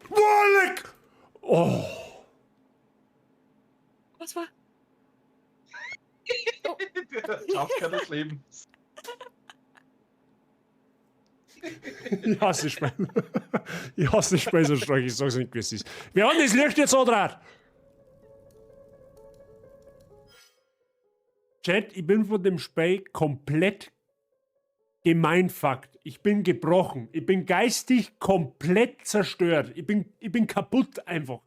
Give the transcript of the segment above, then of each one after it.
Boah, leck! Oh. Was war? Der Jumpscare des Lebens. Ich hasse Spiel. Ich hasse Spiel so stark, ich sag's nicht, wie es ist. Wir haben das Licht jetzt andraht. Chat, ich bin von dem Spiel komplett gemeinfuckt. Ich bin gebrochen. Ich bin geistig komplett zerstört. Ich bin kaputt einfach.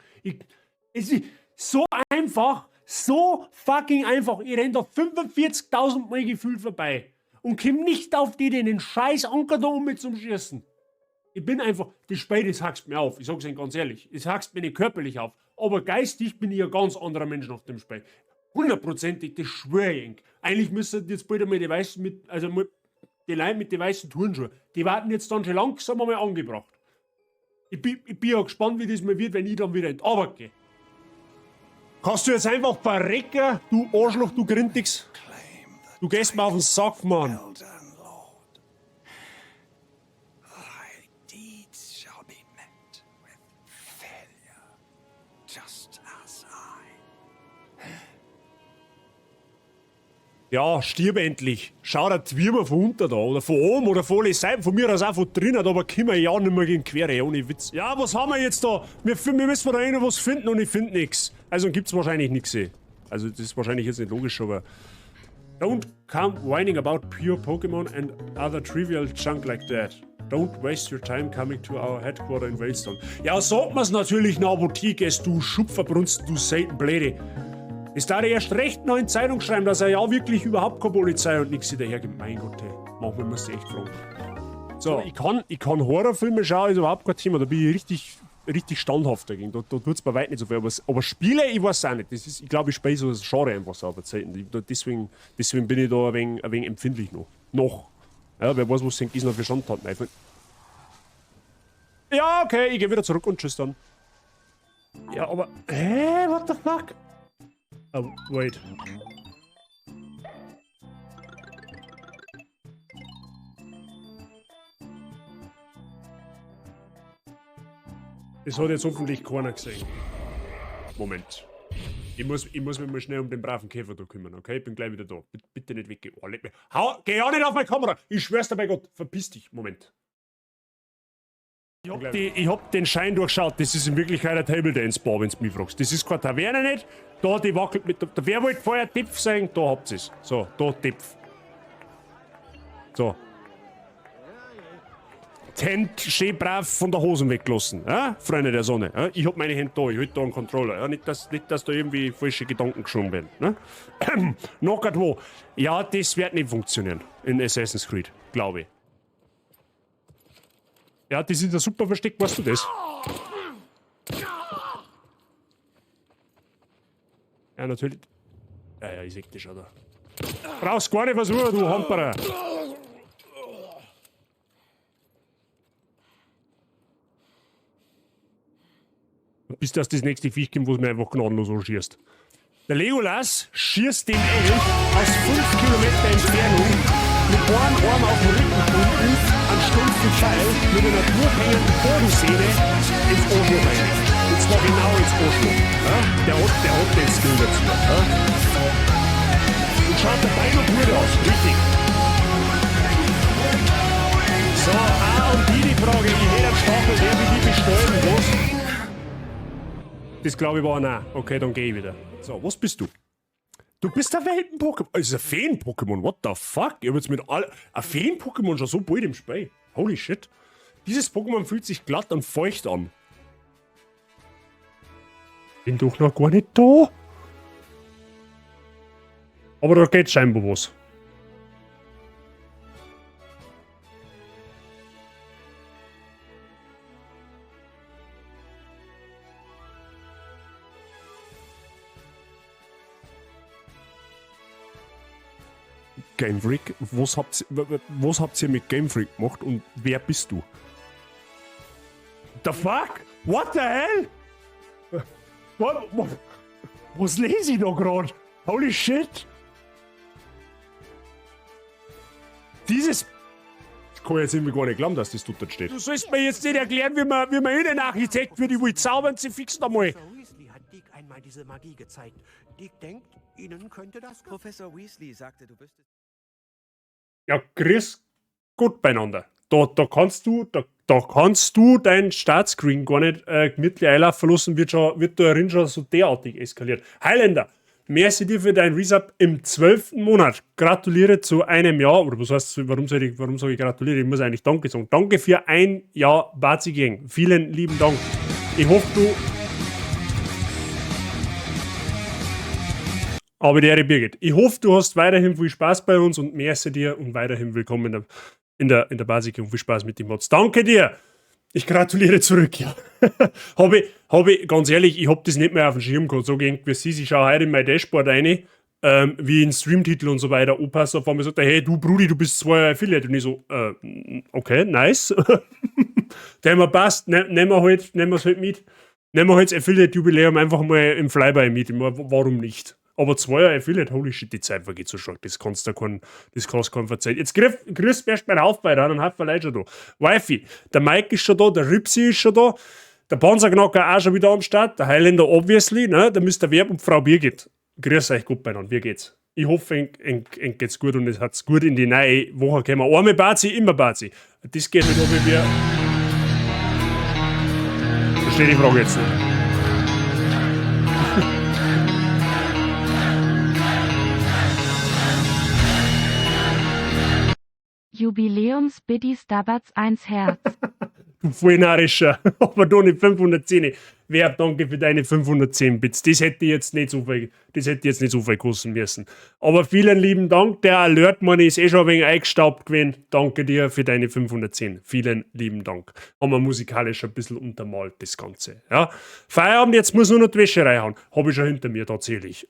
Es ist so einfach, so fucking einfach. Ich renn da 45.000 Mal gefühlt vorbei und komm nicht auf die Idee, den scheiß Anker da um mit zum Schießen. Ich bin einfach, das Spiel, das hackst mir auf. Ich sag's Ihnen ganz ehrlich. Es hackst mir nicht körperlich auf. Aber geistig bin ich ein ganz anderer Mensch nach dem Spiel. Hundertprozentig, das schwöre ich Ihnen. Eigentlich müssten jetzt bald einmal die weißen mit, also die Leute mit den weißen Turnschuhen, die warten jetzt dann schon langsam einmal angebracht. Ich bin ja gespannt, wie das mal wird, wenn ich dann wieder in die Arbeit gehe. Kannst du jetzt einfach verrecken, du Arschloch, du Grindix? Du gehst mir auf den Sack, Mann. Elden Lord. Thy deeds shall be met with failure, just as I. Ja, stirb endlich. Schau dir die Würmer von unten da oder von oben oder von alle Seiten, von mir aus auch von drinnen, aber können wir ja nicht mehr gegen Quere, ohne Witz. Ja, was haben wir jetzt da? Wir müssen da noch was finden und ich finde nichts. Also gibt's wahrscheinlich nichts. Also das ist wahrscheinlich jetzt nicht logisch, aber... Don't come whining about pure Pokémon and other trivial junk like that. Don't waste your time coming to our headquarter in Veilstone. Ja, sag mir's natürlich nach, wo du gehst, du Schupferbrunsten, du Seitenbläde. Es darf erst recht noch in Zeitung schreiben, dass er ja wirklich überhaupt keine Polizei und nichts dahergibt. Mein Gott, ey. Manchmal muss ich echt fragen. So, ich kann Horrorfilme schauen, ist überhaupt kein Thema. Da bin ich richtig, richtig standhaft dagegen. Da tut's bei weitem nicht so viel. Aber Spiele, ich weiß auch nicht. Das ist, ich glaube, ich spiele so das Genre einfach so auf der Zeit. Deswegen bin ich da ein wenig empfindlich noch. Noch. Ja, wer weiß, was denn noch für Schandtaten einfallen. Ja, okay, ich gehe wieder zurück und tschüss dann. Ja, aber. Hä? What the fuck? Oh, wait. Das hat jetzt hoffentlich keiner gesehen. Moment. Ich muss mich mal schnell um den braven Käfer da kümmern, okay? Ich bin gleich wieder da. Bitte, bitte nicht weggehen. Oh, leck mich. Hau, geh ja nicht auf meine Kamera! Ich schwör's dir bei Gott. Verpiss dich. Moment. Ich hab den Schein durchschaut. Das ist in Wirklichkeit ein Table Dance Bar, wenn du mich fragst. Das ist keine Taverne nicht. Da, die wackelt mit. Da, wer wollte vorher Tipf sein? Da habt ihr's. So, da Tipf. So. Die Hände schön brav von der Hosen weggelassen, ja? Freunde der Sonne. Ja? Ich hab meine Hände da, ich halt da einen Controller. Ja? Nicht, dass da irgendwie falsche Gedanken geschoben werden. Ne? Noch grad wo. Ja, das wird nicht funktionieren in Assassin's Creed, glaube ich. Ja, das ist ein super Versteck, weißt du das? Ja, natürlich. Ja, ich seh das schon da. Brauchst gar nicht versuchen, du Hamperer. Bis das nächste Viech kommt, wo es mir einfach gnadenlos anschießt. Der Legolas schießt den Elch aus 5 Kilometer Entfernung mit einem Arm auf dem Rücken gebunden, einen stumpfen Pfeil mit einer durchhängenden Bogensehne ins Arschloch rein. Und zwar genau ins Arschloch. Ja? Der hat den Skill dazu. Ja? Und schaut dabei noch gut aus. Richtig. So, ah, und die Frage, ich hätte einen Stachel, wer will die bestellen, was? Das glaube ich war nein. Okay, dann gehe ich wieder. So, was bist du? Du bist ein Welpen-Pokémon. Das ist ein Feen-Pokémon. What the fuck? Ich hab jetzt mit all. Ein Feen-Pokémon schon so bald im Spiel. Holy shit. Dieses Pokémon fühlt sich glatt und feucht an. Bin doch noch gar nicht da. Aber da geht scheinbar was. Game Freak, was habt ihr mit Game Freak gemacht und wer bist du? The fuck? What the hell? Was lese ich da gerade? Holy shit! Dieses. Kann ich jetzt irgendwie gar nicht glauben, dass das dort steht. Du sollst mir jetzt nicht erklären, wie man Innenarchitekt wird. Ich will zaubern, sie fixen einmal. Professor Weasley hat Deke einmal diese Magie gezeigt. Deke denkt, Ihnen könnte das gefallen. Professor Weasley sagte, du wüsstest. Ja, grüß Gott beieinander. Da kannst du dein Startscreen gar nicht gemütlich einlaufen lassen, wird da drin schon so derartig eskaliert. Highlander, merci dir für dein Resub im 12. Monat. Gratuliere zu einem Jahr. Oder was heißt, warum soll ich gratulieren? Ich muss eigentlich Danke sagen. Danke für ein Jahr Bazi Gang. Vielen lieben Dank. Ich hoffe, du. Aber die Ehre, Birgit. Ich hoffe, du hast weiterhin viel Spaß bei uns und merci dir und weiterhin willkommen in der Basic und viel Spaß mit den Mods. Danke dir! Ich gratuliere zurück, ja. Hab ich, ganz ehrlich, ich hab das nicht mehr auf dem Schirm gehabt. So irgendwie sie, ich schaue heute in mein Dashboard rein, wie in Streamtitel und so weiter anpasse. Auf einmal sagt er: "Hey, du Brudi, du bist 2 Jahre Affiliate." Und ich so: "Okay, nice." Der mir passt, ne, nehmen wir es halt mit. Nehmen wir halt das Affiliate-Jubiläum einfach mal im Flyby mit. Ich mein, warum nicht? Aber 2 Jahre Affiliate, holy shit, die Zeit vergeht so stark. Das kannst du keinem verzeihen. Jetzt grüßt erst mein Haufen rein und Haufen Leute schon da. Wifi, der Mike ist schon da, der Ripsy ist schon da, der Panzerknacker auch schon wieder am Start, der Highlander obviously, ne, der Mr. Werb und Frau Birgit. Grüß euch gut beieinander, wie geht's? Ich hoffe, enk geht's gut und es hat's gut in die neue Woche gekommen. Einmal Bazi, immer Bazi. Das geht nicht, ob ich wir. Verstehe die Frage jetzt nicht. Jubiläums-Biddies Dabatz 1 Herz. Du vollnarischer, aber doch nicht 510. Wer danke für deine 510 Bits. Das hätte jetzt nicht so viel kosten müssen. Aber vielen lieben Dank. Der Alert Money ist eh schon ein wenig eingestaubt gewesen. Danke dir für deine 510. Vielen lieben Dank. Haben wir musikalisch ein bisschen untermalt, das Ganze. Ja. Feierabend, jetzt muss nur noch die Wäsche reinhauen. Habe ich schon hinter mir tatsächlich.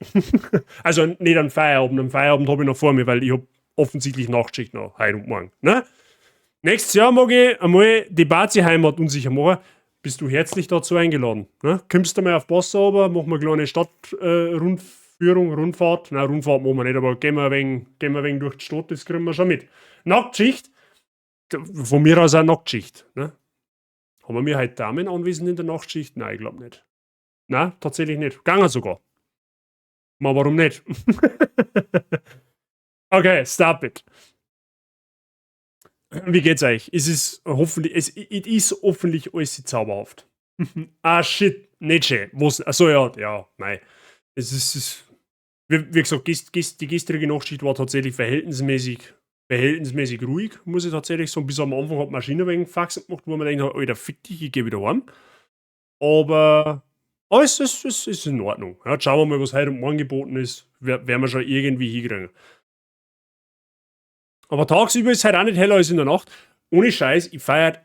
Also nicht an Feierabend, am Feierabend habe ich noch vor mir, weil ich habe offensichtlich Nachtschicht noch heute und morgen. Ne? Nächstes Jahr mag ich einmal die Bazi-Heimat unsicher machen. Bist du herzlich dazu eingeladen. Ne? Kommst du mal auf Passau, aber machen wir eine kleine Stadtrundführung, Rundfahrt. Nein, Rundfahrt machen wir nicht, aber gehen wir ein wenig durch die Stadt, das kriegen wir schon mit. Nacktschicht? Von mir aus auch Nacktschicht. Ne? Haben wir heute Damen anwesend in der Nachtschicht? Nein, ich glaube nicht. Nein, tatsächlich nicht. Gange sogar. Ma, warum nicht? Okay, stop it. Wie geht's euch? Es ist hoffentlich alles zauberhaft. Ah, shit, nicht schön. Was, achso, ja, nein. Es ist, wie gesagt, die gestrige Nachtschicht war tatsächlich verhältnismäßig ruhig, muss ich tatsächlich sagen. Bis am Anfang hat die Maschine wegen Faxen gemacht, wo man denkt, Alter, fick dich, ich geh wieder heim. Aber alles ist in Ordnung. Ja, schauen wir mal, was heute und morgen geboten ist. Werden wir schon irgendwie hinkriegen. Aber tagsüber ist halt auch nicht heller als in der Nacht. Ohne Scheiß, ich feiere,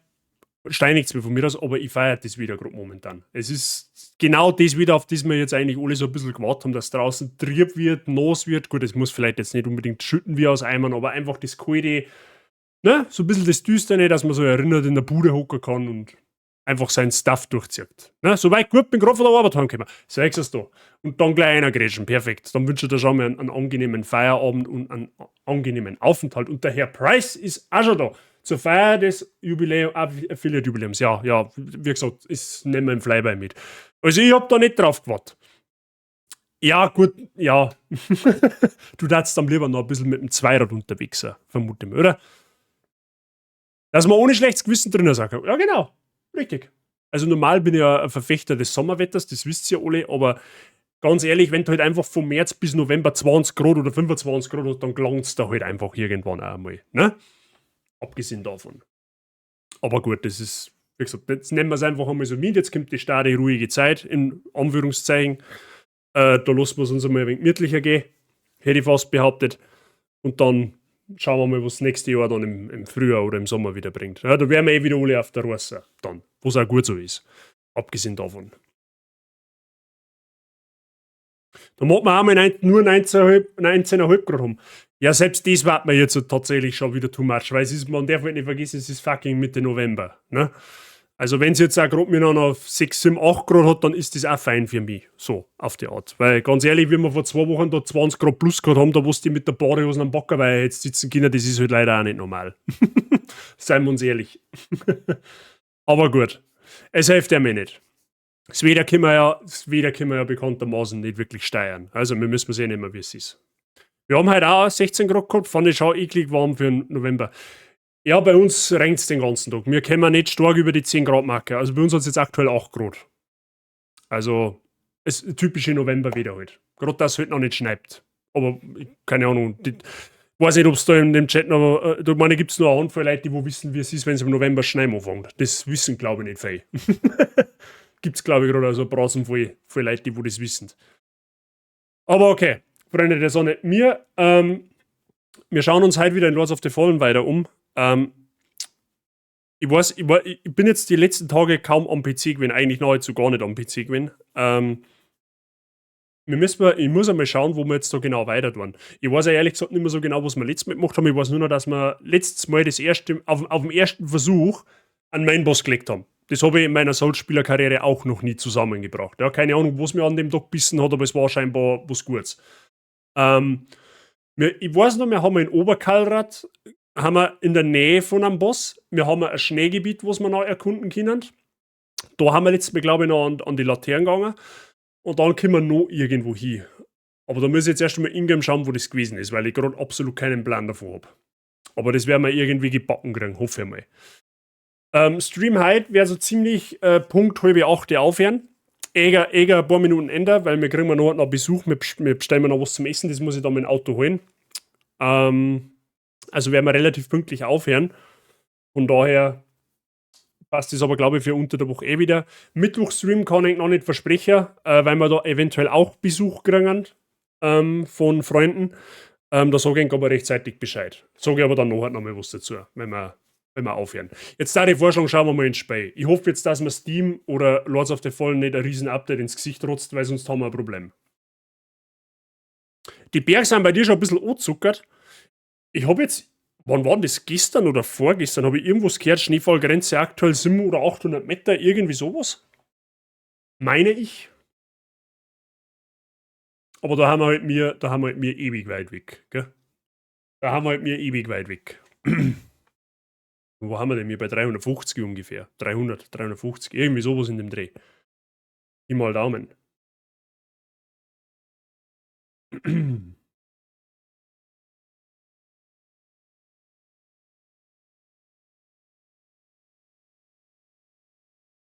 steinigt's mir von mir aus, aber ich feiere das wieder gerade momentan. Es ist genau das wieder, auf das wir jetzt eigentlich alle so ein bisschen gewartet haben, dass draußen trüb wird, nass wird. Gut, es muss vielleicht jetzt nicht unbedingt schütten wie aus Eimern, aber einfach das Kalte, ne, so ein bisschen das Düstere, dass man so erinnert in der Bude hocken kann und einfach seinen Stuff durchzieht. Ne, soweit gut, bin gerade von der Arbeit heimgekommen. So ist es da. Und dann gleich einer grätschen, perfekt. Dann wünsche ich dir schon mal einen angenehmen Feierabend und einen angenehmen Aufenthalt. Und der Herr Price ist auch schon da. Zur Feier des Jubiläum, Affiliate-Jubiläums. Ja, wie gesagt, ist nehmen wir im Flyby mit. Also ich hab da nicht drauf gewartet. Ja, gut, ja. Du darfst dann lieber noch ein bisschen mit dem Zweirad unterwegs sein, vermute ich mal, oder? Dass man ohne schlechtes Gewissen drinnen sagt. Ja, genau. Richtig. Also normal bin ich ja ein Verfechter des Sommerwetters, das wisst ihr alle, aber ganz ehrlich, wenn du halt einfach von März bis November 20 Grad oder 25 Grad hast, dann gelangst da halt einfach irgendwann auch einmal. Ne? Abgesehen davon. Aber gut, das ist, wie gesagt, jetzt nehmen wir es einfach einmal so mit. Jetzt kommt die starre, ruhige Zeit, in Anführungszeichen. Da lassen wir es uns einmal ein wenig gemütlicher gehen, hätte ich fast behauptet. Und dann schauen wir mal, was das nächste Jahr dann im Frühjahr oder im Sommer wieder bringt. Ja, da werden wir eh wieder alle auf der Reise dann, was auch gut so ist. Abgesehen davon. Da mag man auch mal nur 19,5 Grad haben. Ja, selbst das wird mir jetzt tatsächlich schon wieder too much, weil es ist, man darf halt nicht vergessen, es ist fucking Mitte November. Ne? Also wenn es jetzt auch gerade mir noch 6, 7, 8 Grad hat, dann ist das auch fein für mich. So, auf die Art. Weil ganz ehrlich, wie wir vor 2 Wochen da 20 Grad plus gehabt haben, da wusste ich mit der Badehose am Backer, weil jetzt sitzen können, das ist halt leider auch nicht normal. Seien wir uns ehrlich. Aber gut, es hilft ja mir nicht. Das Wetter können wir ja, das Wetter können wir ja bekanntermaßen nicht wirklich steuern. Also wir müssen sehen immer, wie es ist. Wir haben heute auch 16 Grad gehabt, fand ich schon eklig warm für den November. Ja, bei uns regnet es den ganzen Tag. Wir kommen nicht stark über die 10 Grad Marke. Also bei uns hat es jetzt aktuell 8 Grad. Also, es ist typische Novemberwetter halt. Gerade, dass es heute noch nicht schneit. Aber keine Ahnung. Die, weiß nicht, ob es da in dem Chat noch, da meine, gibt es nur eine Handvoll Leute, die wo wissen, wie es ist, wenn es im November Schnee anfängt. Das wissen, glaube ich, nicht viel. Gibt es, glaube ich, gerade so ein Brasen voll, voll Leute, die wo das wissen. Aber okay, Freunde der Sonne, wir schauen uns heute wieder in Lords of the Fallen weiter um. Ich weiß, ich bin jetzt die letzten Tage kaum am PC gewesen, eigentlich nahezu gar nicht am PC gewesen. Ich muss einmal schauen, wo wir jetzt da genau weiter tun. Ich weiß ja ehrlich gesagt nicht mehr so genau, was wir letztes Mal gemacht haben. Ich weiß nur noch, dass wir letztes Mal das erste, auf dem ersten Versuch einen Mainboss gelegt haben. Das habe ich in meiner Souls-Spielerkarriere auch noch nie zusammengebracht. Ja, keine Ahnung, was mir an dem Tag gebissen hat, aber es war scheinbar was Gutes. Ich weiß noch, wir haben in Obercalrath, haben wir in der Nähe von einem Boss, wir haben ein Schneegebiet, was wir noch erkunden können. Da haben wir letztes Mal, glaube ich, noch an die Laternen gegangen. Und dann kommen wir noch irgendwo hin. Aber da muss ich jetzt erst einmal ingame schauen, wo das gewesen ist, weil ich gerade absolut keinen Plan davon hab. Aber das werden wir irgendwie gebacken kriegen, hoffe ich mal. Stream heute wäre so ziemlich Punkt 7:30 aufhören. Eher ein paar Minuten ändern, weil wir kriegen noch Besuch, wir bestellen noch was zum Essen, das muss ich dann mit dem Auto holen. Also werden wir relativ pünktlich aufhören. Von daher passt das aber, glaube ich, für unter der Woche eh wieder. Mittwochstream kann ich noch nicht versprechen, weil wir da eventuell auch Besuch kriegen von Freunden. Da sage ich aber rechtzeitig Bescheid. Sage ich aber dann nachher noch mal was dazu, wenn wir aufhören. Jetzt da die Vorschlag, schauen wir mal ins Spiel. Ich hoffe jetzt, dass mir Steam oder Lords of the Fallen nicht ein riesen Update ins Gesicht rotzt, weil sonst haben wir ein Problem. Die Berge sind bei dir schon ein bisschen angezuckert. Ich hab jetzt, wann war denn das? Gestern oder vorgestern habe ich irgendwas gehört, Schneefallgrenze aktuell 700 oder 800 Meter, irgendwie sowas. Meine ich. Aber da haben wir halt mir, da haben wir halt mir ewig weit weg, gell? Da haben wir halt mir ewig weit weg. Wo haben wir denn? Wir bei 350 ungefähr. 300, 350, irgendwie sowas in dem Dreh. Pi mal Daumen.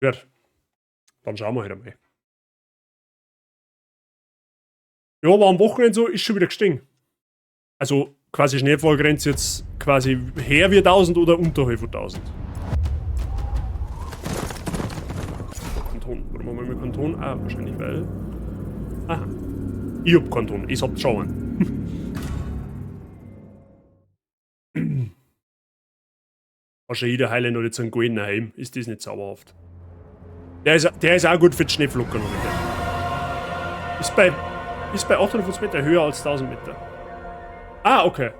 Gut. Dann schauen wir halt einmal. Ja, war am Wochenende so, ist schon wieder gestiegen. Also quasi Schneefallgrenze jetzt quasi her wie 1000 oder unterhalb von 1000. Kanton. Warum haben wir Kanton? Ah, wahrscheinlich weil... Aha. Ich hab Kanton, ich hab schauen. Hat schon jeder Highlander jetzt einen goldenen Helm. Ist das nicht zauberhaft? Der ist auch gut für die Schneeflocken, hab ich gehört. Ist bei 850 Meter höher als 1000 Meter. Ah, okay.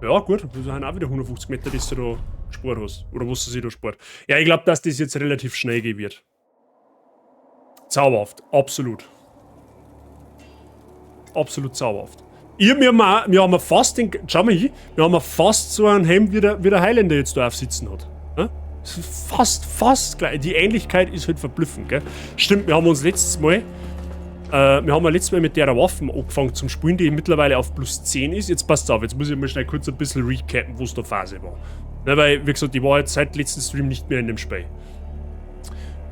Ja, gut. Das sind auch wieder 150 Meter, die du da gespart hast. Oder was du sie da spart. Ja, ich glaub, dass das jetzt relativ schnell gehen wird. Zauberhaft. Absolut. Absolut zauberhaft. Ich, wir haben auch, wir haben fast den, schau mal hier, wir haben fast so einen Helm, wie der Highlander jetzt da aufsitzen hat. Ja? Das ist fast gleich. Die Ähnlichkeit ist halt verblüffend, gell? Stimmt, wir haben uns letztes Mal wir haben ja letztes Mal mit der Waffen angefangen zum Spielen, die mittlerweile auf plus 10 ist. Jetzt passt auf, jetzt muss ich mal schnell kurz ein bisschen recappen, wo es da Phase war. Na, weil, wie gesagt, ich war jetzt seit letzten Stream nicht mehr in dem Spiel.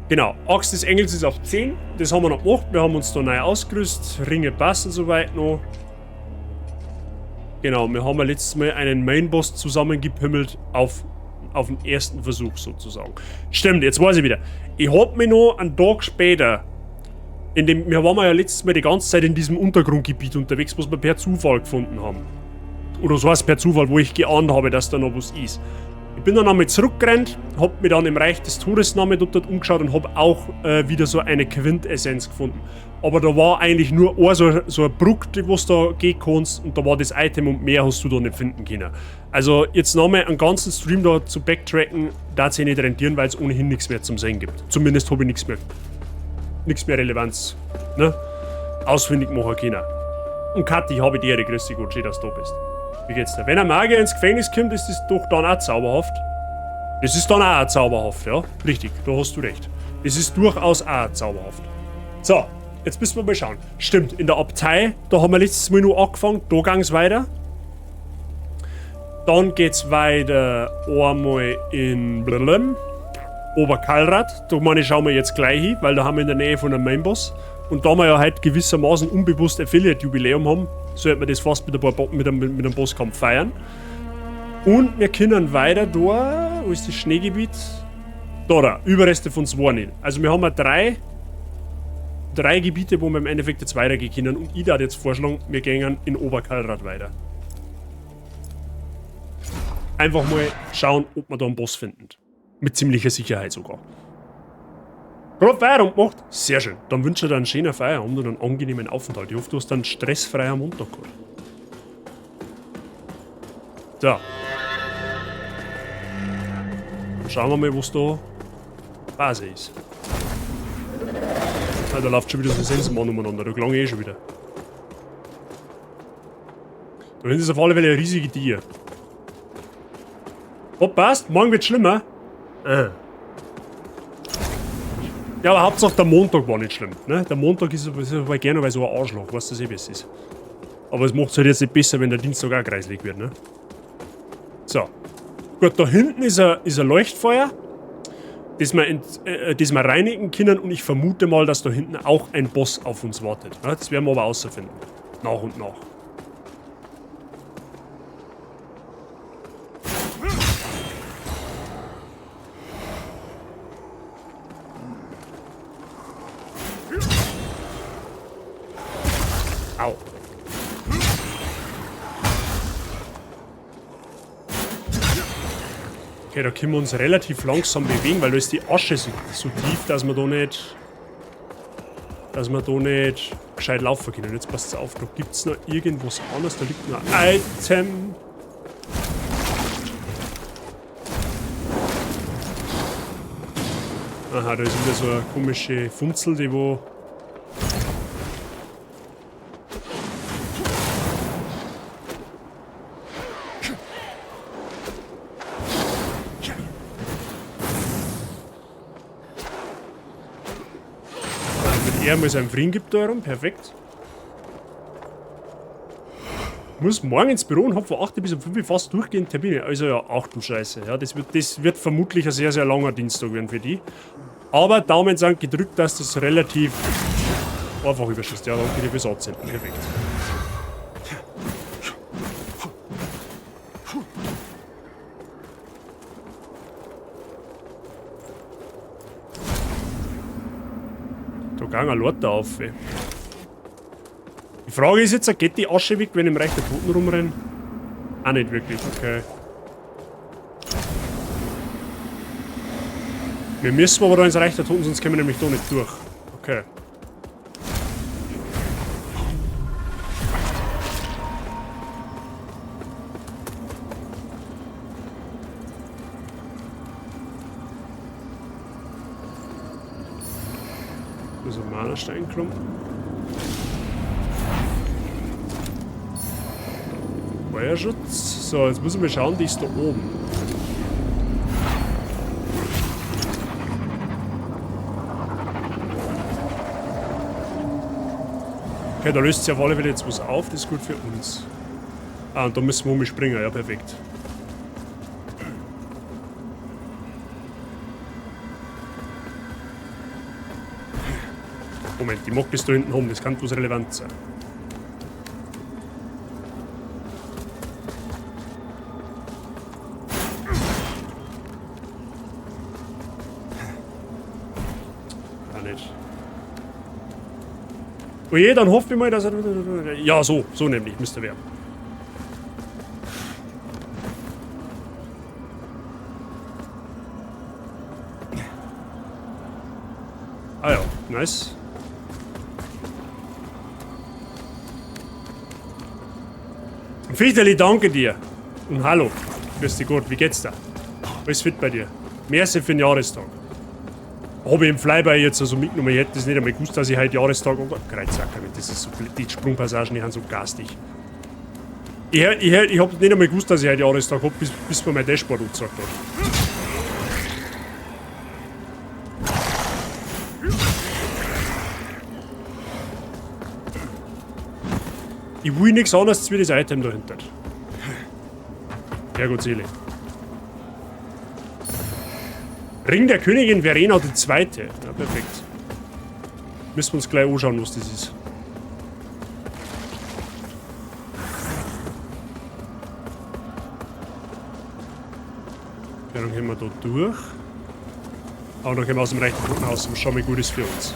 Genau, Axt des Engels ist auf 10, das haben wir noch gemacht, wir haben uns da neu ausgerüstet, Ringe passen soweit noch. Genau, wir haben ja letztes Mal einen Mainboss zusammengepimmelt auf den ersten Versuch sozusagen. Stimmt, jetzt weiß ich wieder. Ich hab mich noch einen Tag später, in dem, wir waren ja letztes Mal die ganze Zeit in diesem Untergrundgebiet unterwegs, was wir per Zufall gefunden haben. Oder so was per Zufall, wo ich geahnt habe, dass da noch was ist. Ich bin dann einmal zurückgerannt, hab mich dann im Reich des Todes nochmal dort umgeschaut und hab auch wieder so eine Quintessenz gefunden. Aber da war eigentlich nur ein, so eine Brücke, wo du da gehen kannst, und da war das Item und mehr hast du da nicht finden können. Also jetzt nochmal einen ganzen Stream da zu backtracken, darf sich nicht rentieren, weil es ohnehin nichts mehr zum Sehen gibt. Zumindest hab ich nichts mehr Relevanz, ne? Ausfindig machen können. Und Kathi, ich habe die Ehre, grüß dich Gott, schön, dass du da bist. Wie geht's da? Wenn ein Magier ins Gefängnis kommt, ist das doch dann auch zauberhaft. Das ist dann auch zauberhaft, ja? Richtig, da hast du recht. Das ist durchaus auch zauberhaft. So, jetzt müssen wir mal schauen. Stimmt, in der Abtei, da haben wir letztes Mal nur angefangen, da ging's weiter. Dann geht's weiter einmal in Blum, Oberkalrath. Da meine ich, schauen wir jetzt gleich hin, weil da haben wir in der Nähe von einem Mainboss. Und da wir ja heute gewissermaßen unbewusst Affiliate-Jubiläum haben, sollten wir das fast mit, ein paar Bo mit einem Bosskampf feiern. Und wir können weiter da, wo ist das Schneegebiet? Da, da, Überreste von Swornil. Also wir haben ja drei Gebiete, wo wir im Endeffekt jetzt weitergehen können. Und ich würde jetzt vorschlagen, wir gehen in Oberkalrath weiter. Einfach mal schauen, ob wir da einen Boss finden. Mit ziemlicher Sicherheit sogar. Gerade Feierabend gemacht? Sehr schön. Dann wünsche ich dir einen schönen Feierabend und einen angenehmen Aufenthalt. Ich hoffe, du hast einen stressfreien Montag gehabt. So. Dann schauen wir mal, was da Phase ist. Ah, da läuft schon wieder so ein Sensenmann umeinander. Da klang eh schon wieder. Da hinten ist auf alle Fälle ein riesiges Tier. Oh, passt. Morgen wird schlimmer. Ah. Ja, aber Hauptsache der Montag war nicht schlimm. Ne? Der Montag ist aber gerne weil so ein Arschloch, weißt du, das eh besser ist. Aber es macht's halt jetzt nicht besser, wenn der Dienstag auch kreislig wird, ne? So. Gut, da hinten ist ein Leuchtfeuer, das wir reinigen können, und ich vermute mal, dass da hinten auch ein Boss auf uns wartet. Ne? Das werden wir aber außerfinden. Nach und nach. Au. Okay, da können wir uns relativ langsam bewegen, weil da ist die Asche so tief, dass wir da nicht gescheit laufen können. Jetzt passt's auf, da gibt's noch irgendwas anderes, da liegt noch ein Item. Aha, da ist wieder so eine komische Funzel, die wo... Er mal seinen Frieden gibt da herum, perfekt. Muss morgen ins Büro und hab von 8 bis um 5 fast durchgehend Termine. Also ja, ach du Scheiße. Ja, das wird vermutlich ein sehr, sehr langer Dienstag werden für die. Aber Daumen sind gedrückt, dass das relativ einfach überschießt. Ja, danke dir fürs Anzünden. Perfekt. Da ging ein Lord auf. Ey. Die Frage ist jetzt, geht die Asche weg, wenn ich im Reich der Toten rumrenne? Auch nicht wirklich, okay. Wir müssen aber da ins Reich der Toten, sonst kommen wir nämlich da nicht durch. Okay. Das ist ein Mana-Steinklumpen. Feuerschutz. So, jetzt müssen wir schauen, die ist da oben. Okay, da löst sich auf alle Fälle jetzt was auf, das ist gut für uns. Ah, und da müssen wir umspringen, ja, perfekt. Moment, die mag das da hinten haben, das kann bloß relevant sein. Auch nicht. Oje, dann hoffe ich mal, dass er... Ja, so nämlich, müsste werden. Ah ja, nice. Fichteli, danke dir. Und hallo. Grüß dich Gott, wie geht's da? Alles fit bei dir? Merci für den Jahrestag. Hab ich im Flyby jetzt also mitgenommen. Ich hätte das nicht einmal gewusst, dass ich heute Jahrestag habe. Oh Gott, Kreuzsacker, das ist so, die Sprungpassagen, die sind so garstig. Ich hab nicht einmal gewusst, dass ich heute Jahrestag hab, bis mir mein Dashboard angezeigt hat. Ich will nichts anderes wie das Item dahinter. Ja gut, Seele. Ring der Königin Verena die Zweite. Ja, perfekt. Müssen wir uns gleich anschauen, was das ist. Ja, dann gehen wir da durch. Aber dann gehen wir aus dem rechten Boden raus. Und schauen, wie gut ist für uns.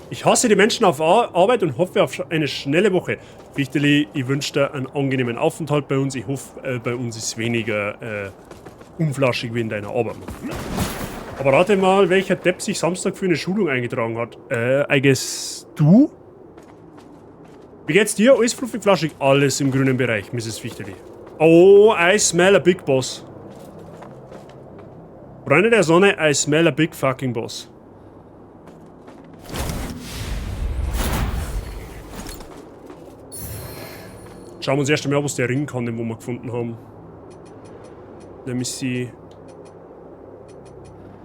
Ich hasse die Menschen auf Arbeit und hoffe auf eine schnelle Woche. Fichteli, ich wünsche dir einen angenehmen Aufenthalt bei uns. Ich hoffe, bei uns ist weniger unflaschig wie in deiner Arbeit. Aber rate mal, welcher Depp sich Samstag für eine Schulung eingetragen hat. I guess du? Wie geht's dir? Alles fluffig, flaschig? Alles im grünen Bereich, Mrs. Fichteli. Oh, I smell a big boss. Freunde der Sonne, I smell a big fucking boss. Schauen wir uns erst einmal an, was der Ring kann, den wir gefunden haben. Let me see.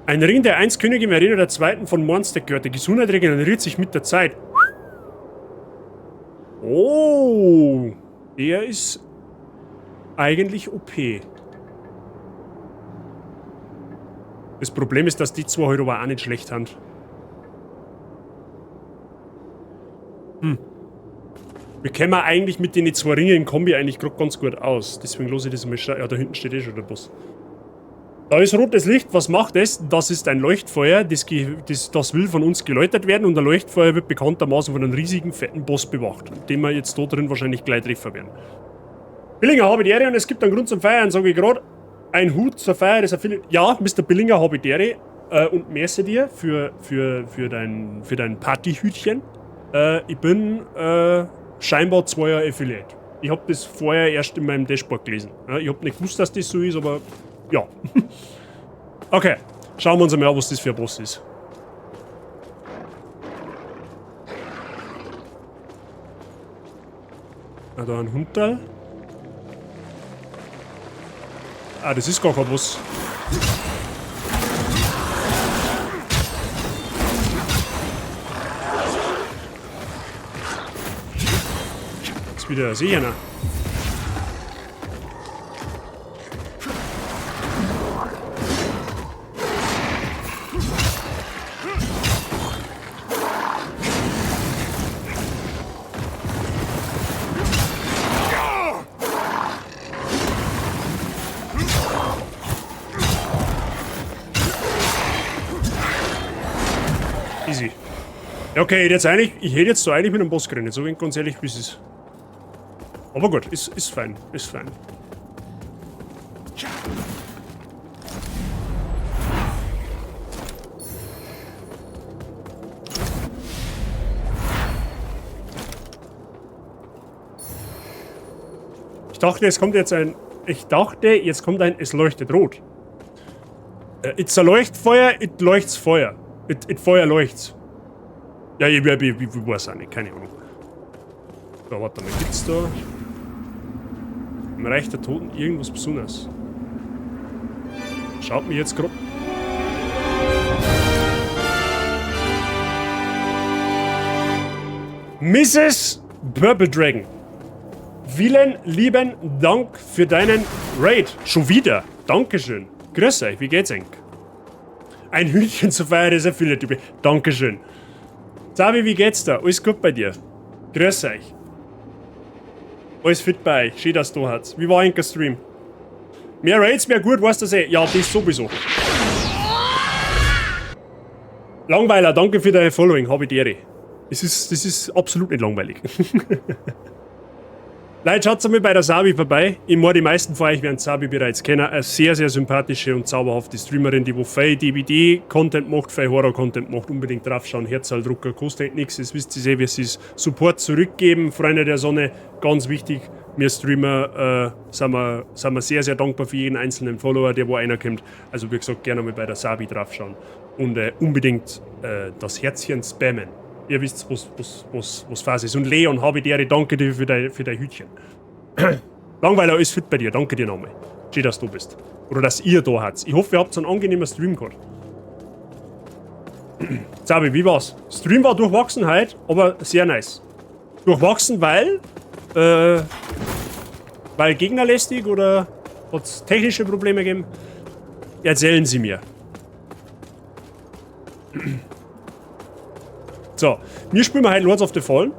Ein Ring der einst Königin Verena der Zweiten von Mournstead gehört. Die Gesundheit regeneriert sich mit der Zeit. Oh, der ist eigentlich OP. Das Problem ist, dass die zwei heute aber auch nicht schlecht sind. Wir kämen eigentlich mit den zwei Ringen in Kombi eigentlich grad ganz gut aus. Deswegen lasse ich das mal scha-, ja, da hinten steht eh schon der Boss. Da ist rotes Licht. Was macht es? Das ist ein Leuchtfeuer. Das will von uns geläutert werden. Und ein Leuchtfeuer wird bekanntermaßen von einem riesigen, fetten Boss bewacht, den wir jetzt da drin wahrscheinlich gleich treffen werden. Billinger, habe die Ehre und es gibt einen Grund zum Feiern, sage ich grad. Ein Hut zur Feier ist ein Philipp. Ja, Mister Billinger, habe ich die Ehre. Und merci dir für dein Partyhütchen. Ich bin scheinbar zweier Affiliate. Ich hab das vorher erst in meinem Dashboard gelesen. Ja, ich hab nicht gewusst, dass das so ist, aber ja. Okay, schauen wir uns einmal an, was das für ein Boss ist. Ah, da ein Hunterl. Ah, das ist gar kein Boss. Ist wieder sicher, ne? Easy. Ja, okay, ich hätte jetzt so eigentlich mit einem Boss geredet, so ganz ehrlich, wie es ist. Aber gut, ist fein, ist fein. Ich dachte, es kommt jetzt ein... Ich dachte, jetzt kommt ein... Es leuchtet rot. It's a Leuchtfeuer, it leucht's Feuer. It Feuer leucht's. Ja, ich weiß auch nicht, keine Ahnung. So, warte mal, gibt's da im Reich der Toten irgendwas Besonderes? Schaut mir jetzt grad. Misses Purple Dragon. Vielen lieben Dank für deinen Raid. Schon wieder. Dankeschön. Grüß euch, wie geht's eigentlich? Ein Hühnchen zur Feier ist Affiliate. Dankeschön. Sabi, wie geht's da? Alles gut bei dir? Grüß euch. Alles fit bei euch. Schön, dass du da hast. Wie war eigentlich der Stream? Mehr Raids, mehr gut, weißt du das eh? Ja, das sowieso. Langweiler, danke für dein Following, hab ich die Ehre. Das ist absolut nicht langweilig. Leute, schaut mal bei der Sabi vorbei. Ich meine, die meisten von euch werden Sabi bereits kennen. Eine sehr, sehr sympathische und zauberhafte Streamerin, die wo viel D B D-Content macht, viel Horror-Content macht. Unbedingt draufschauen. Herzaldrucker kostet nichts. Das wisst ihr eh, wie es ist. Support zurückgeben, Freunde der Sonne. Ganz wichtig. Wir Streamer sind wir sehr, sehr dankbar für jeden einzelnen Follower, der wo einer kommt. Also wie gesagt, gerne mal bei der Sabi draufschauen. Und unbedingt das Herzchen spammen. Ihr wisst, was Phase ist. Und Leon, habe ich dir, danke dir für dein Hütchen. Langweiler, alles fit bei dir. Danke dir nochmal. Schön, dass du bist. Oder dass ihr da habt. Ich hoffe, ihr habt einen angenehmen Stream gehabt. Sabi, wie war's? Stream war durchwachsen heute, aber sehr nice. Durchwachsen, weil... weil gegnerlästig oder hat's technische Probleme gegeben? Erzählen Sie mir. So, wir spielen heute Lords of the Fallen.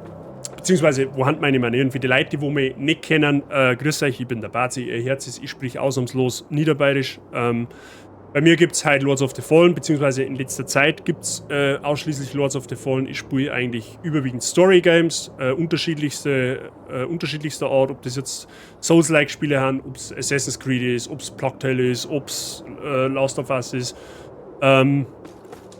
Beziehungsweise, wo haben meine Manieren? Für die Leute, die mich nicht kennen, grüß euch, ich bin der Bazi, ihr Herz ist, ich sprich ausnahmslos Niederbayerisch. Bei mir gibt's heute Lords of the Fallen, beziehungsweise in letzter Zeit gibt's ausschließlich Lords of the Fallen. Ich spiele eigentlich überwiegend Story Games, unterschiedlichster Art, ob das jetzt Souls-like-Spiele sind, ob's Assassin's Creed ist, ob's Plague Tale ist, ob's Last of Us ist.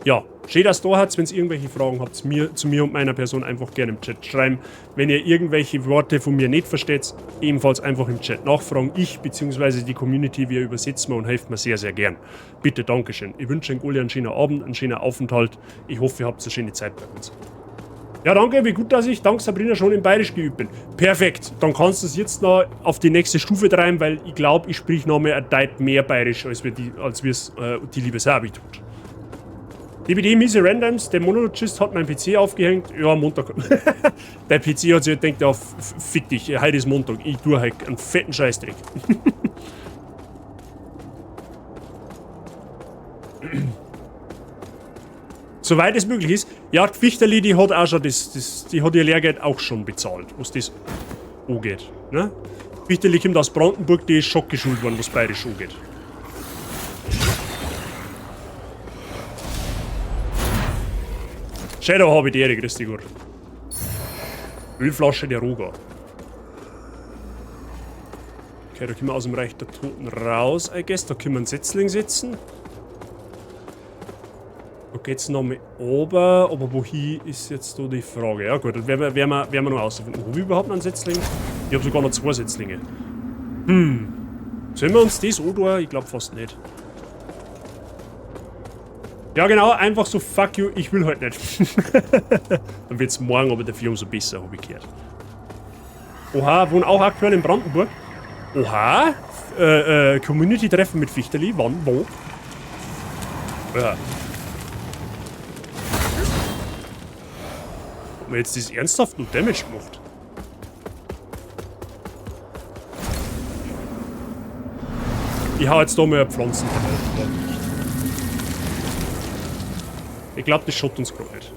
Ja, schön, dass ihr da habt. Wenn ihr irgendwelche Fragen habt, zu mir und meiner Person einfach gerne im Chat schreiben. Wenn ihr irgendwelche Worte von mir nicht versteht, ebenfalls einfach im Chat nachfragen. Ich bzw. die Community, wir übersetzen und helfen mir sehr, sehr gern. Bitte, Dankeschön. Ich wünsche euch alle einen schönen Abend, einen schönen Aufenthalt. Ich hoffe, ihr habt eine schöne Zeit bei uns. Ja, danke, wie gut, dass ich dank Sabrina schon in Bayerisch geübt bin. Perfekt, dann kannst du es jetzt noch auf die nächste Stufe treiben, weil ich glaub, ich sprich noch mehr ein Deut mehr Bayerisch, als wir's die liebe Sabi tut. DBD miese Randoms, der Monologist hat meinen PC aufgehängt. Ja, Montag. Der PC hat sich gedacht, ja, fick dich, heute ist Montag, ich tue heute einen fetten Scheißdreck. Soweit es möglich ist. Ja, die Fichterli, die hat auch schon die hat ihr Lehrgeld auch schon bezahlt, was das angeht. Ne? Fichterli kommt aus Brandenburg, die ist schon geschult worden, was Bayerisch angeht. Shadow habe ich die Ehre, grüß dich Gott. Ölflasche der Roga. Okay, da können wir aus dem Reich der Toten raus, I guess. Da können wir einen Setzling setzen. Da geht's nochmal runter, aber wohin ist jetzt da die Frage? Ja gut, das werden wir noch rausfinden. Hab ich überhaupt noch einen Setzling? Ich hab sogar noch 2 Setzlinge. Sollen wir uns das antun? Ich glaub fast nicht. Ja genau, einfach so fuck you, ich will halt nicht. Dann wird's morgen aber dafür umso besser, hab ich gehört. Oha, wohnen auch aktuell in Brandenburg. Oha, Community-Treffen mit Fichterli, wann, wo? Ja. Ob man jetzt das ernsthaft nur Damage macht? Ich hau jetzt da mal Pflanzen drauf. Ich glaub, das schaut uns grad nicht.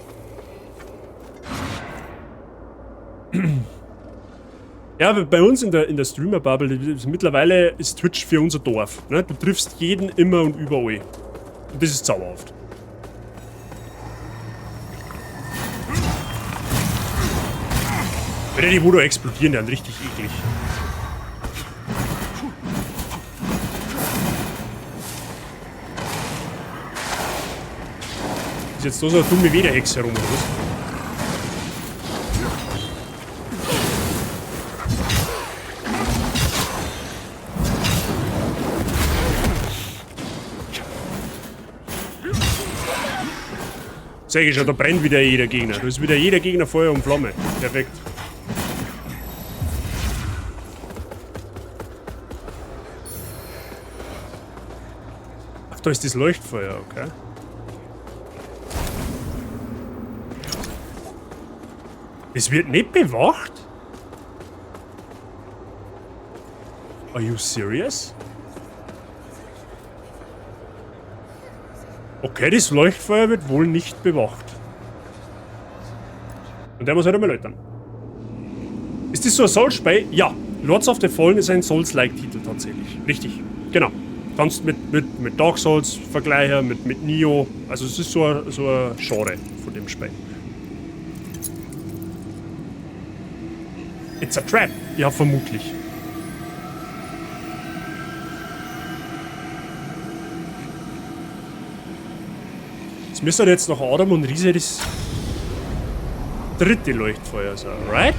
Ja, aber bei uns in der Streamer-Bubble, mittlerweile ist Twitch für unser Dorf. Ne? Du triffst jeden immer und überall. Und das ist zauberhaft. Wenn die Voodoo explodieren, dann richtig eklig. Ist jetzt da so eine dumme Wederhexe herum, oder was? Sag ich schon, da brennt wieder jeder Gegner. Da ist wieder jeder Gegner Feuer und Flamme. Perfekt. Ach, da ist das Leuchtfeuer, okay. Es wird nicht bewacht? Are you serious? Okay, das Leuchtfeuer wird wohl nicht bewacht. Und der muss halt einmal läutern. Ist das so ein Souls-Spiel? Ja. Lords of the Fallen ist ein Souls-like-Titel tatsächlich. Richtig. Genau. Kannst mit Dark Souls vergleichen, mit Nioh. Also es ist so ein Genre von dem Spiel. It's a trap. Ja, vermutlich. Das müsste jetzt nach Adam und Riese das dritte Leuchtfeuer sein, right?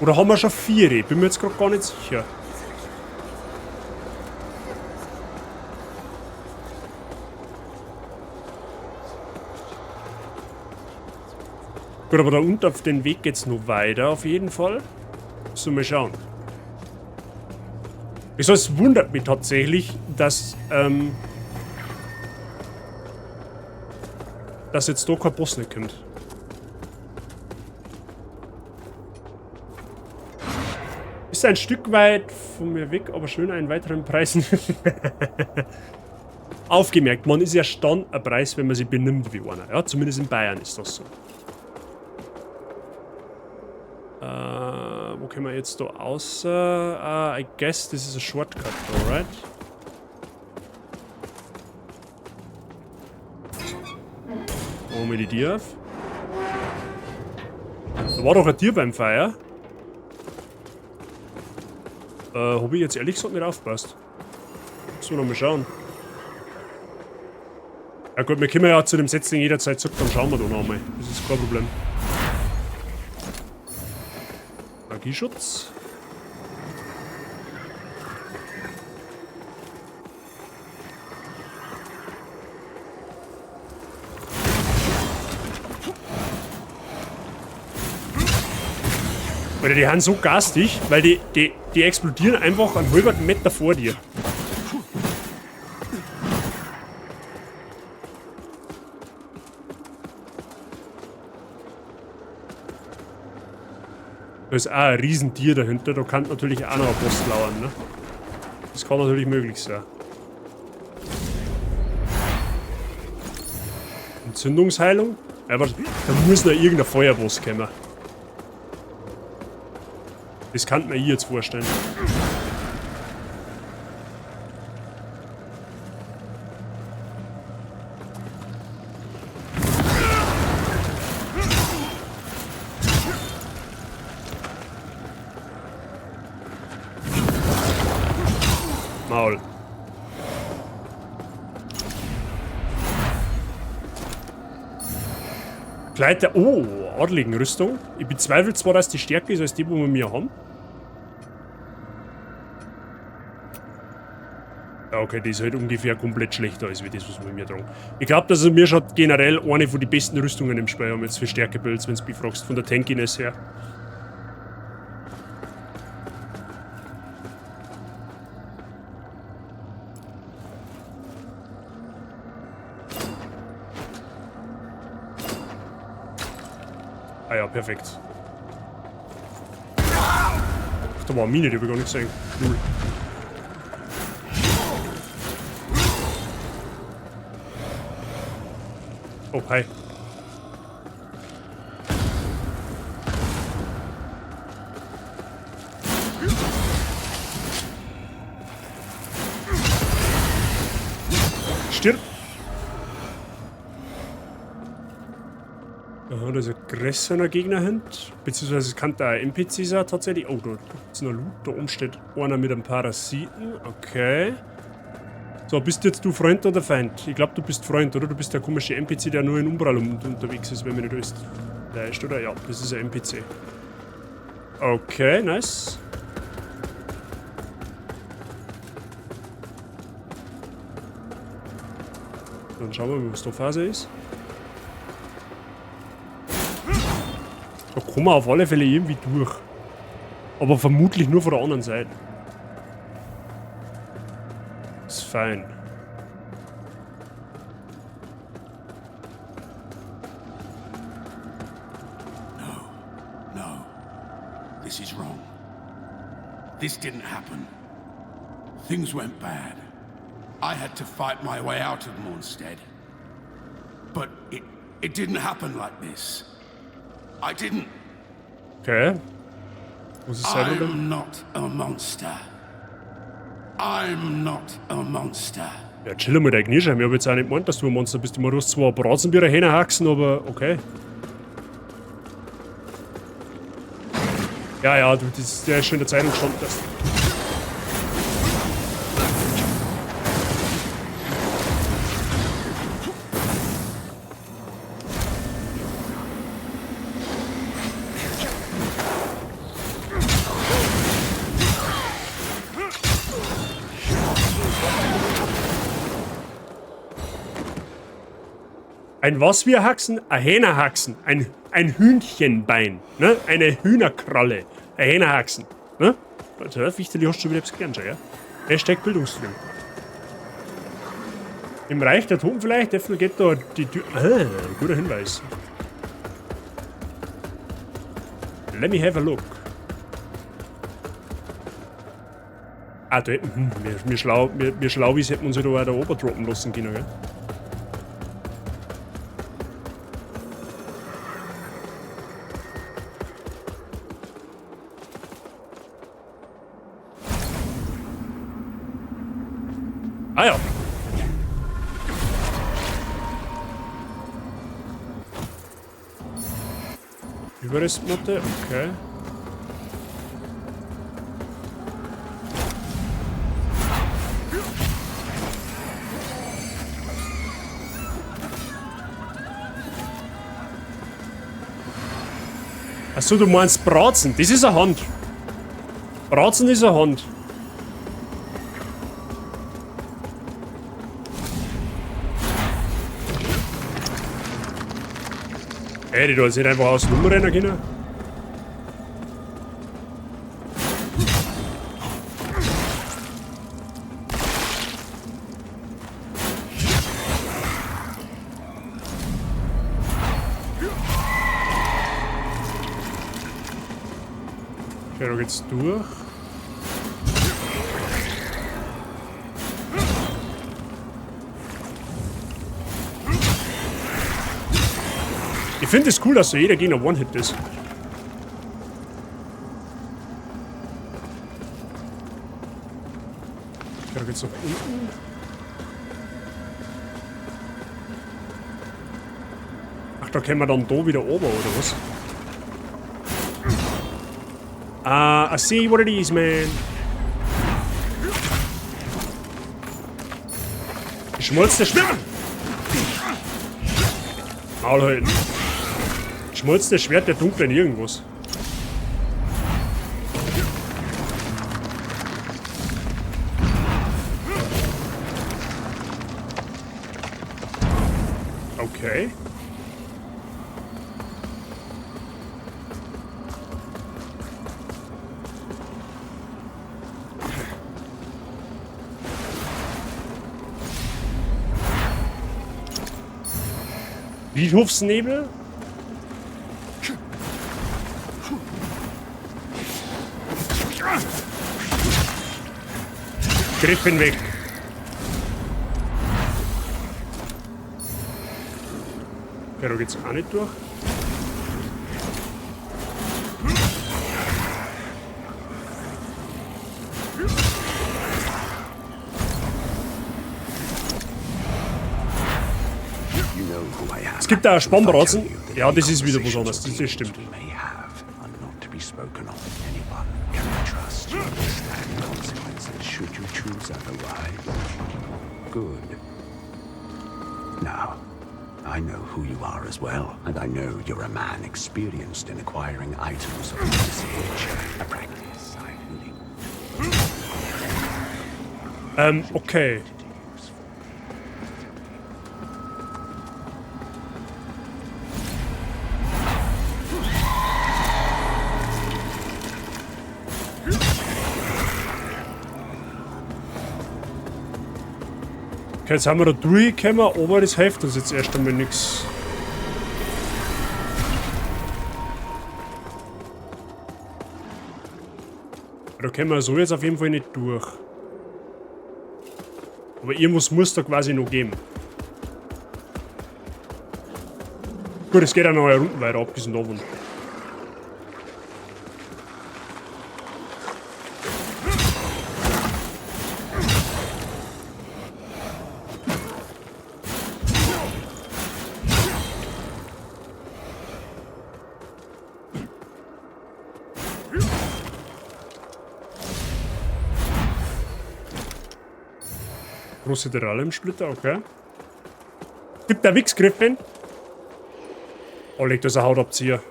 Oder haben wir schon 4? Ich bin mir jetzt gerade gar nicht sicher. Gut, aber da unten auf den Weg geht's noch weiter, auf jeden Fall. Müssen wir mal schauen. Es wundert mich tatsächlich, dass jetzt da kein Boss nicht kommt. Ist ein Stück weit von mir weg, aber schön einen weiteren Preis. Aufgemerkt, man ist ja dann ein Preis, wenn man sich benimmt wie einer. Ja, zumindest in Bayern ist das so. Wo können wir jetzt da außer? I guess this is a shortcut, alright? Machen wir die Tür auf. Da war doch ein Tier beim Feuer. Hab ich jetzt ehrlich gesagt nicht aufgepasst. Müssen wir noch mal schauen. Ja gut, wir kommen ja zu dem Setzling jederzeit zurück, dann schauen wir da noch einmal. Das ist kein Problem. Magieschutz. Alter, die sind so garstig, weil die explodieren einfach einen halben Meter vor dir. Da ist auch ein Riesentier dahinter, da kann natürlich auch noch ein Boss lauern, ne? Das kann natürlich möglich sein. Entzündungsheilung? Ja, aber da muss noch irgendein Feuerboss kommen. Das kann man ihr jetzt vorstellen. Maul. Kleid der... Oh, adligen Rüstung. Ich bezweifle zwar, dass die stärker ist als die, die wir mir haben. Ja, okay, die ist halt ungefähr komplett schlechter als wie das, was wir mir tragen. Ich glaub, dass wir schon generell eine von den besten Rüstungen im Spiel haben, jetzt für Stärke-Builds, wenn's mich fragst, von der Tankiness her. Ah ja, perfekt. Ach, da war eine Mine, die hab ich gar nicht gesehen. Null. Oh, hi. Stirb! Aha, da ist ein größerer Gegner hin. Beziehungsweise es kann da ein NPC sein tatsächlich. Oh, da ist noch Loot. Da oben steht einer mit einem Parasiten. Okay. So, bist jetzt du Freund oder Feind? Ich glaub, du bist Freund, oder? Du bist der komische NPC, der nur in Umbral unterwegs ist, wenn mich nicht alles täuscht, oder? Ja, das ist ein NPC. Okay, nice. Dann schauen wir mal, was da Phase ist. Da kommen wir auf alle Fälle irgendwie durch. Aber vermutlich nur von der anderen Seite. Ist fein. No, no. This is wrong. This didn't happen. Things went bad. I had to fight my way out of Mournstead. But it didn't happen like this. I didn't. Okay. Was ist sein Problem? I'm not a monster. I'm not a monster. Ja, chill mal dein Kniescheiben. Ich hab jetzt auch nicht gemeint, dass du ein Monster bist. Ich meine, du hast zwar Bratzenbier Hähnerhaxen, aber okay. Ja, ja, du, das ist, der ist schon in der Zeitung gestanden, dass Ein was wir haxen? Ein Hähnerhaxen. Ein Hühnchenbein. Ne? Eine Hühnerkralle. Ein Hähnerhaxen. Ne? Also, Wichterli, hast du schon wieder etwas gelernt, schon, gell? Hashtag Bildungsstream. Im Reich der Toten vielleicht? Äffel geht da die Tür. Ah, guter Hinweis. Let me have a look. Ah, da hätten, wir Schlauis hätten uns ja da auch da oben droppen lassen können, gell? Ah ja. Überrestmotte, okay. Achso, du meinst Bratzen. Das ist eine Hand. Bratzen ist eine Hand. Ey, die da jetzt nicht einfach außen rumrennen können. Okay, da geht's durch. Ich finde es cool, dass so jeder Gegner One-Hit ist. Okay, da geht's nach unten. Ach, da können wir dann da wieder oben, oder was? Ah, I see what it is, man. Geschmolzene Schwert! Maul halten. Geschmolzenes Schwert der dunklen irgendwas. Okay. Friedhofsnebel? Griff hinweg. Okay, da geht's auch nicht durch. Es gibt da Spannbratzen. Ja, das ist wieder was anderes. Das stimmt. Now, I know who you are as well, and I know you're a man experienced in acquiring items of this nature. A practice I've linked. Okay. Okay, jetzt haben wir da durchgekommen, aber das hilft uns jetzt erst einmal nix. Da können wir so jetzt auf jeden Fall nicht durch. Aber irgendwas muss da quasi noch geben. Gut, es geht auch noch eine Runde weiter, abgesehen davon. Große Deralem-Splitter, okay. Gibt der Wichsgriffin? Oh, legt das ein Hautabzieher.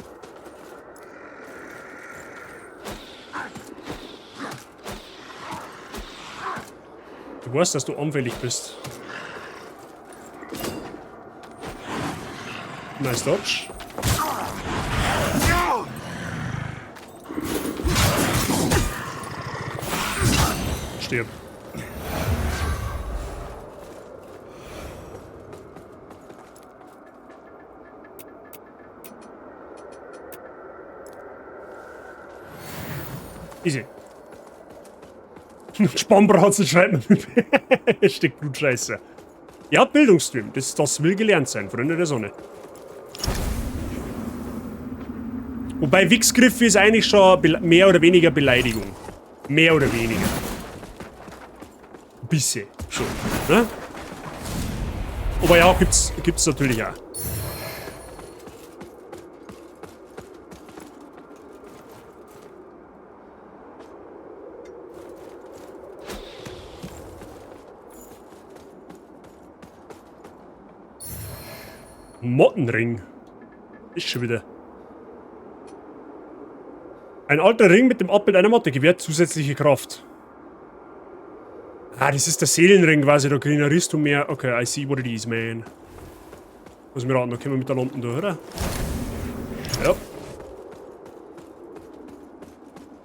Du weißt, dass du anfällig bist. Nice dodge. Stirb. Easy. Spannbratzen schreibt man mit Hashtag Blutscheiße. Ja, Bildungsstream. Das will gelernt sein, Freunde der Sonne. Wobei Wichsgriffe ist eigentlich schon mehr oder weniger Beleidigung. Mehr oder weniger. Ein bisschen schon, ne? Aber ja, gibt's natürlich auch. Mottenring. Ist schon wieder. Ein alter Ring mit dem Abbild einer Motte gewährt zusätzliche Kraft. Ah, das ist der Seelenring quasi, da generierst du mehr. Okay, I see what it is, man. Muss mir raten, da können wir mit der Lampen durch, oder? Ja.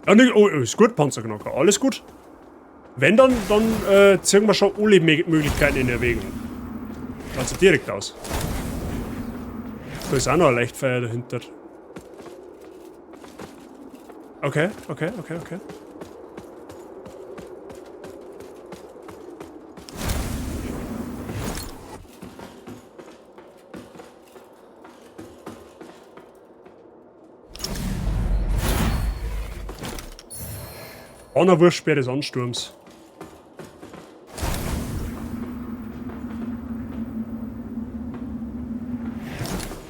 Ja, ne, oh, ist gut, Panzerknacker. Alles gut. Wenn, dann ziehen wir schon alle Möglichkeiten in Erwägung. Also direkt aus. Da ist auch noch ein Leichtfeuer dahinter. Okay, okay, okay, okay. Donnerwurstspeer des Ansturms.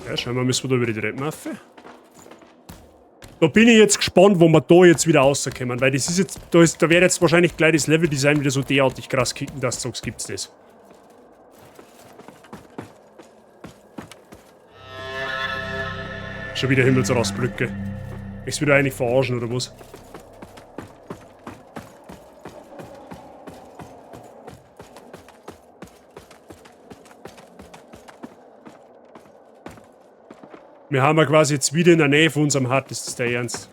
Ja, scheinbar müssen wir da über die Treppen rauf. Da bin ich jetzt gespannt, wo wir da jetzt wieder rauskommen, weil das ist jetzt, da ist, da wird jetzt wahrscheinlich gleich das Leveldesign wieder so derartig krass kicken, dass du sagst, gibt's das. Schon wieder Himmelsrastbrücke. Ich will eigentlich verarschen, oder was? Wir haben ja quasi jetzt wieder in der Nähe von unserem Hut, ist das der Ernst?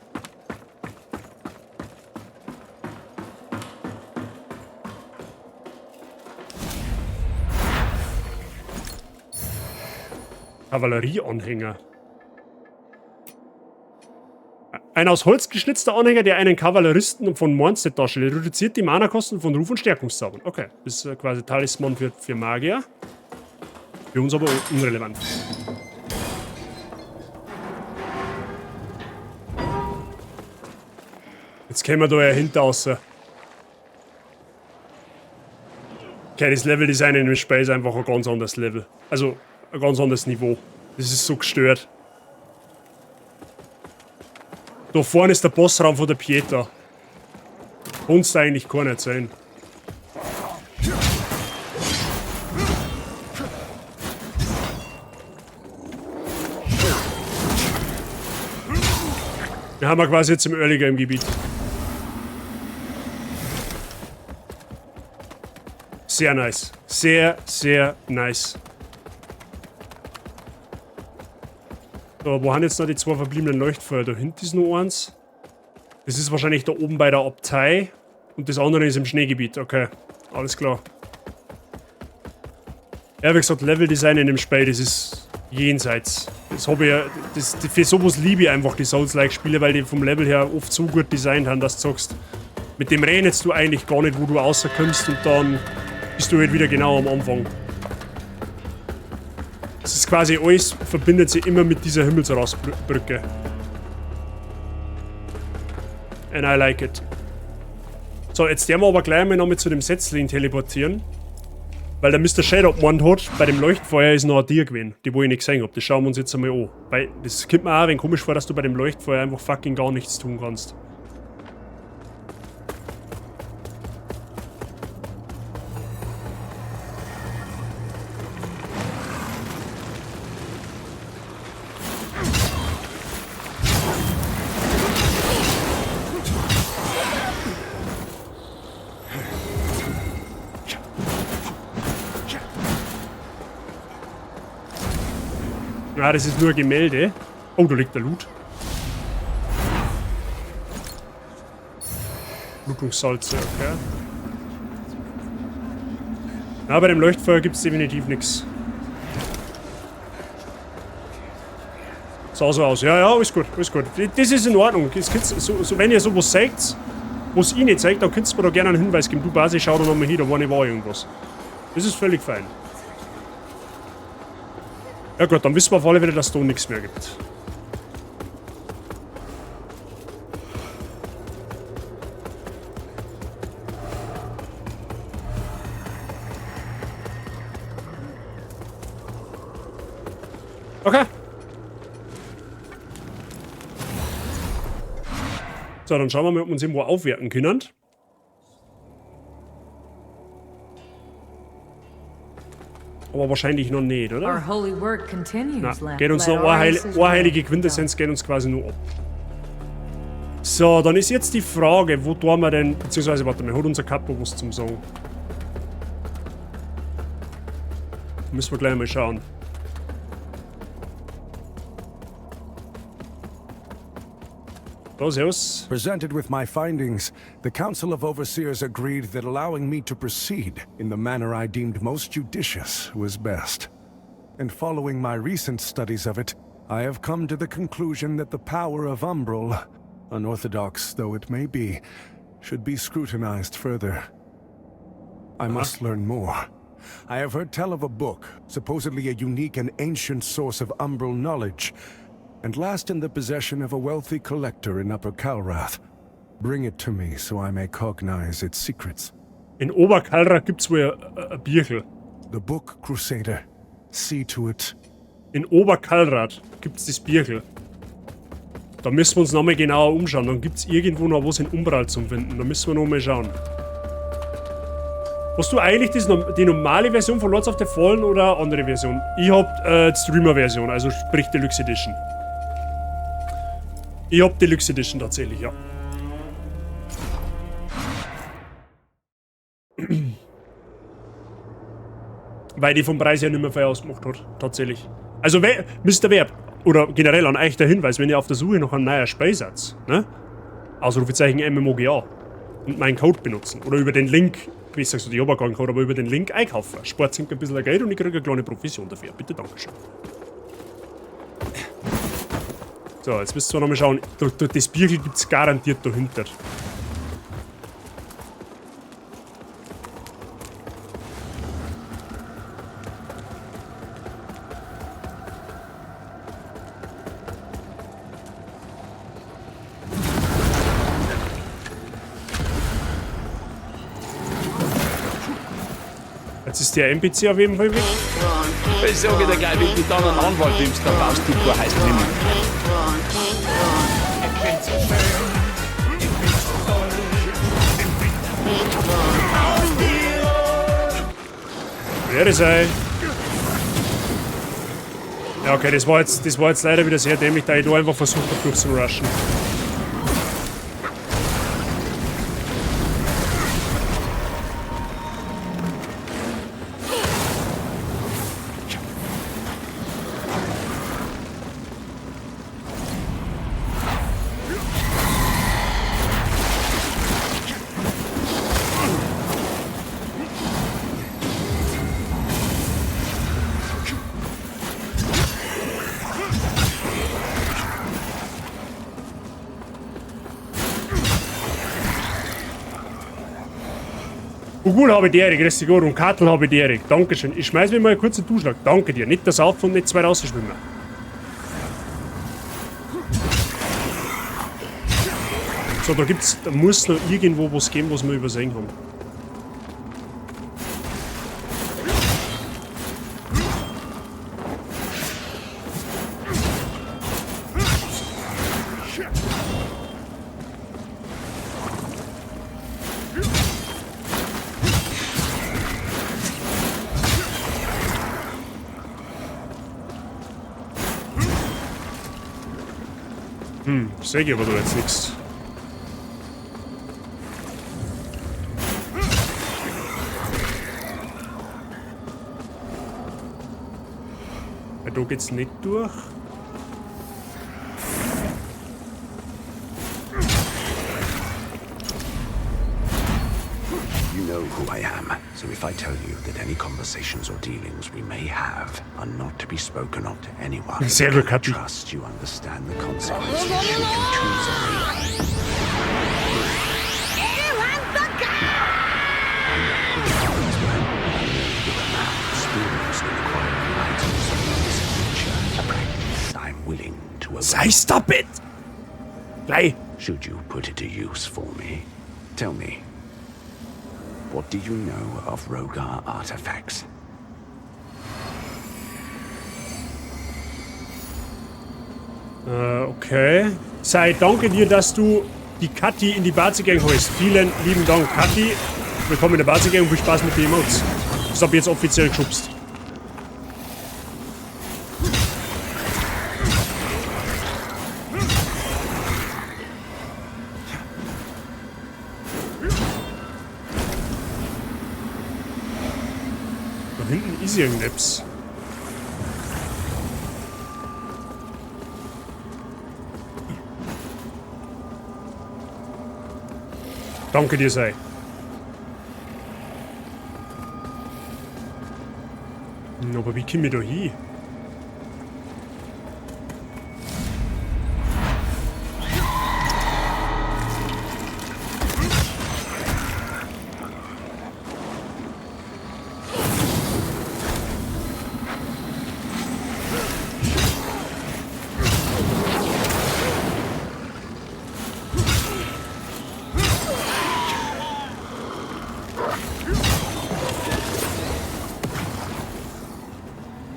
Kavallerieanhänger. Ein aus Holz geschnitzter Anhänger, der einen Kavalleristen von Mournstead darstellt, reduziert die Mana-Kosten von Ruf- und Stärkungszaubern. Okay, das ist quasi Talisman für Magier. Für uns aber unrelevant. Jetzt kommen wir da ja hinter raus. Okay, das Leveldesign in dem Spiel ist einfach ein ganz anderes Level. Also, ein ganz anderes Niveau. Das ist so gestört. Da vorne ist der Bossraum von der Pieta. Kannst du eigentlich gar nicht sein. Wir haben ja quasi jetzt im Early Game Gebiet. Sehr nice. Sehr, sehr nice. So, wo haben jetzt noch die zwei verbliebenen Leuchtfeuer? Da hinten ist noch eins. Das ist wahrscheinlich da oben bei der Abtei. Und das andere ist im Schneegebiet. Okay, alles klar. Ja, wie gesagt, Leveldesign in dem Spiel, das ist jenseits. Das hab ich ja, das, für sowas liebe ich einfach die Souls-like-Spiele, weil die vom Level her oft so gut designt haben, dass du sagst, mit dem rechnest du eigentlich gar nicht, wo du rauskommst und dann bist du halt wieder genau am Anfang. Das ist quasi alles, verbindet sich immer mit dieser Himmelsrastbrücke. And I like it. So, jetzt werden wir aber gleich mal noch mit zu dem Setzling teleportieren. Weil der Mister Shadow gemeint hat, bei dem Leuchtfeuer ist noch ein Tier gewesen, die wo ich nicht gesehen hab. Das schauen wir uns jetzt einmal an. Weil das kommt mir auch ein wenig komisch vor, dass du bei dem Leuchtfeuer einfach fucking gar nichts tun kannst. Na, das ist nur ein Gemälde. Oh, da liegt der Loot. Blutungssalze, okay. Na, bei dem Leuchtfeuer gibt es definitiv nichts. Sah so aus. Ja, ja, alles gut, alles gut. Das ist in Ordnung. Das könnt's, so, wenn ihr sowas seht, was ich nicht zeigt, dann könnt ihr mir da gerne einen Hinweis geben. Du, Basi, schau da nochmal hin, da war nicht wahr irgendwas. Das ist völlig fein. Ja gut, dann wissen wir auf alle Fälle, dass es da nichts mehr gibt. Okay. So, dann schauen wir mal, ob wir uns irgendwo aufwerten können. Aber wahrscheinlich noch nicht, oder? Our holy work continues, Na, lad. geht uns Let noch eine Ares' eine heilige will be Quintessenz geht uns quasi nur ab. So, dann ist jetzt die Frage, wo tun wir denn, beziehungsweise, warte mal, hat unser Kapo was zum Sagen? Müssen wir gleich mal schauen. Da, servus. Presented with my findings, the Council of Overseers agreed that allowing me to proceed in the manner I deemed most judicious was best. And following my recent studies of it, I have come to the conclusion that the power of Umbral, unorthodox though it may be, should be scrutinized further. I must learn more. I have heard tell of a book, supposedly a unique and ancient source of Umbral knowledge, and last in the possession of a wealthy collector in Upper Calrath. Bring it to me so I may cognize its secrets. In Oberkalrath gibt's wohl ein Bierchen. The book, Crusader. See to it. In Oberkalrath gibt's das Bierchen. Da müssen wir uns nochmal genauer umschauen. Dann gibt's irgendwo noch was in Umbral zum Finden. Da müssen wir nochmal schauen. Hast du eigentlich die normale Version von Lords of the Fallen oder eine andere Version? Ich hab die Streamer-Version, also sprich Deluxe Edition. Ich hab Deluxe Edition tatsächlich, ja. Weil die vom Preis her nicht mehr viel ausgemacht hat, tatsächlich. Also, Mr. Verb, oder generell an euch der Hinweis, wenn ihr auf der Suche nach einem neuen Spielsatz, ne? Ausrufezeichen MMOGA und meinen Code benutzen oder über den Link, wie sagst du, ich hab auch keinen Code, aber über den Link einkaufen. Spart sich ein bisschen Geld und ich kriege eine kleine Provision dafür. Bitte, Dankeschön. So, jetzt müssen wir nochmal schauen. Das Bierchen gibt's garantiert dahinter. Jetzt ist der NPC auf jeden Fall weg. Ich sage dir gleich, wenn du dann einen Anwalt nimmst, dann brauchst du kein Heiß nimmer. Wäre sei. Ja, okay, das war jetzt leider wieder sehr dämlich, da ich da einfach versucht habe durchzurushen. Ugul habe ich dir, grüß dich Gott, und Kattel habe ich dir. Dankeschön. Ich schmeiß mir mal einen kurzen Duschlag. Danke dir. Nicht das auf und nicht zwei rausschwimmen. So, da muss noch irgendwo was geben, was wir übersehen haben. Sehe ich aber da jetzt nichts. Ja, da geht's nicht durch. You know who I am, so if I tell you that any conversations or dealings we may have are not to be spoken of to anyone, Sehr gut, I Kathi. trust you understand the consequences should you choose otherwise. I know who you are as well, and I know you're a man experienced in acquiring items of this nature, a practice I'm willing to overlook. Sei stop it! Gleich. Should you put it to use for me? Tell me, what do you know of Rogar artifacts? Okay. Sei, danke dir, dass du die Kathi in die Bazi-Gang holst. Vielen lieben Dank, Kathi. Willkommen in der Bazi-Gang und viel Spaß mit den Emotes. Das hab ich jetzt offiziell geschubst. Da hinten ist irgendetwas. Danke dir, sei. Aber wie komme ich da hin?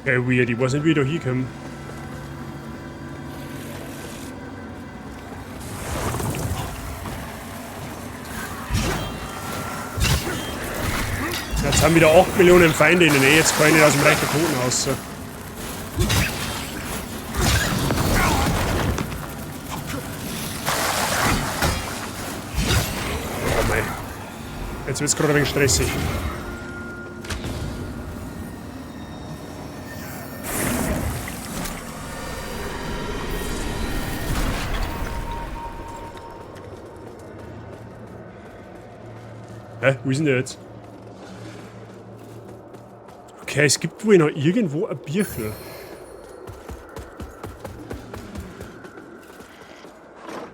Okay, weird. Ich weiß nicht, wie ich da hinkomme. Jetzt haben wieder 8 Millionen Feinde in der Nähe. Jetzt kann ich nicht aus dem Reich der Toten raus. Oh mei. Jetzt wird's gerade ein wenig stressig. Hä? Wo ist denn der jetzt? Okay, es gibt wohl noch irgendwo ein Birchel.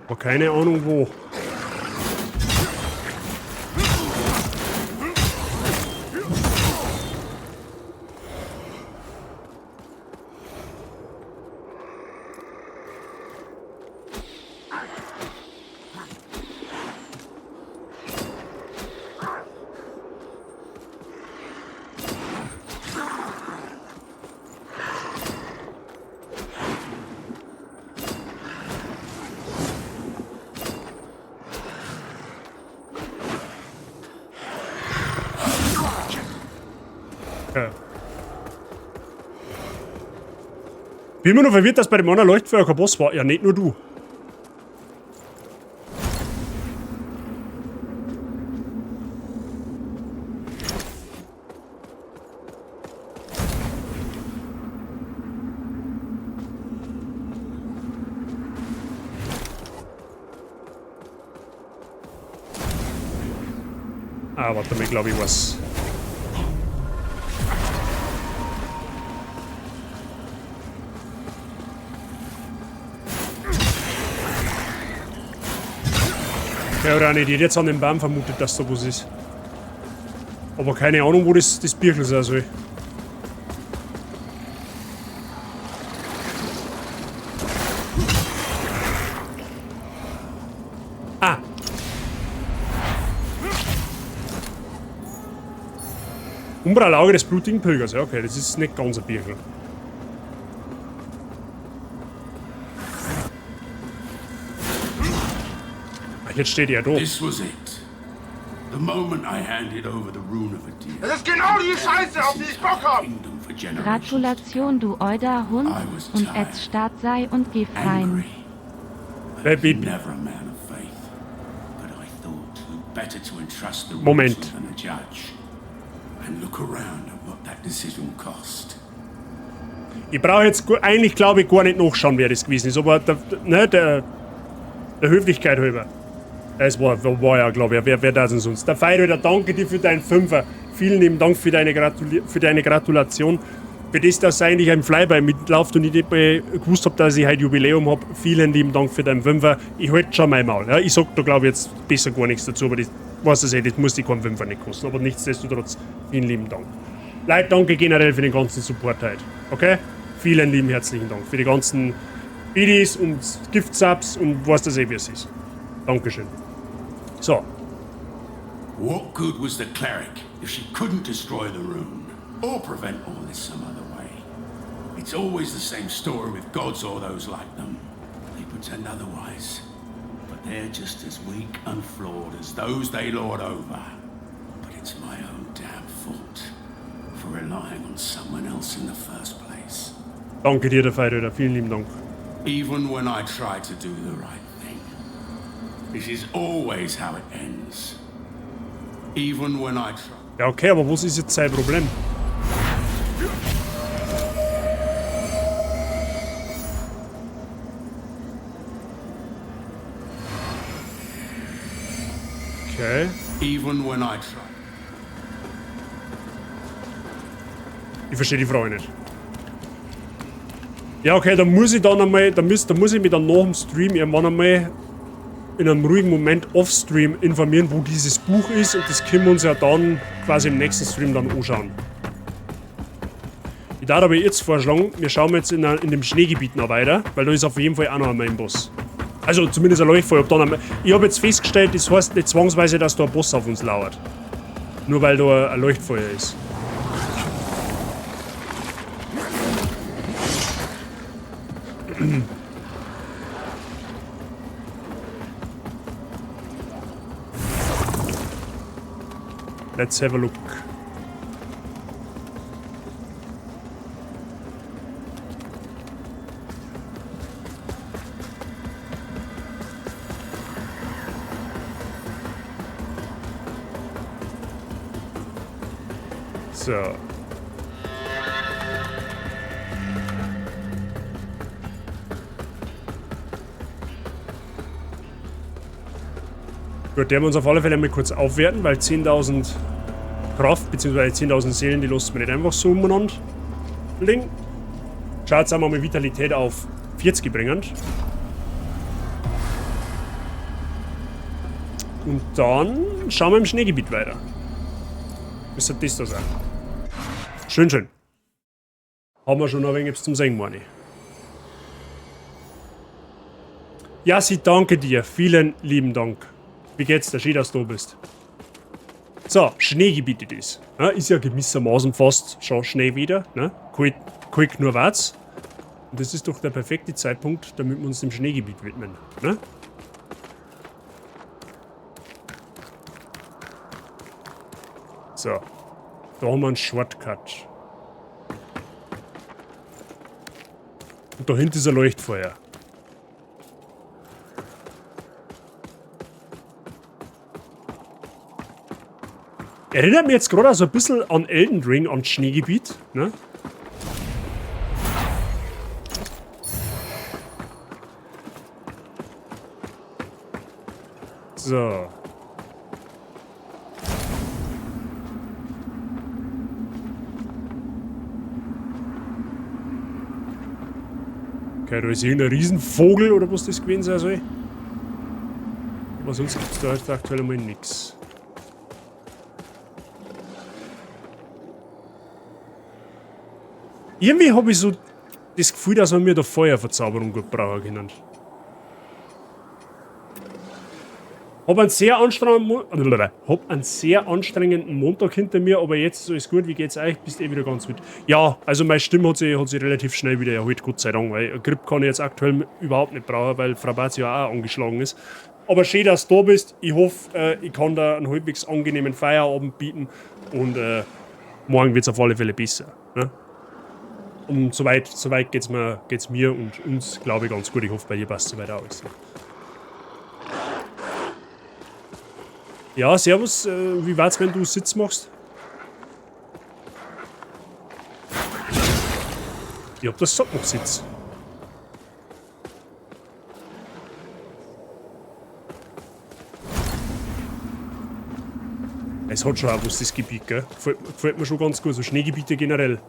Aber keine Ahnung wo. Ja. Bin immer noch verwirrt, dass bei dem anderen Leuchtfeuer kein Boss war. Ja, nicht nur du. Ah, warte mal, glaube ich was. Ja, oder nicht. Ich hätte jetzt an dem Baum vermutet, dass da was ist. Aber keine Ahnung, wo das Birchel sein soll. Ah! Umbral-Auge des blutigen Pilgers. Ja, okay, das ist nicht ganz ein Birchel. Jetzt steht er da. This was it. The moment I handed over the rune of Adyr. Das ist genau die Scheiße, auf die ich Bock hab! Gratulation, du oider Hund, und als Staat sei und geh fein. Baby. Never a man of faith, but I thought who better to entrust the rune Moment. to than a judge. And look around at what that decision cost. Ich brauche jetzt eigentlich, glaube ich, gar nicht nachschauen, wer das gewesen ist, aber der, ne, der Höflichkeit halber. Es war ja, glaube ich, wer das denn sonst? Der Feiröder, danke dir für deinen Fünfer. Vielen lieben Dank für deine Gratulation. Für das, dass eigentlich ein Flyby mitläuft und ich nicht mal gewusst hab, dass ich heute Jubiläum hab. Vielen lieben Dank für deinen Fünfer. Ich halte schon mein Maul. Ja, ich sag da, glaube ich, jetzt besser gar nichts dazu, aber das weiß ich eh, das muss die keinen Fünfer nicht kosten. Aber nichtsdestotrotz, vielen lieben Dank. Leute, danke generell für den ganzen Support heute. Okay? Vielen lieben herzlichen Dank für die ganzen Biddies und Gift-Subs und was das eh, wie es ist. Dankeschön. So. What good was the cleric if she couldn't destroy the rune or prevent all this some other way? It's always the same story with gods or those like them. They pretend otherwise, but they're just as weak and flawed as those they lord over. But it's my own damn fault for relying on someone else in the first place. Danke dir, der Feiröder. Vielen lieben Dank. Even when I try to do the right thing, this is always how it ends. Even when I try. Ja, okay, aber was ist jetzt sein Problem? Okay. Even when I try. Ich verstehe die Frage nicht. Ja, okay, da muss ich dann einmal, da muss ich mich dann nach dem Stream irgendwann einmal in einem ruhigen Moment off-Stream informieren, wo dieses Buch ist, und das können wir uns ja dann quasi im nächsten Stream dann anschauen. Ich darf aber jetzt vorschlagen, wir schauen jetzt in dem Schneegebiet noch weiter, weil da ist auf jeden Fall auch noch ein Main-Boss. Also zumindest ein Leuchtfeuer. Ich habe jetzt festgestellt, das heißt nicht zwangsweise, dass da ein Boss auf uns lauert. Nur weil da ein Leuchtfeuer ist. Let's have a look. So. Gut, der wir uns auf alle Fälle mal kurz aufwerten, weil 10.000 Kraft bzw. 10.000 Seelen, die lassen wir nicht einfach so umeinander legen. Schaut jetzt mal Vitalität auf 40 bringen. Und dann schauen wir im Schneegebiet weiter. Müsste das da sein. Schön, schön. Haben wir schon ein wenig zum Singen, meine ich. Ja, sie danke dir. Vielen lieben Dank. Wie geht's dir? Schön, dass du da bist. So, Schneegebiet ist. Ja, ist ja gewissermaßen fast schon Schnee wieder. Ne? Kalt nur war's. Und das ist doch der perfekte Zeitpunkt, damit wir uns dem Schneegebiet widmen. Ne? So. Da haben wir einen Shortcut. Und da hinten ist ein Leuchtfeuer. Erinnert mich jetzt gerade so ein bisschen an Elden Ring, an Schneegebiet, ne? So. Okay, da ist irgendein Riesenvogel oder was das gewesen sein soll. Aber sonst gibt's da jetzt aktuell einmal nix. Irgendwie hab ich so das Gefühl, dass wir mir da Feuerverzauberung gut brauchen können. Hab einen sehr anstrengenden Montag hinter mir, aber jetzt ist alles gut. Wie geht's euch? Bist eh wieder ganz fit. Ja, also meine Stimme hat sich relativ schnell wieder erholt, Gott sei Dank, weil Grippe kann ich jetzt aktuell überhaupt nicht brauchen, weil Frau Batz ja auch angeschlagen ist. Aber schön, dass du da bist. Ich hoffe, ich kann da einen halbwegs angenehmen Feierabend bieten und morgen wird's auf alle Fälle besser. Ne? Und soweit geht's mir und uns, glaube ich, ganz gut. Ich hoffe, bei dir passt soweit auch alles. Ja, servus. Wie war's, wenn du Sitz machst? Ich hab das gesagt, mach Sitz. Es hat schon auch was, das Gebiet, gell? Gefällt mir schon ganz gut, so Schneegebiete generell.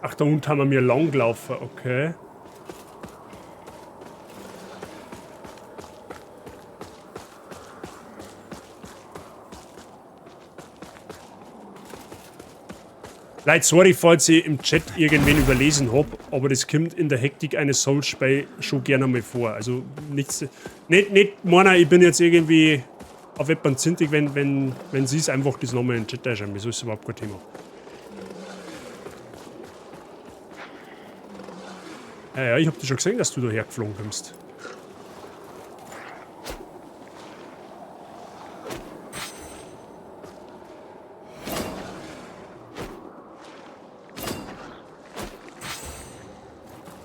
Ach, da unten haben wir mir lang gelaufen, okay. Leute, sorry, falls ich im Chat irgendwen überlesen hab, aber das kommt in der Hektik eines Souls-Spiels schon gerne mal vor. Also nichts. Nicht meiner, ich bin jetzt irgendwie auf jemanden zintig, wenn sie es einfach das nochmal in den Chat einschreiben. Das ist überhaupt kein Thema. Ja, ja, ich hab dich schon gesehen, dass du da hergeflogen kommst.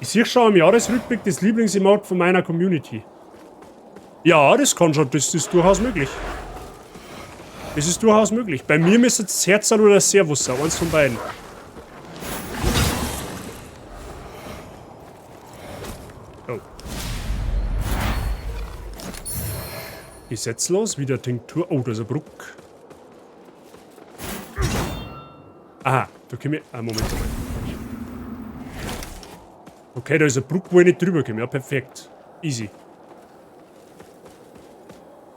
Ich sehe schon im Jahresrückblick das Lieblingsemote von meiner Community. Ja, das kann schon, das ist durchaus möglich. Das ist durchaus möglich. Bei mir müsste es das Herz oder das Servus sein, eins von beiden. Oh. Gesetzlos, wieder Tinktur. Oh, da ist eine Brücke. Aha, da komme ich. Ah, Moment mal. Okay, da ist eine Brücke, wo ich nicht drüber komme. Ja, perfekt. Easy.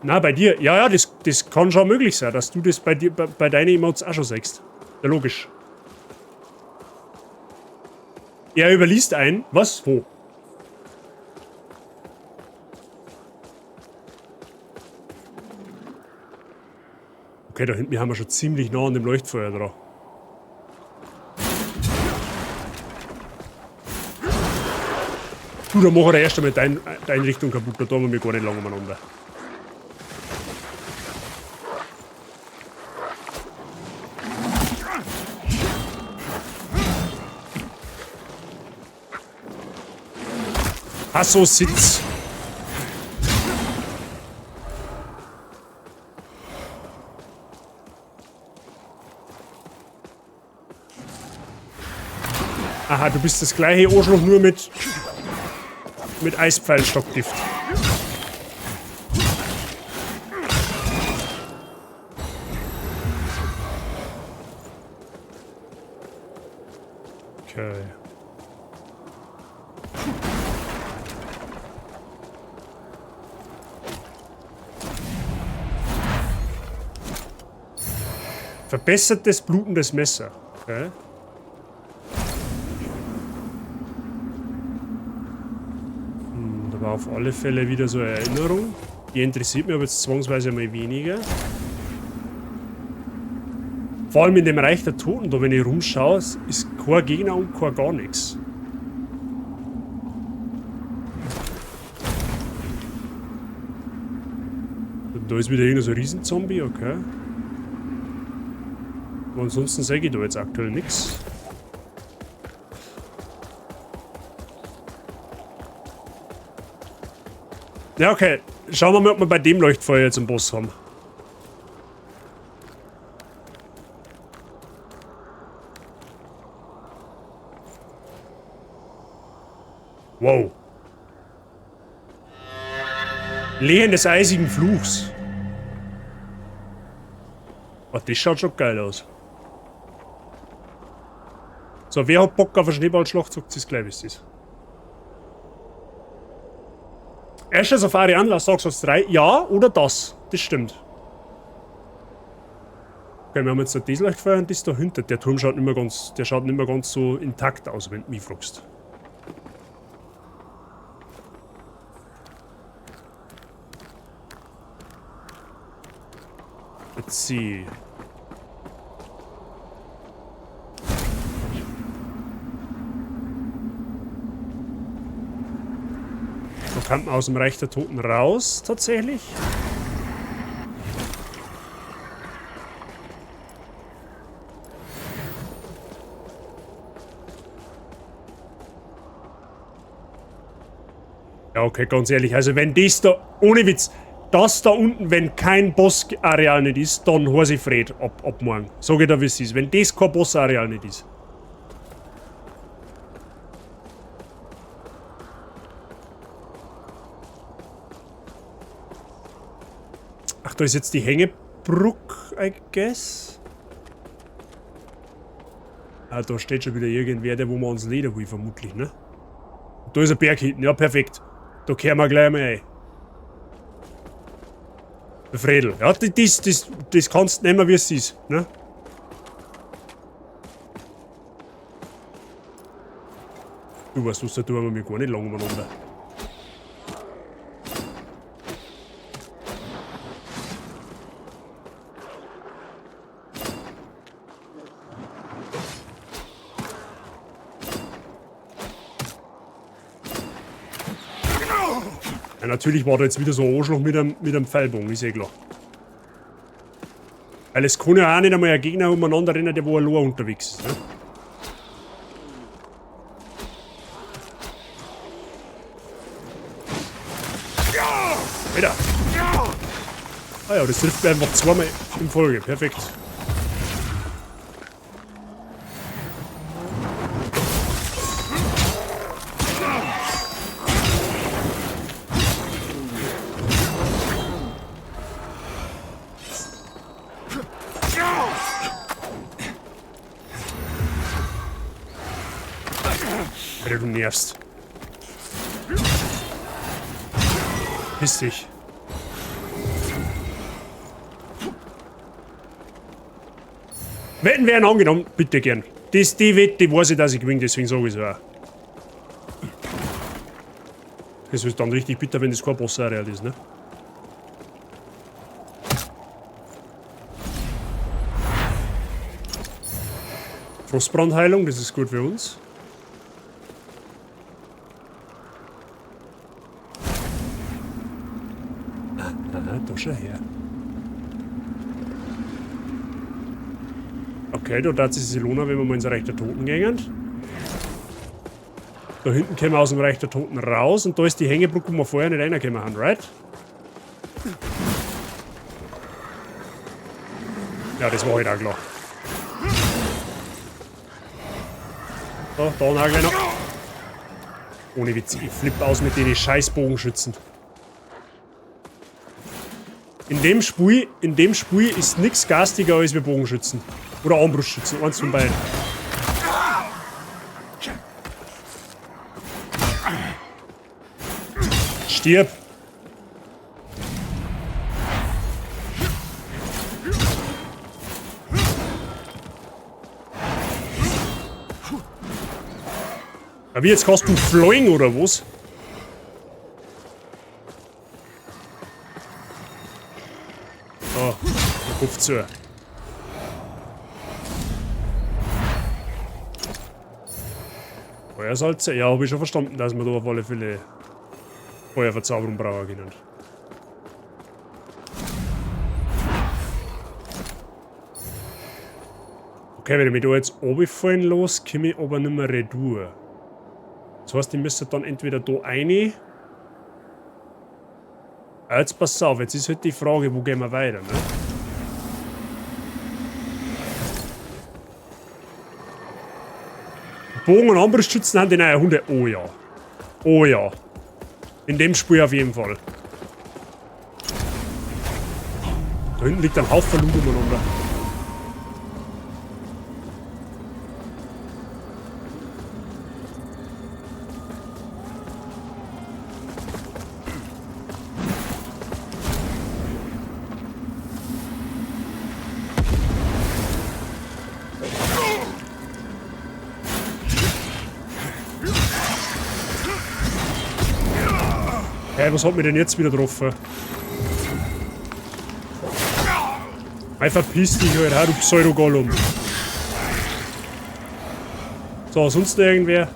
Na, bei dir. Ja, ja, das kann schon möglich sein, dass du das bei dir, bei deinen Emotes auch schon sagst. Ja, logisch. Er überliest ein. Was? Wo? Okay, da hinten haben wir schon ziemlich nah an dem Leuchtfeuer dran. Du, da mach ich erst einmal deine Richtung kaputt, da tun wir mich gar nicht lange umeinander. Hasso Sitz. Aha, du bist das gleiche Arschloch, nur mit Eispfeilstockgift. Okay. Verbessertes blutendes Messer. Okay. Da war auf alle Fälle wieder so eine Erinnerung. Die interessiert mich aber jetzt zwangsweise mal weniger. Vor allem in dem Reich der Toten, da wenn ich rumschaue, ist kein Gegner und kein gar nichts. Da ist wieder irgendein so ein Riesenzombie, okay. Aber ansonsten sehe ich da jetzt aktuell nichts. Ja, okay. Schauen wir mal, ob wir bei dem Leuchtfeuer jetzt einen Boss haben. Wow. Lehen des eisigen Fluchs. Oh, das schaut schon geil aus. So, wer hat Bock auf eine Schneeballschlacht, sagt es gleich, wie es ist. Erster Safari Anlass, sagst du 3? Ja, oder das. Das stimmt. Okay, wir haben jetzt das Leuchtfeuer und das dahinter. Der Turm schaut nicht mehr ganz, der schaut nicht mehr ganz so intakt aus, wenn du mich fragst. Let's see. Da kommt man aus dem Reich der Toten raus, tatsächlich. Ja, okay, ganz ehrlich, also wenn das da, ohne Witz, das da unten, wenn kein Boss-Areal nicht ist, dann heiß ich Fred ab morgen. Sag ich dir, wie es ist. Wenn das kein Boss-Areal nicht ist. Ach, da ist jetzt die Hängebrücke, I guess. Ah, da steht schon wieder irgendwer, der wo man ans Leder will, vermutlich, ne? Und da ist ein Berg hinten, ja, perfekt. Da kehren wir gleich mal ein. Der Fredel. Ja, das kannst du nehmen, wie es ist, ne? Du weißt was, da tun wir mir gar nicht lang umeinander. Ja, natürlich war da jetzt wieder so ein Arschloch mit einem Pfeilbogen, ist eh klar. Weil es kann ja auch nicht einmal ein Gegner umeinander rennen, der wo allein unterwegs ist, ne? Alter! Ah ja, das trifft mir einfach zweimal in Folge. Perfekt. Alter, du nervst. Piss dich. Wetten werden angenommen, bitte gern. Das, die Wette weiß ich, dass ich gewinne, deswegen sage ich es auch. Das ist dann richtig bitter, wenn das kein Boss-Areal ist, ne? Frostbrandheilung, das ist gut für uns. Aha, da schau her. Okay, da darf es sich lohnen, wenn wir mal ins Reich der Toten gehen. Da hinten kommen wir aus dem Reich der Toten raus und da ist die Hängebrücke, wo wir vorher nicht reingekommen haben, right? Ja, das war halt auch klar. So, da noch gleich noch. Ohne Witz, ich flippe aus mit den scheiß Bogenschützen. In dem Spiel ist nix garstiger als wir Bogenschützen. Oder Armbrustschützen, eins von beiden. Stirb! Aber jetzt kannst du fliegen oder was? Oh, der Kopf zu. Feuersalze? Ja, hab ich schon verstanden, dass wir da auf alle Fälle Feuerverzauberung brauchen können. Okay, wenn ich mich da jetzt runterfallen lasse, komme ich aber nicht mehr retour. Das heißt, ich müsste dann entweder da rein. Jetzt pass auf, jetzt ist halt die Frage, wo gehen wir weiter, ne? Bogen- und Armbrustschützen haben die neuen Hunde. Oh ja. Oh ja. In dem Spiel auf jeden Fall. Da hinten liegt ein Haufen Loot umeinander. Hey, was hat mich denn jetzt wieder getroffen? Ey, verpiss dich halt, du Pseudo-Gollum. So, sonst noch irgendwer?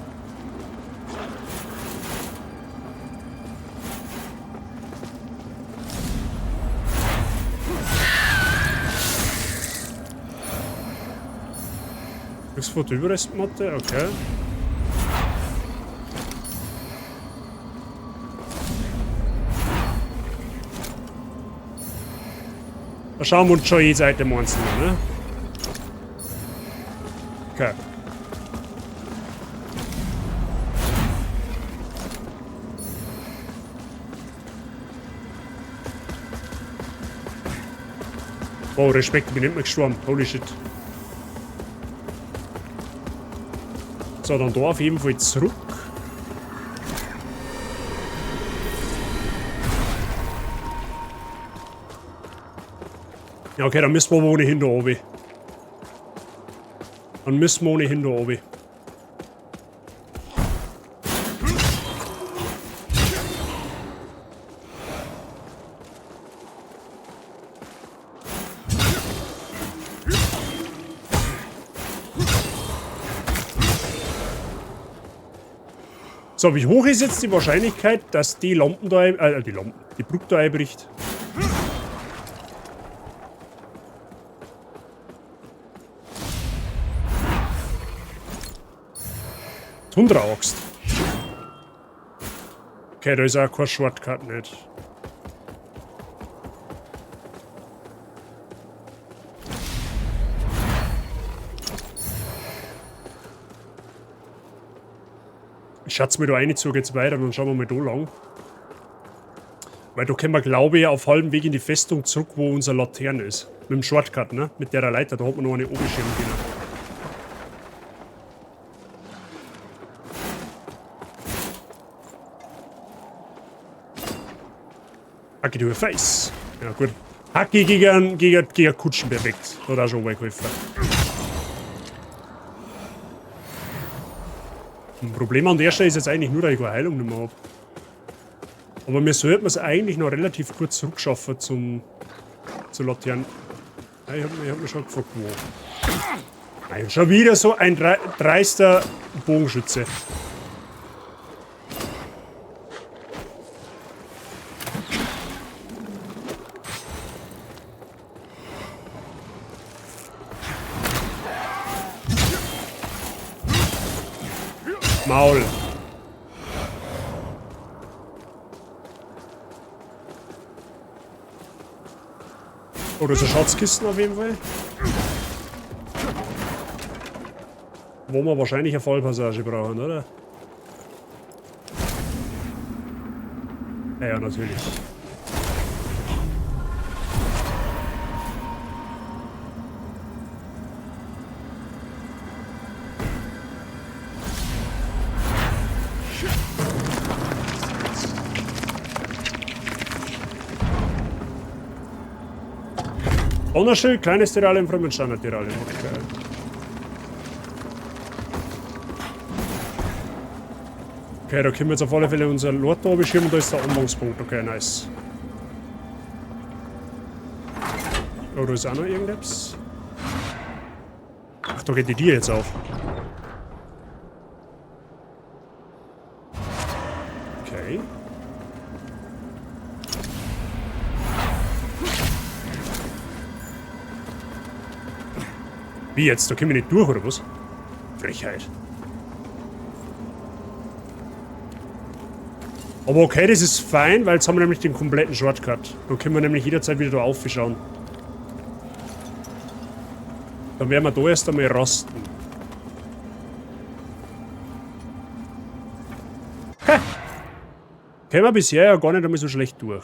Nichts vor der Überrestmatte? Okay. Da schauen wir uns schon jede Seite einzeln an, ne? Okay. Oh, Respekt, ich bin nicht mehr gestorben. Holy shit. So, dann da auf jeden Fall zurück. Ja, okay, dann müssen wir aber ohnehin da runter. Dann müssen wir ohnehin da runter. So, wie hoch ist jetzt die Wahrscheinlichkeit, dass die Lampen da, die Brücke da einbricht? Tundra-Axt. Okay, da ist auch kein Shortcut nicht. Ich schätze mir da rein, so geht's weiter, dann schauen wir mal da lang. Weil da können wir, glaube ich, auf halbem Weg in die Festung zurück, wo unser Laterne ist. Mit dem Shortcut, ne? Mit der Leiter, da hat man noch eine oben können. Hacke to your face. Ja, gut. Hacke gegen Kutschen, perfekt. Hat auch schon mal geholfen. Ein Problem an der Stelle ist jetzt eigentlich nur, dass ich keine Heilung nicht mehr hab. Aber mir sollten es eigentlich noch relativ kurz zurückschaffen zur Laterne. Ja, ich hab mich schon gefragt, wo. Nein, schon wieder so ein dreister Bogenschütze. Maul. Oh, das ist eine Schatzkiste auf jeden Fall. Wo wir wahrscheinlich eine Fallpassage brauchen, oder? Ja, ja, natürlich. Donnerschild, kleines Terrarium, von Standard Terrarium. Okay. Okay, da können wir jetzt auf alle Fälle unser Lord da beschirmen und da ist der Anfangspunkt. Okay, nice. Oh, da ist auch noch irgendetwas. Ach, da geht die Tür jetzt auf. Okay. Wie jetzt? Da können wir nicht durch, oder was? Frechheit. Aber okay, das ist fein, weil jetzt haben wir nämlich den kompletten Shortcut. Dann können wir nämlich jederzeit wieder da aufschauen. Dann werden wir da erst einmal rasten. Ha! Kämen wir bisher ja gar nicht einmal so schlecht durch.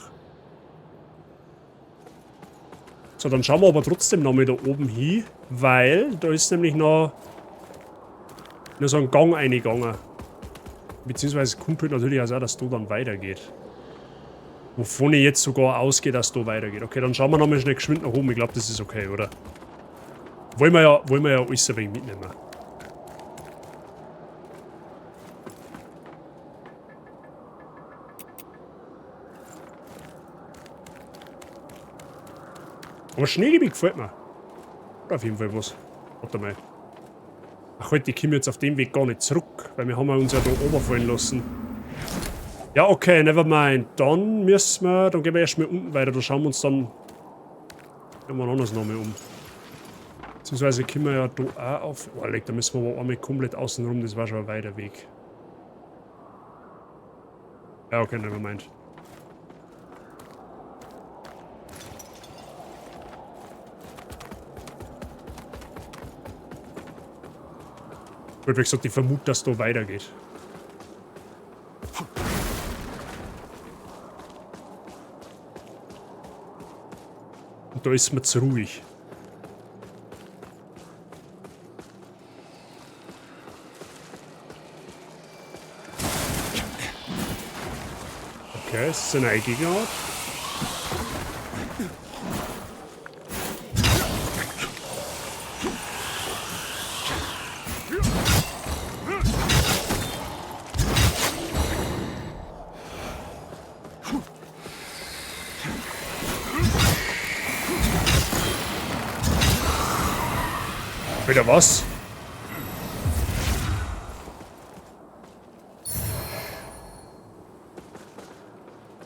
So, dann schauen wir aber trotzdem nochmal da oben hin, weil da ist nämlich noch so ein Gang reingegangen. Beziehungsweise kommt halt natürlich auch, dass da dann weitergeht. Wovon ich jetzt sogar ausgehe, dass da weitergeht. Okay, dann schauen wir nochmal schnell geschwind nach oben. Ich glaub, das ist okay, oder? Wollen wir ja alles ein wenig mitnehmen. Aber Schneegebiet gefällt mir. Auf jeden Fall was. Warte mal. Ach halt, die kommen jetzt auf dem Weg gar nicht zurück, weil wir haben ja uns ja da oben fallen lassen. Ja, okay, never mind. Dann müssen wir, dann gehen wir erstmal unten weiter. Da schauen wir uns dann irgendwann anders nochmal um. Beziehungsweise können wir ja da auch auf. Oh, leck, da müssen wir aber einmal komplett außen rum. Das war schon ein weiter Weg. Ja, okay, never mind. Gut, wie gesagt, ich vermute, dass da weitergeht. Und Und da ist mir zu ruhig. Okay, es ist eine Gegenart. Wieder was?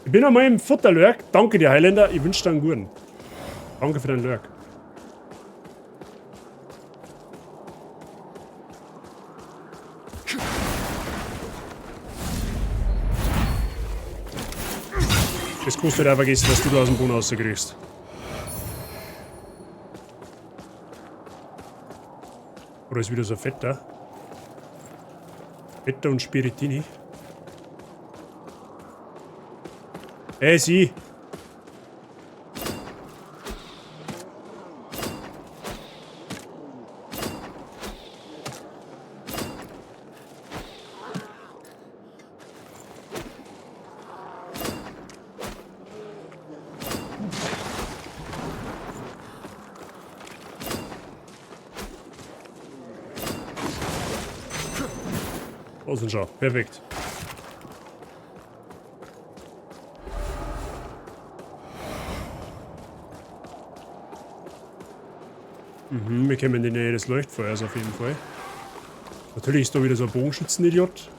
Ich bin einmal im Futterlurk. Danke dir, Highlander. Ich wünsche dir einen guten. Danke für deinen Lurk. Das kannst du halt auch vergessen, dass du da aus dem Boden rauskriegst. Oder ist wieder so ein Fetter? Fetter und Spiritini. Hey, sie! Außenschau. Perfekt. Mhm, wir kommen in die Nähe des Leuchtfeuers auf jeden Fall. Natürlich ist da wieder so ein Bogenschützen-Idiot.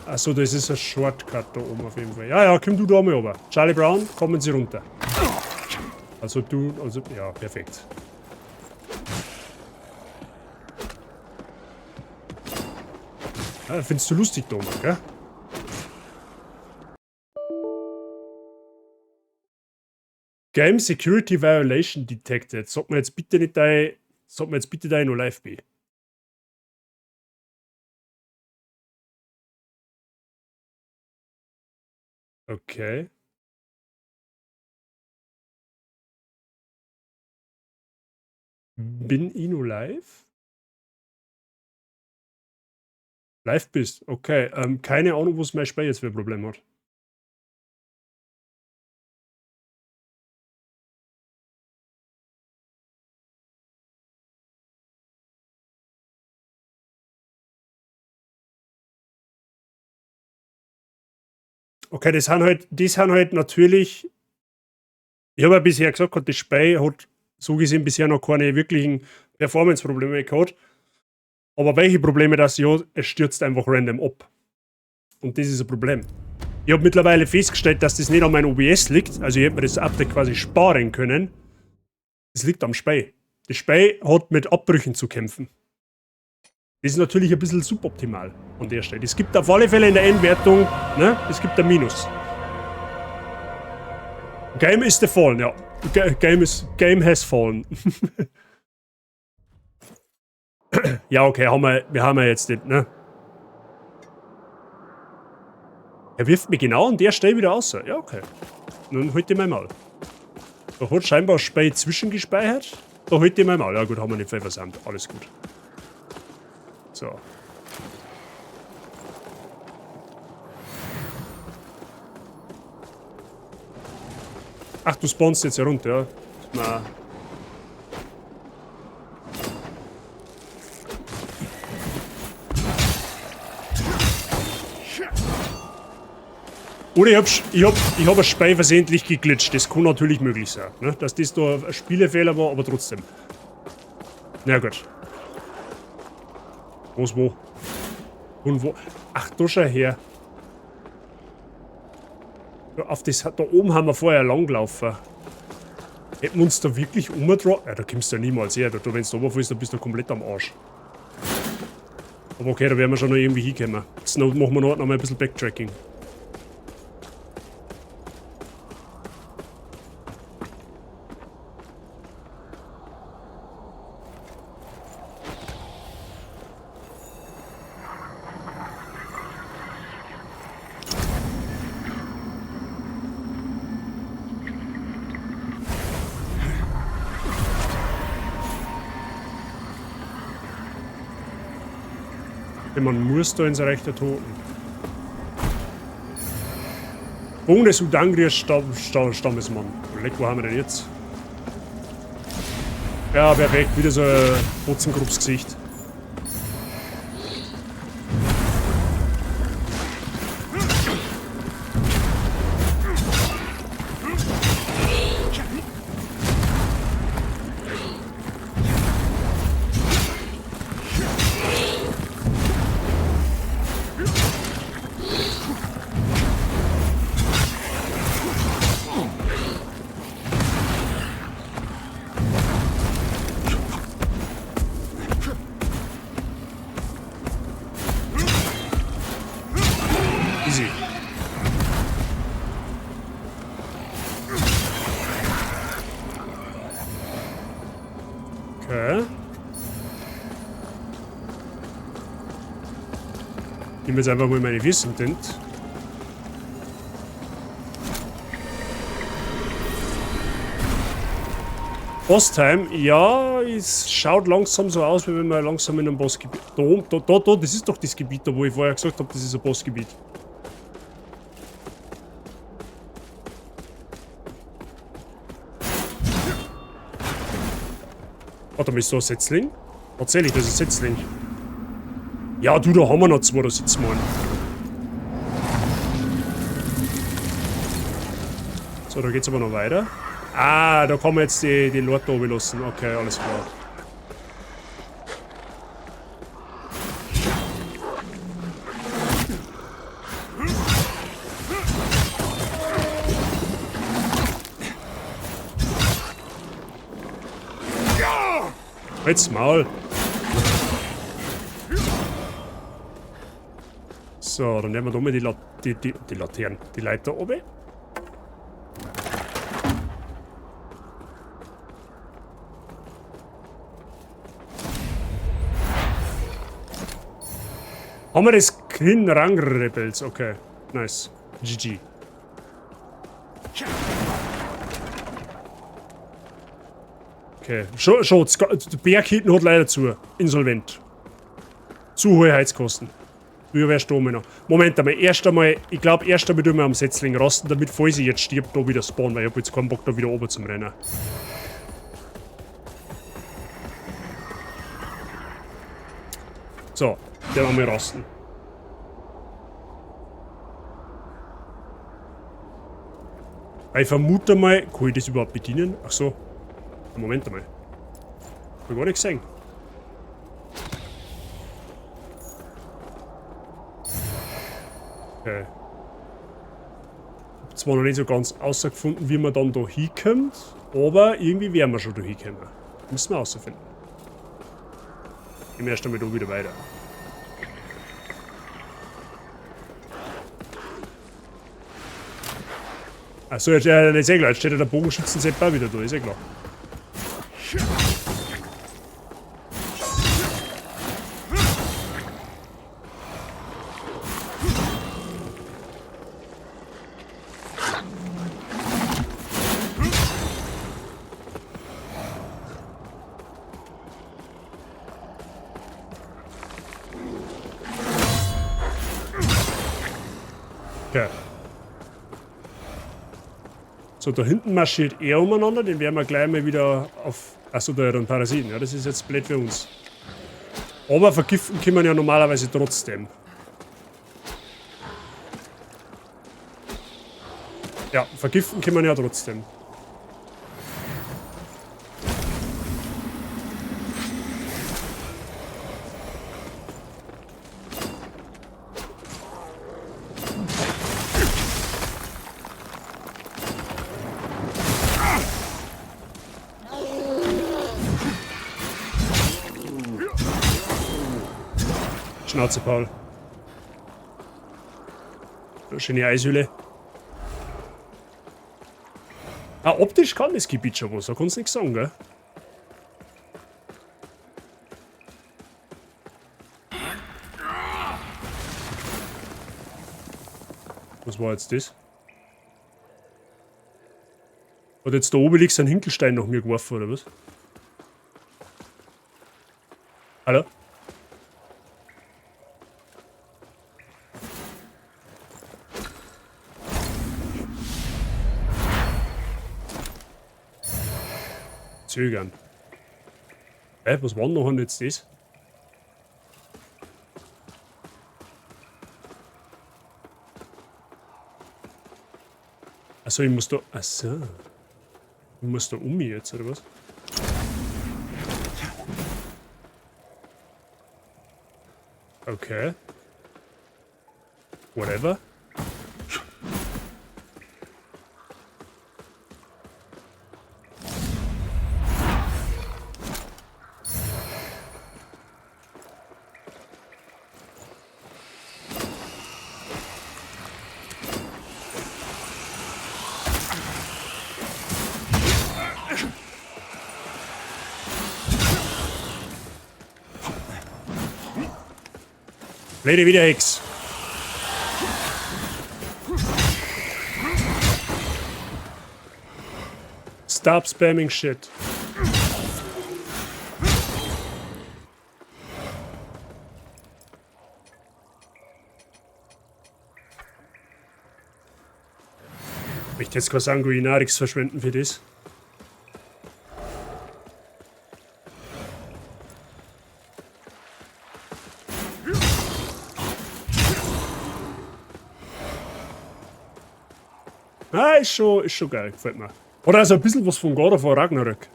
Achso, das ist ein Shortcut da oben auf jeden Fall. Ja, ja, komm du da mal runter. Charlie Brown, kommen Sie runter. Also du, also, ja, perfekt. Ja, findest du lustig, Thomas, gell? Game Security Violation Detected. Sag mir jetzt bitte nicht, dein, sag mir jetzt bitte, dass ich noch live bin. Okay. Bin ich noch live? Live bist, okay. Keine Ahnung, was mein Spiel jetzt für ein Problem hat. Okay, das sind halt natürlich. Ich habe ja bisher gesagt, das Spiel hat so gesehen bisher noch keine wirklichen Performance-Probleme gehabt. Aber welche Probleme das ja, es stürzt einfach random ab. Und das ist ein Problem. Ich habe mittlerweile festgestellt, dass das nicht an meinem OBS liegt. Also ich hätte mir das Update quasi sparen können. Es liegt am Spiel. Das Spiel hat mit Abbrüchen zu kämpfen. Das ist natürlich ein bisschen suboptimal an der Stelle. Es gibt auf alle Fälle in der Endwertung, ne? Es gibt ein Minus. Game is the fallen, ja. Game has fallen. Ja, okay, wir haben ja jetzt nicht, ne? Er wirft mich genau an der Stelle wieder raus. Ja, okay. Nun halt ich mein Maul. Da hat scheinbar ein Spiel zwischengespeichert. Da halt ich mein Maul. Ja gut, haben wir nicht viel versandt. Alles gut. So. Ach, du spawnst jetzt ja runter, ja. Na. Oder ich hab ein Spiel versehentlich geglitscht. Das kann natürlich möglich sein, ne? Dass das da ein Spielefehler war, aber trotzdem. Na gut. Was wo? Und wo? Ach, da schau her. Auf das, da oben haben wir vorher lang gelaufen. Hätten wir uns da wirklich umgedreht? Ja, da kommst du ja niemals her. Da, wenn du runterfällst, dann bist du komplett am Arsch. Aber okay, da werden wir schon noch irgendwie hinkommen. Jetzt machen wir noch mal ein bisschen Backtracking. Denn man muss da ins Reich der Toten. Bogen des Udangrier Stammesmann. Leck, wo haben wir denn jetzt? Ja, perfekt. Wieder so ein Fotzengrubs-Gesicht. Easy. Okay. Ich nehme jetzt einfach mal meine Wissentint. Bostheim, ja, es schaut langsam so aus, wie wenn wir langsam in einem Bossgebiet. Da oben, da, da, da, das ist doch das Gebiet, da wo ich vorher gesagt habe, das ist ein Bossgebiet. Warte mal, ist da ein Setzling? Tatsächlich, das ist ein Setzling. Ja, du, da haben wir noch zwei, da sitzen wir. So, da geht's aber noch weiter. Ah, da kann man jetzt die Leute oben lassen. Okay, alles klar. Halt's Maul. So, dann nehmen wir da mal die Laternen, die Leiter oben. Haben wir das Kinrang Rebels? Okay, nice. GG. Okay, schon, der Berg hinten hat leider zu. Insolvent. Zu hohe Heizkosten. Früher wärst du noch. Moment einmal, erst einmal, ich glaub, erst einmal tun wir am Setzling rasten, damit, falls ich jetzt stirb, da wieder spawnen, weil ich hab jetzt keinen Bock, da wieder oben zum Rennen. So, der einmal rasten. Ich vermute mal, kann ich das überhaupt bedienen? Ach so. Moment einmal. Hab ich gar nicht gesehen. Okay. Hab zwar noch nicht so ganz außergefunden, wie man dann da hinkommt, aber irgendwie werden wir schon da hinkommen. Müssen wir rausfinden. Gehen wir erst einmal da wieder weiter. Achso, jetzt, ja, ist eh klar, jetzt steht ja der Bogenschützen-Sepp auch wieder da, ist eh klar. Okay. So, da hinten marschiert er umeinander, den werden wir gleich mal wieder auf... Achso, da hat er einen Parasiten, ja, das ist jetzt blöd für uns. Aber vergiften können wir ja normalerweise trotzdem. Ja, vergiften können wir ja trotzdem. Schnauze, Paul. Schöne Eishöhle. Ah, optisch kann das Gebiet schon was, da kannst du nichts sagen, gell? Was war jetzt das? Hat jetzt der Obelix einen Hinkelstein nach mir geworfen, oder was? Hallo? Zögern. Hä, was war denn noch jetzt das? Achso, ich muss da. Achso. Ich muss da um mich jetzt, oder was? Okay. Whatever. Blöde Wiederhex. Stop spamming shit. Ich möchte jetzt kein Sanguinarix verschwenden für das. Ah, ist schon geil, gefällt mir. Oder also ein bisschen was von God of War Ragnarök.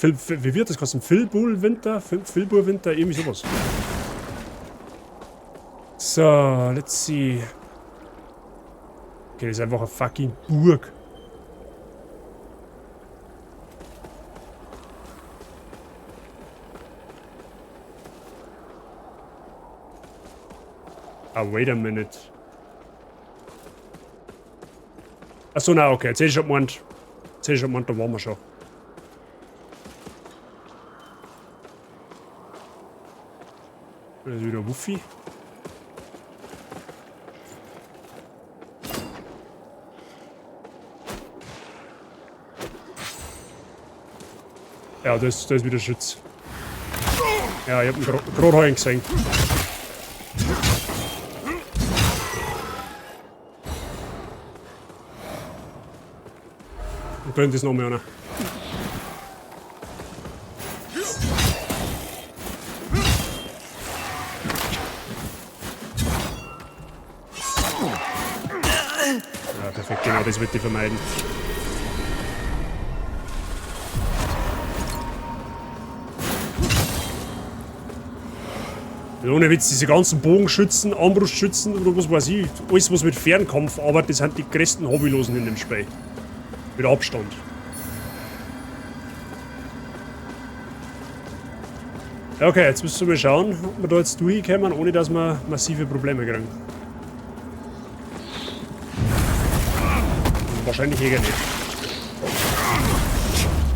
Wie wird das kosten? Philbul-Winter? Philbur-Winter? Irgendwie sowas. So, let's see. Okay, das ist einfach eine fucking Burg. Ah, wait a minute. Achso, na okay, jetzt hätte ich schon gemeint. Jetzt hätte ich schon gemeint, da waren wir schon. Da ist wieder Wuffi. Ja, das ist wieder Schütz. Ja, ich hab ihn gerade heulen gesehen. Und brennt es noch mehr, ne? Ja, perfekt, genau das wird die vermeiden. Ohne Witz, diese ganzen Bogenschützen, Armbrustschützen oder was weiß ich, alles was mit Fernkampf arbeitet, das sind die größten Hobbylosen in dem Spiel. Mit Abstand. Okay, jetzt müssen wir mal schauen, ob wir da jetzt durchkommen, ohne dass wir massive Probleme kriegen. Wahrscheinlich eher nicht.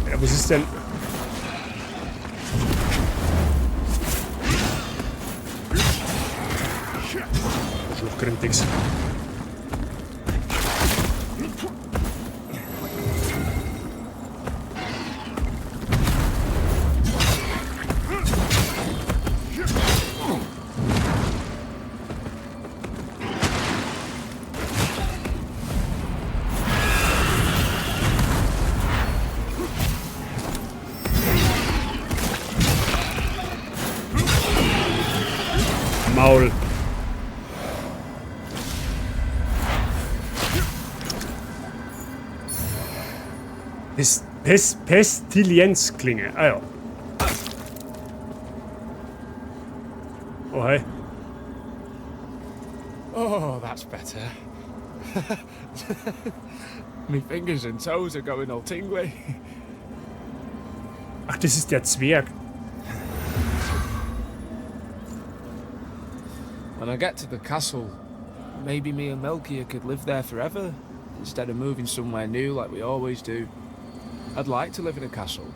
Ja, was ist denn... Arschloch-Grindix. Maul. Pestilenzklinge. Ah ja. Oh, hi. Oh, that's better. My fingers and toes are going all tingly. Ach, das ist der Zwerg. When I get to the castle, maybe me and Melchior could live there forever, instead of moving somewhere new like we always do. I'd like to live in a castle.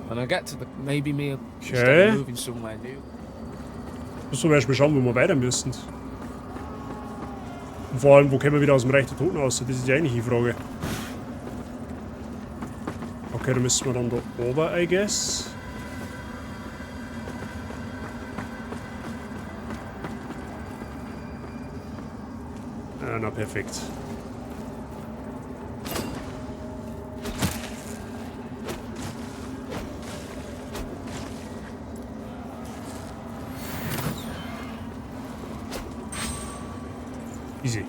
When I get to the maybe me instead of moving somewhere new. Müssen wir erstmal schauen, wo wir weiter müssen. Und vor allem, wo kommen wir wieder aus dem Reich der Toten raus? Das ist die eigentliche Frage. Okay, da müssen wir dann da oben, I guess. Ah, na perfekt. Easy.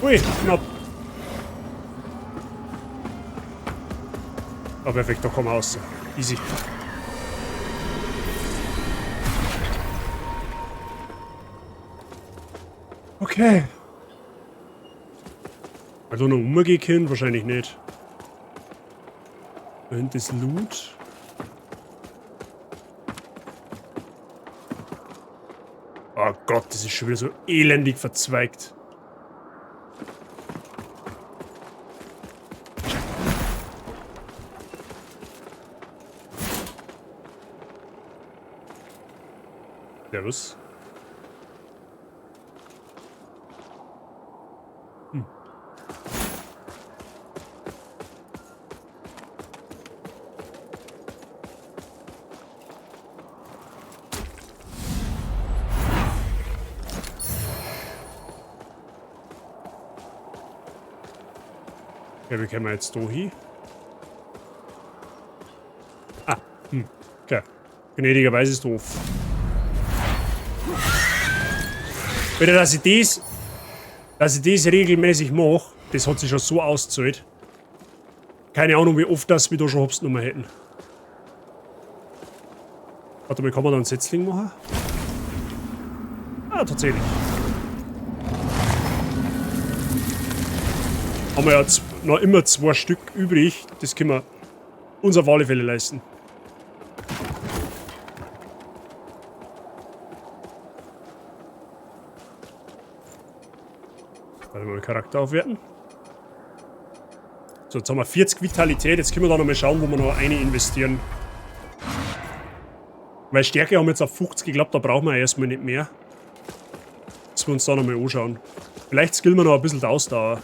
Ui, knapp. Ah, perfekt, da kommen wir raus. Easy. Okay. Also noch umgehen können? Wahrscheinlich nicht. Da hinten ist Loot. Oh Gott, das ist schon wieder so elendig verzweigt. Servus. Okay, wie kommen wir jetzt da hin? Ah, okay. Gnädigerweise ist doof. Bitte, dass ich das regelmäßig mache, das hat sich schon so ausgezahlt. Keine Ahnung, wie oft das wir da schon Hops genommen hätten. Warte mal, kann man da einen Setzling machen? Ah, tatsächlich. Haben wir ja noch immer 2 Stück übrig. Das können wir uns auf alle Fälle leisten. Warte mal, Charakter aufwerten. So, jetzt haben wir 40 Vitalität. Jetzt können wir da noch mal schauen, wo wir noch eine investieren. Weil Stärke haben wir jetzt auf 50 geklappt, da brauchen wir erstmal nicht mehr. Müssen wir uns da noch mal anschauen. Vielleicht skillen wir noch ein bisschen die Ausdauer.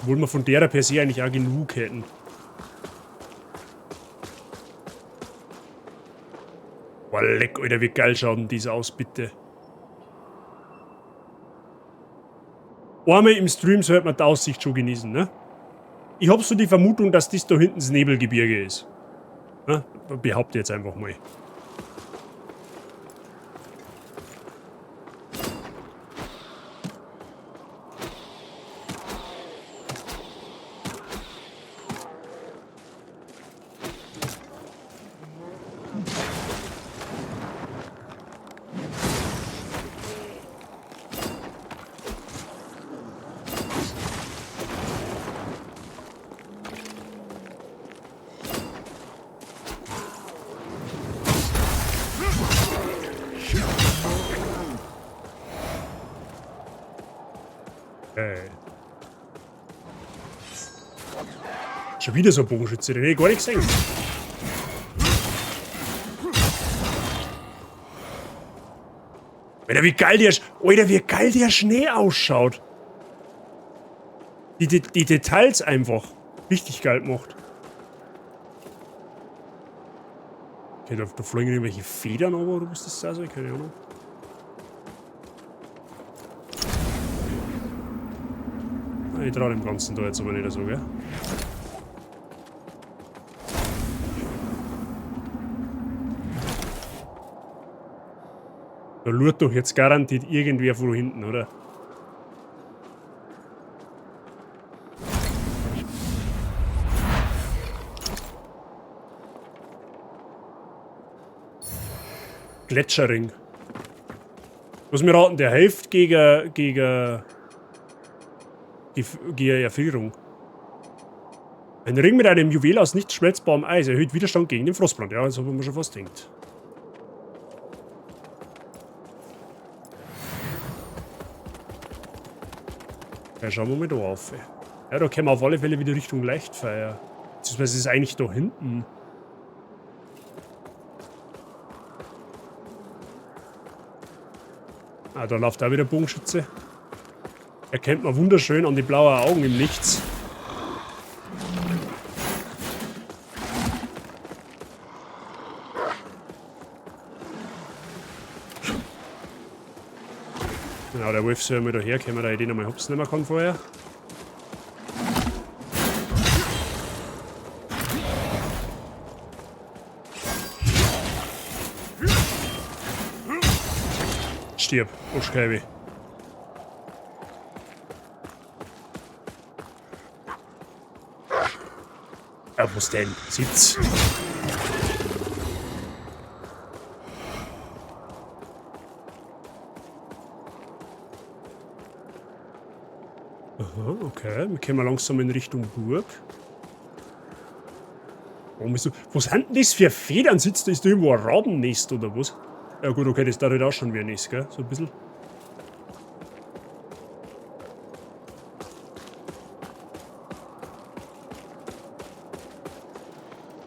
Obwohl wir von derer per se eigentlich auch genug hätten. Boah, leck, Alter, wie geil schaut denn das aus, bitte. Einmal im Stream sollte man die Aussicht schon genießen, ne? Ich hab so die Vermutung, dass das da hinten das Nebelgebirge ist. Ne? Behaupte jetzt einfach mal. Schon wieder so ein Bogenschütze, den hätte ich gar nicht gesehen. Alter, wie geil der Schnee ausschaut. Die Details einfach richtig geil gemacht. Okay, da fliegen irgendwelche Federn aber, oder was das da soll? Keine Ahnung. Ich trau dem Ganzen da jetzt aber nicht so, gell? Da lurt doch jetzt garantiert irgendwer von hinten, oder? Gletscherring. Muss mir raten, der hilft gegen Erfrierung. Ein Ring mit einem Juwel aus nicht schmelzbarem Eis erhöht Widerstand gegen den Frostbrand. Ja, das haben wir schon fast gedacht. Ja, schauen wir mal da auf. Ja, da kommen wir auf alle Fälle wieder Richtung Leichtfeuer. Beziehungsweise ist es eigentlich da hinten. Ah, da läuft auch wieder Bogenschütze. Erkennt man wunderschön an die blauen Augen im Nichts. Genau, der Wolf soll mal da herkommen, da ich den einmal hops nehmen kann vorher. Stirb, Oschkeibe. Ja, was denn? Sitz. Aha, okay. Wir kommen langsam in Richtung Burg. Warum ist so, was sind denn das für Federn? Sitzt da? Ist da irgendwo ein Rabennest oder was? Ja gut, okay, das darf halt auch schon wie ein Nest, gell? So ein bisschen.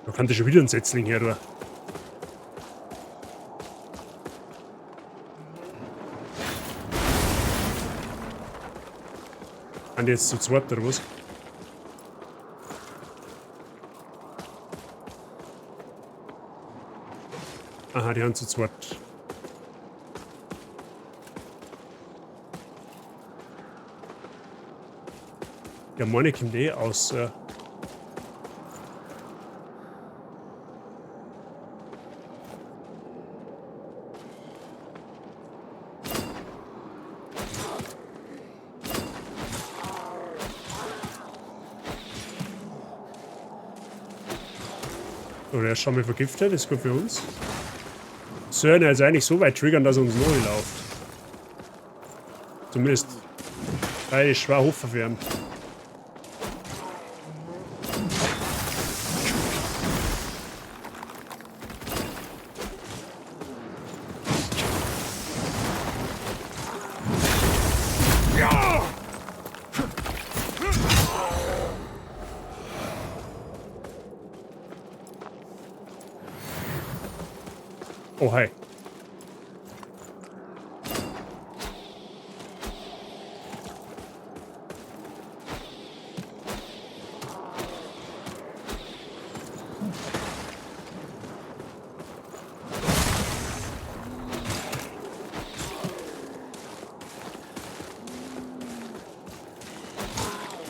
Da kann schon wieder ein Setzling her, oder? Sind die jetzt zu zweit, oder was? Aha, die haben zu zweit. Der meine kommt eh aus. So, der ist schon mal vergiftet, ist gut für uns. Sören jetzt eigentlich so weit triggern, dass er uns neu läuft. Zumindest weil ich schwer hoffen für ihn. Oh, hi.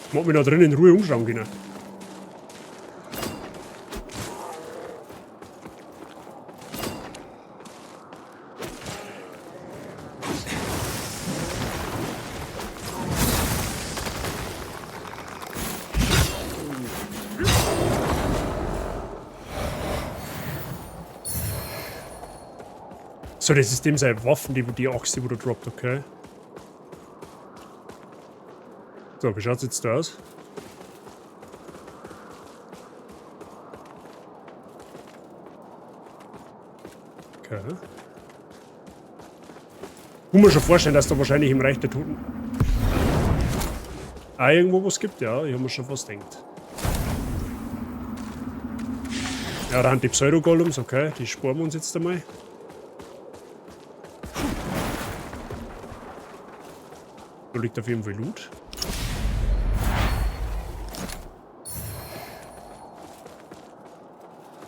Ich mag mich da drin in Ruhe umschauen können. So, das ist dem seine Waffen, die Axt, die wo du droppt, okay. So, wie schaut's jetzt da aus? Okay. Ich kann mir schon vorstellen, dass da wahrscheinlich im Reich der Toten auch irgendwo was gibt, ja, ich hab mir schon fast gedacht. Ja, da haben die Pseudo-Golems, okay, die sparen wir uns jetzt einmal. Da liegt auf jeden Fall Loot.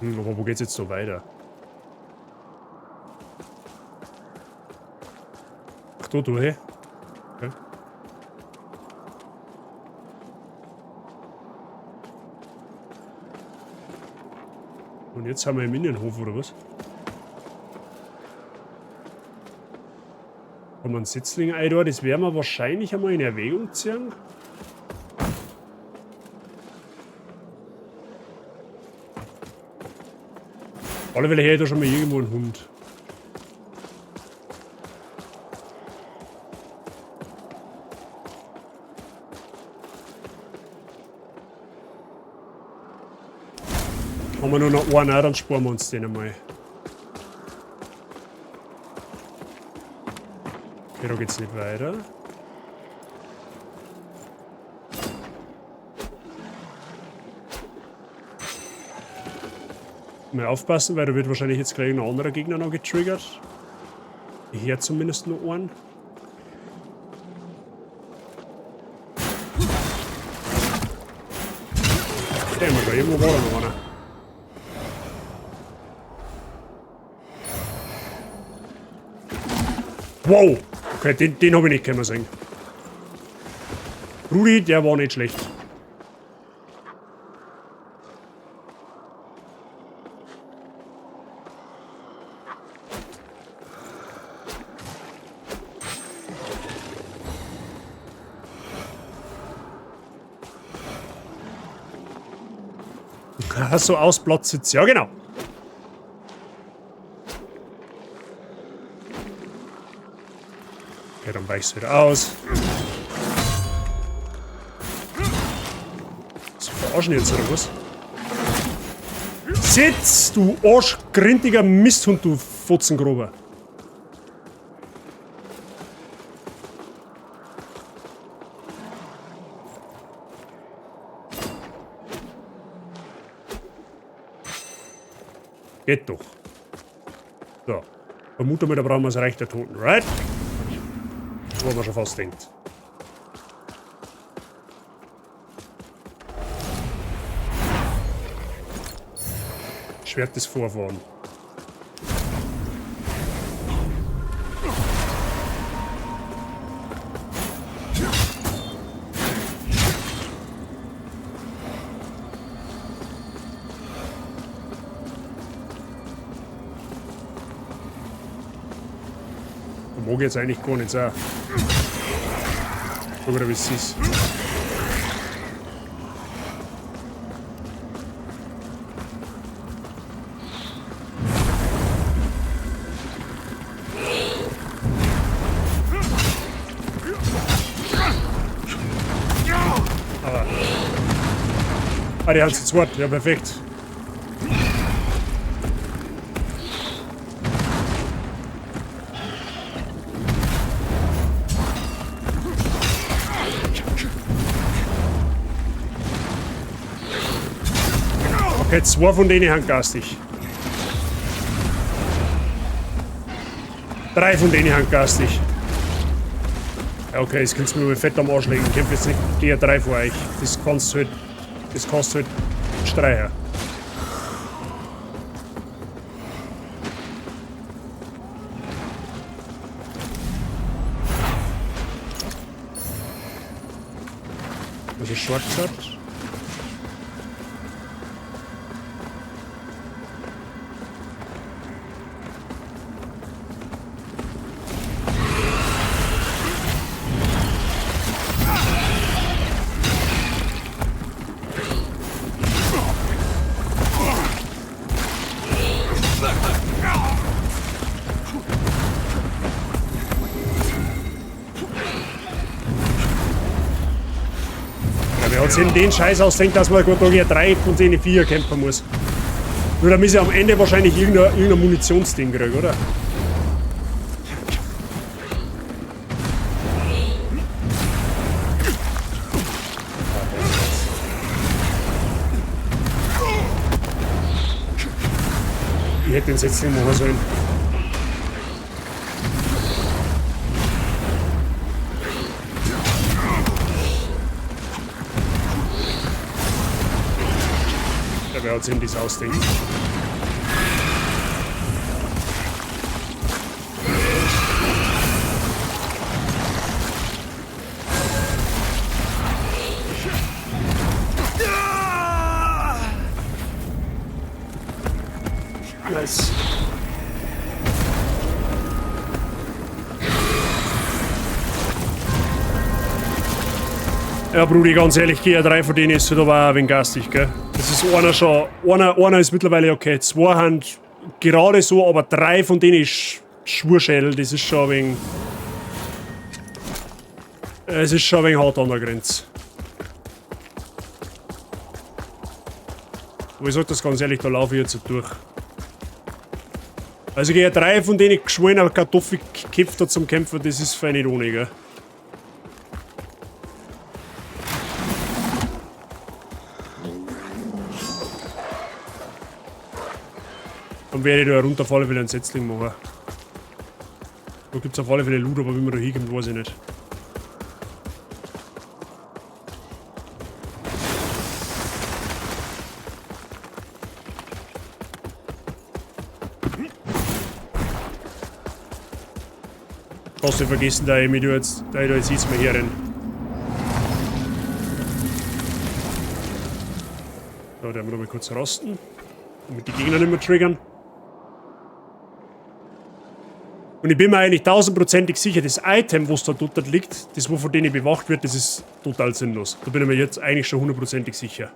Aber wo geht's jetzt so weiter? Ach, da durch. Okay. Und jetzt haben wir im Innenhof, oder was? Haben wir einen Setzling ein da? Das werden wir wahrscheinlich einmal in Erwägung ziehen. Auf alle Fälle her ich da schon mal irgendwo einen Hund. Haben wir nur noch einen, dann sparen wir uns den einmal. Okay, da geht's nicht weiter. Mal aufpassen, weil da wird wahrscheinlich jetzt gleich ein anderer Gegner noch getriggert. Hier zumindest nur einen. Der immer schon, irgendwo war da noch einer. Wow! Okay, den habe ich nicht können sehen. Rudi, der war nicht schlecht. So aus Platz. Ja, genau. Okay, dann weichst du wieder aus. Sie verarschen jetzt, oder was? Sitz, du arschgrindiger Misthund, du Fotzengrober. Geht doch. So. Vermute mal, da brauchen wir das Reich der Toten, right? Wo man schon fast denkt. Schwert des Vorfahren. Mag ich jetzt eigentlich gar nicht so. Schau wieder, wie es ist. Aber. Ah, die haben zu zweit. Ja, perfekt. Okay, zwei von denen haben garstig. Drei von denen haben garstig. Ja, okay, jetzt könnt ihr mir mal fett am Arsch legen. Ich kämpfe jetzt nicht die drei vor euch. Das kannst du halt. Das kannst du halt streichen. Was ist Shortcut? Wer hat sich den Scheiß ausdenkt, dass man gut da 3 von denen 4 kämpfen muss. Nur damit ich am Ende wahrscheinlich irgendein Munitionsding kriege, oder? Ich hätte den Setzling machen sollen. Wer hat sich das ausdenkt? Nice. Ja, Brudi, ganz ehrlich, GR 3 von denen ist halt aber auch ein wenig garstig, gell? Das ist einer schon, einer ist mittlerweile okay, zwei haben gerade so, aber drei von denen ist Schwurschädel, das ist schon ein wenig... Es ist schon ein wenig hart an der Grenze. Aber ich sag das ganz ehrlich, da laufe ich jetzt durch. Also gegen drei von denen geschwollener Kartoffel gekämpft hat zum Kämpfen, das ist fein nicht ohne, gell? Dann werde ich da runter auf alle Fälle einen Setzling machen. Da gibt es auf alle Fälle Loot, aber wie man da hinkommt, weiß ich nicht. Kannst du vergessen, da ich mich da jetzt, da ich da jetzt nichts mehr herrenne. So, da werden wir noch mal kurz rasten. Damit die Gegner nicht mehr triggern. Und ich bin mir eigentlich tausendprozentig sicher, das Item, was da dort liegt, das wo von denen bewacht wird, das ist total sinnlos. Da bin ich mir jetzt eigentlich schon hundertprozentig sicher.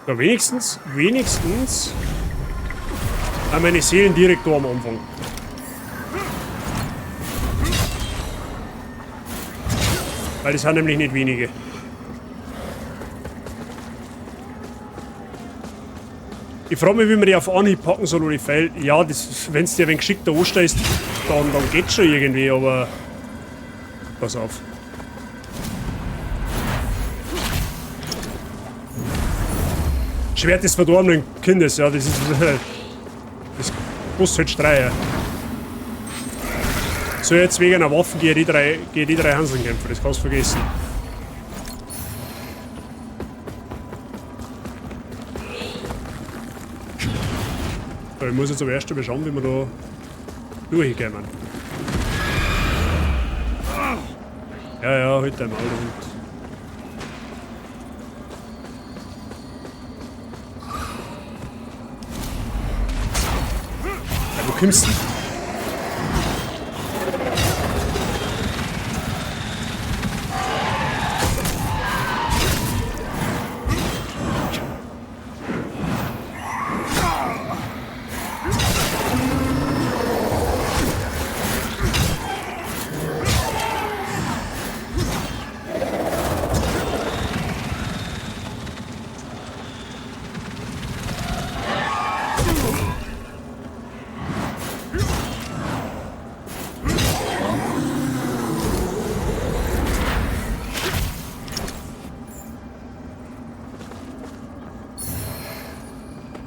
Ja, wenigstens haben meine Seelen direkt da am Anfang. Weil das sind nämlich nicht wenige. Ich frag mich, wie man die auf Anhieb packen soll oder die Pfeil. Ja, wenn's dir ein wenig geschickter anstellst, dann geht's schon irgendwie, aber pass auf. Schwert des verdorbenen Kindes, ja, das ist. Das kostet halt Streier. So, jetzt wegen einer Waffe gegen die drei Hanseln kämpfen, das kannst du vergessen. So, ich muss jetzt aber erst einmal schauen, wie wir da durchkommen. Ja, ja, halt dein Maul, Hund. Ja, wo kommst du?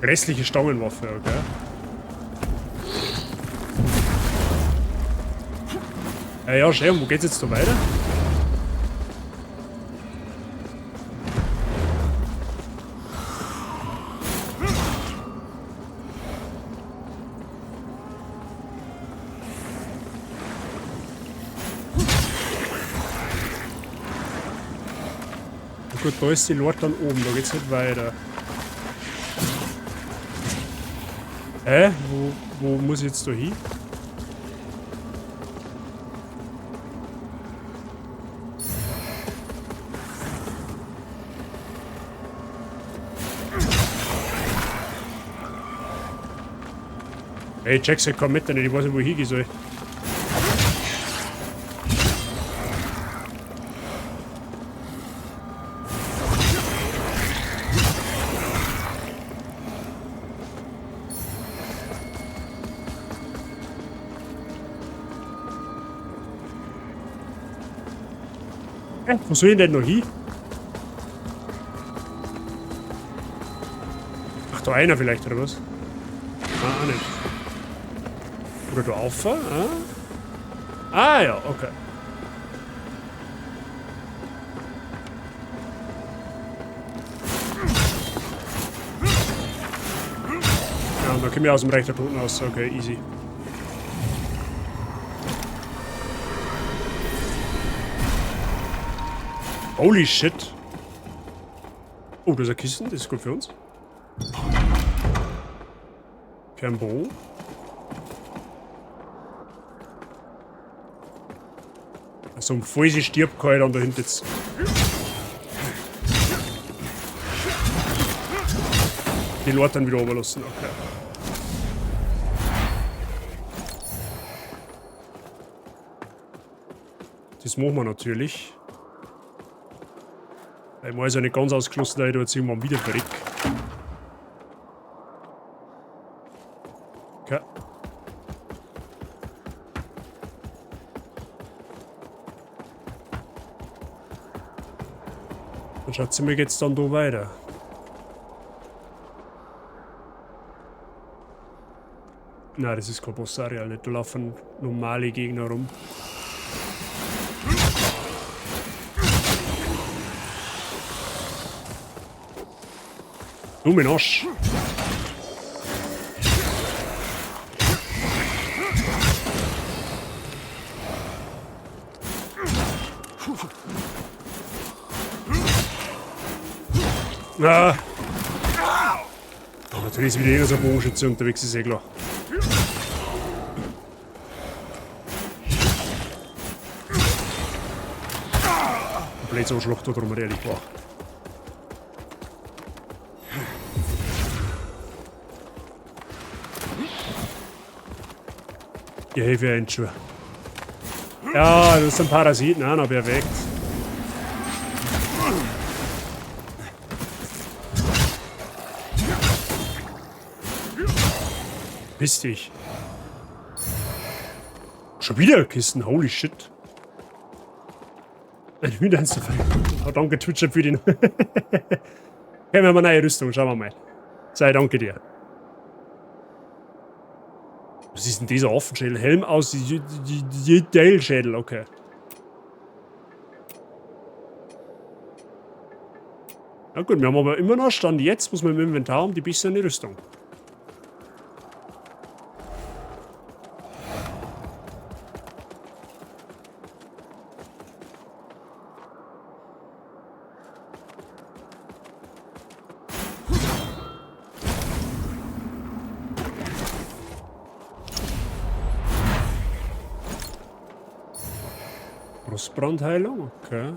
Restliche Stangenwaffe, okay. Ja, ja, schön, wo geht's jetzt da weiter? Na gut, da ist die Lord dann oben, da geht's nicht weiter. Hä? Wo muss ich jetzt da hin? Ey, ich check's halt kaum mit, ich weiß nicht, wo ich hingehen soll. Hä? Wo soll ich denn noch hin? Ach, da einer vielleicht, oder was? Ah, auch nicht. Oder da auf? Ah? Ah ja, okay. Ja, und da kommen wir aus dem Reich der Toten raus. Okay, easy. Holy shit. Oh, da ist ein Kissen, das ist gut für uns. Kein Bo. Also, bevor sie stirbt, kann ich dann da hinten jetzt. Die Leute dann wieder runterlassen, okay. Das machen wir natürlich. Weil ich ist ja nicht ganz ausgeschlossen, dass ich da jetzt irgendwann wieder verreck. Okay. Dann schaut mir geht's dann da weiter. Nein, das ist kein Boss-Areal, nicht. Da laufen normale Gegner rum. Du, mein Arsch. Ah. Oh, natürlich ist wieder irgend so ein Bogenschütze unterwegs, ist eh klar. Blöd so Schlucht da drum, ehrlich war. Ja, hey, für ein Schuh. Ja, das ist ein Parasit, nein, na, perfekt. Piss dich. Schon wieder Kisten, holy shit. Ein Hühner. Oh, danke Twitcher für den. Okay, wir haben eine neue Rüstung, schauen wir mal. Sei danke dir. Was ist denn dieser Affenschädel? Helm aus Schädel, okay. Na gut, wir haben aber immer noch Stand jetzt, muss man im Inventar haben, die bessere Rüstung. Brustbrandheilung, okay.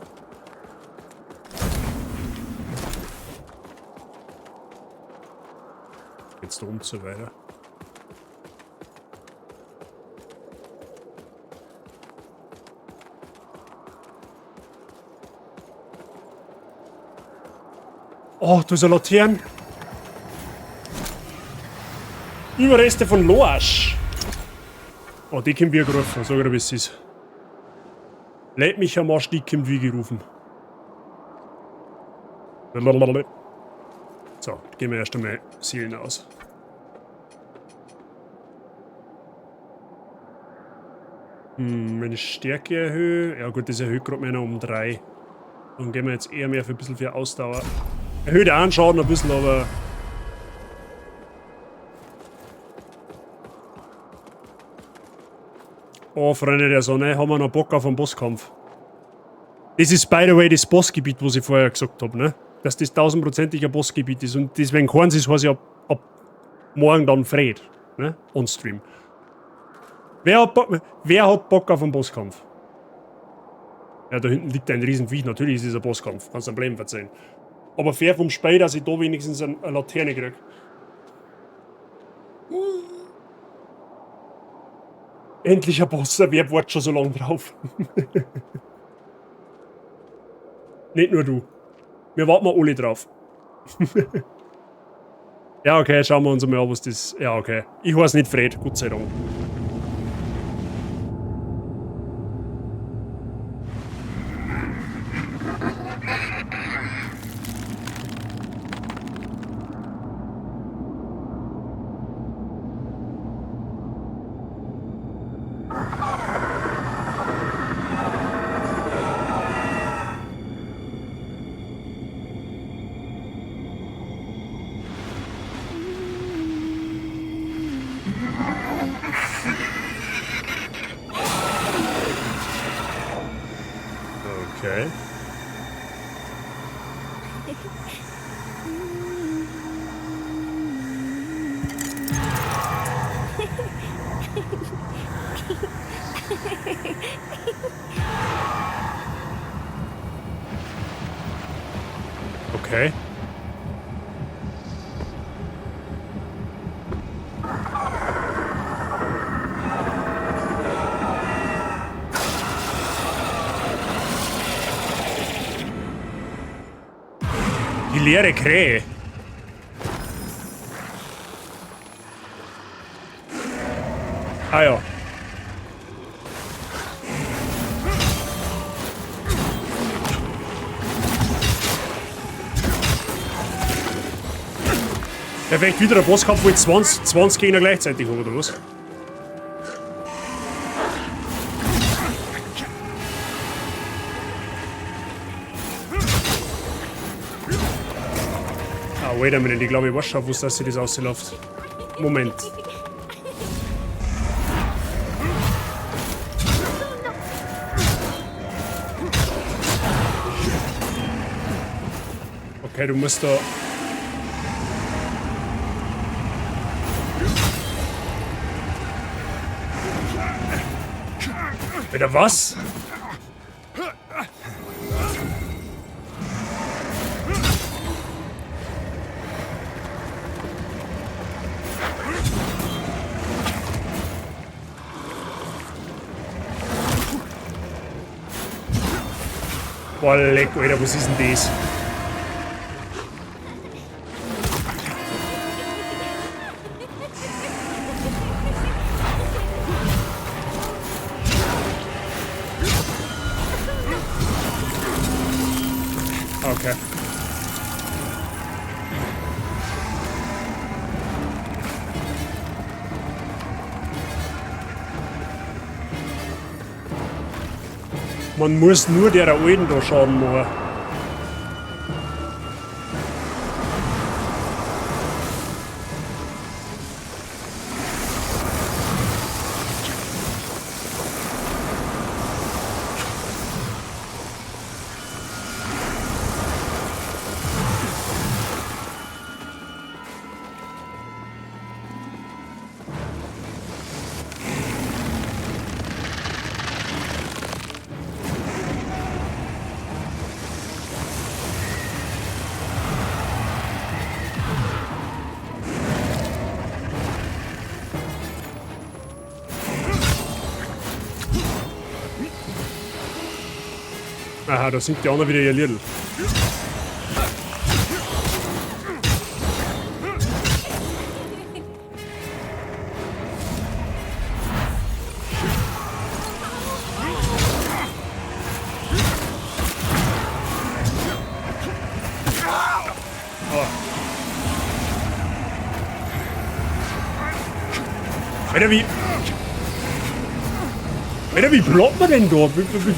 Jetzt da und so weiter. Oh, da ist eine Laterne. Überreste von Loasch. Oh, die können wir gerufen, sag ich dir, wie es ist. Leck mich am Arsch, die kommt wie gerufen. So, gehen wir erst einmal Seelen aus. Meine Stärke erhöhe. Ja gut, das erhöht gerade meine um 3. Dann gehen wir jetzt eher mehr für ein bisschen für Ausdauer. Erhöht auch einen Schaden ein bisschen, aber... Oh, Freunde der Sonne, haben wir noch Bock auf einen Bosskampf. Das ist, by the way, das Bossgebiet, was ich vorher gesagt habe, ne? Dass das 1000-prozentig ein Bossgebiet ist und deswegen kann es quasi ab morgen dann Fred, ne? On Stream. Wer hat Bock auf einen Bosskampf? Ja, da hinten liegt ein Riesenviech, natürlich ist es ein Bosskampf, kannst du ein Problem verzeihen. Aber fair vom Spiel, dass ich da wenigstens eine Laterne krieg. Endlich ein Boss, wer wartet schon so lange drauf? Nicht nur du. Wir warten mal alle drauf. Ja, okay, schauen wir uns mal an, was das... Ja, okay. Ich heiße nicht Fred, Gott sei Dank. Okay. Okay. Die leere Krähe. Ah ja. Perfekt, wieder ein Bosskampf, wo ich 20 Gegner gleichzeitig habe, oder was? Ah, wait a minute, ich glaube, ich weiß schon, wo das sich das ausläuft. Moment. Okay, du musst da... Alter, was? Boah, leck, Alter, was ist denn das? Okay. Man muss nur der Alten da Schaden machen. Aha, da singt die anderen wieder ihr Liedl. Oh. Alter, wie... Alter, wie bleibt man denn da?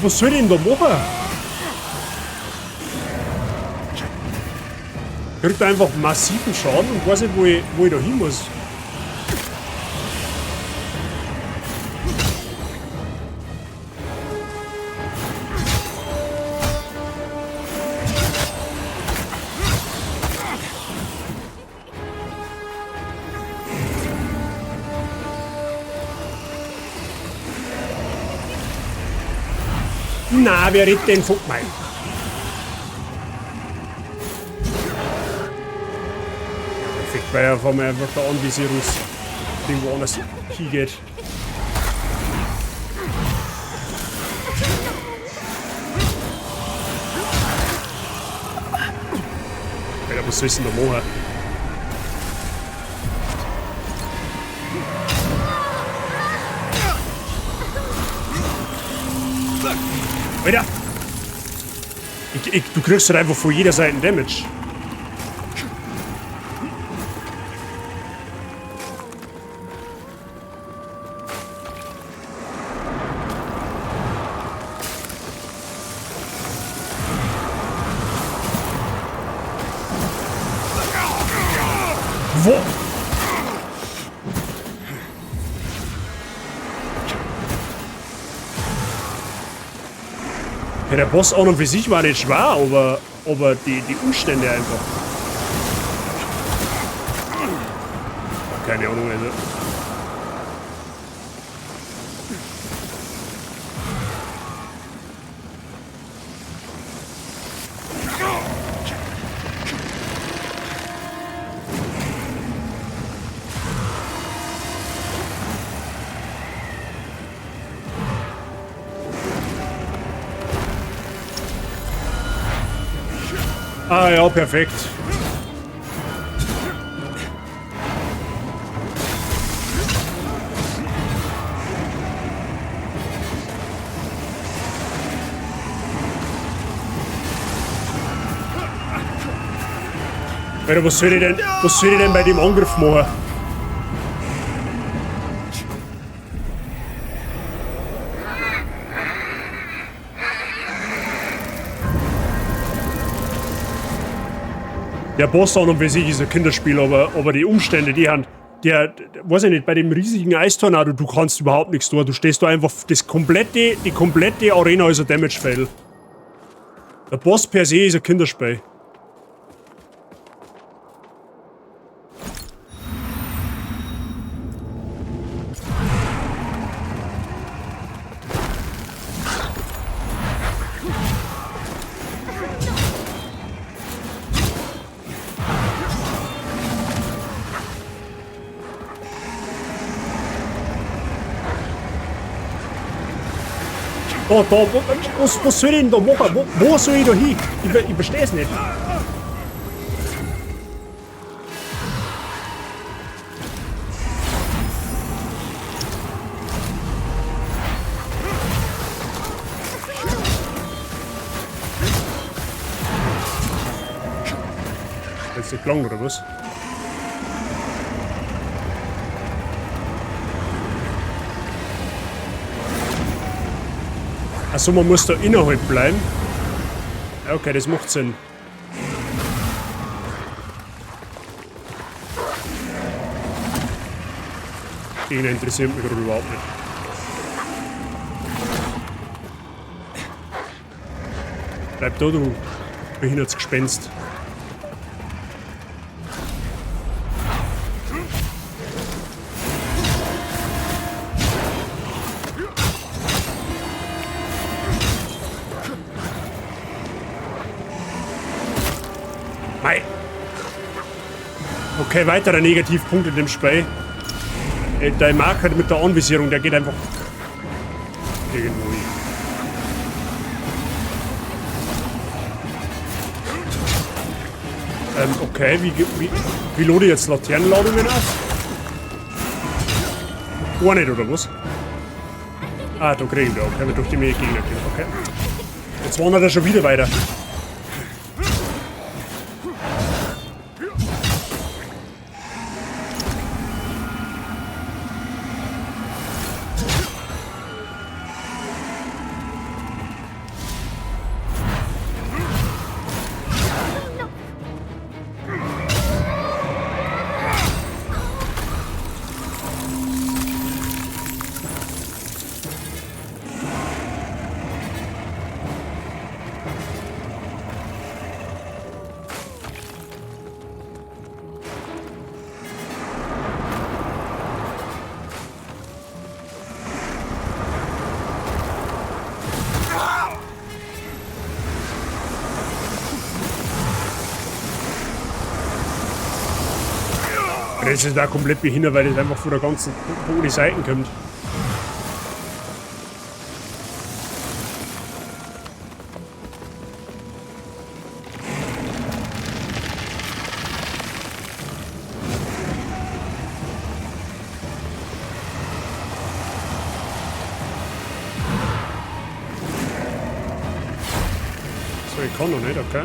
Was soll ich denn da machen? Ich krieg da einfach massiven Schaden und weiß nicht, wo ich da hin muss. Na, wer redet denn von mir? Perfekt, weil er auf einmal einfach der Anvisierungsding woanders hingeht. Alter, was soll ich denn da machen? Alter! Du kriegst halt einfach von jeder Seite Damage. Wo? Ja, der Boss auch noch für sich war nicht schwer, aber die Umstände einfach. Keine Ahnung, also. Ah ja, perfekt. Alter, was soll ich denn bei dem Angriff machen? Der Boss an und für sich ist ein Kinderspiel, aber die Umstände, die haben, der, weiß ich nicht, bei dem riesigen Eistornado, du kannst überhaupt nichts tun. Du stehst da einfach, die komplette Arena ist ein Damage-Fail. Der Boss per se ist ein Kinderspiel. Oh, da, was soll ich denn da machen? Wo soll ich da hin? Ich versteh's nicht. Jetzt nicht lang, oder was? Achso, man muss da innerhalb bleiben. Okay, das macht Sinn. Gegner interessiert mich gerade überhaupt nicht. Bleib da, du behindertes Gespenst. Mei. Okay, weiterer Negativpunkt in dem Spiel. Dein Marker mit der Anvisierung, der geht einfach irgendwo hin. Okay, wie lade ich jetzt Laternenladungen auf? Gar nicht, oder was? Ah, da kriegen wir, okay, durch die mehr Gegner kriegen, okay. Jetzt wandert er schon wieder weiter. Das ist da komplett behindert, weil das einfach von der ganzen, von alle Seiten kommt. So, ich kann noch nicht, okay.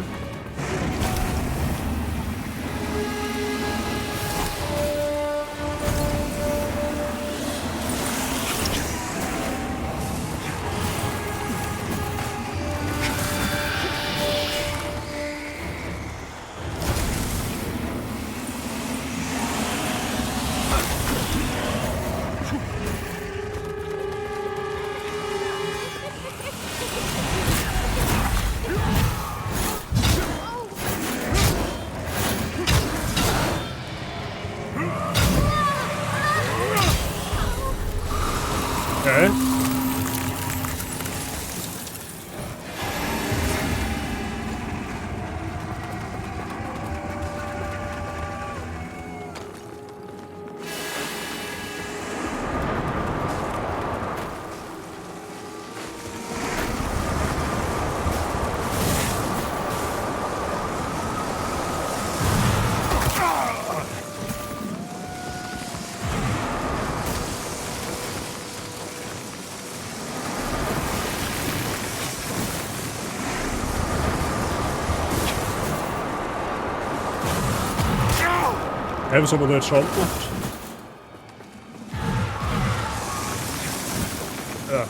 Okay, was haben wir da jetzt schon gemacht? Ja.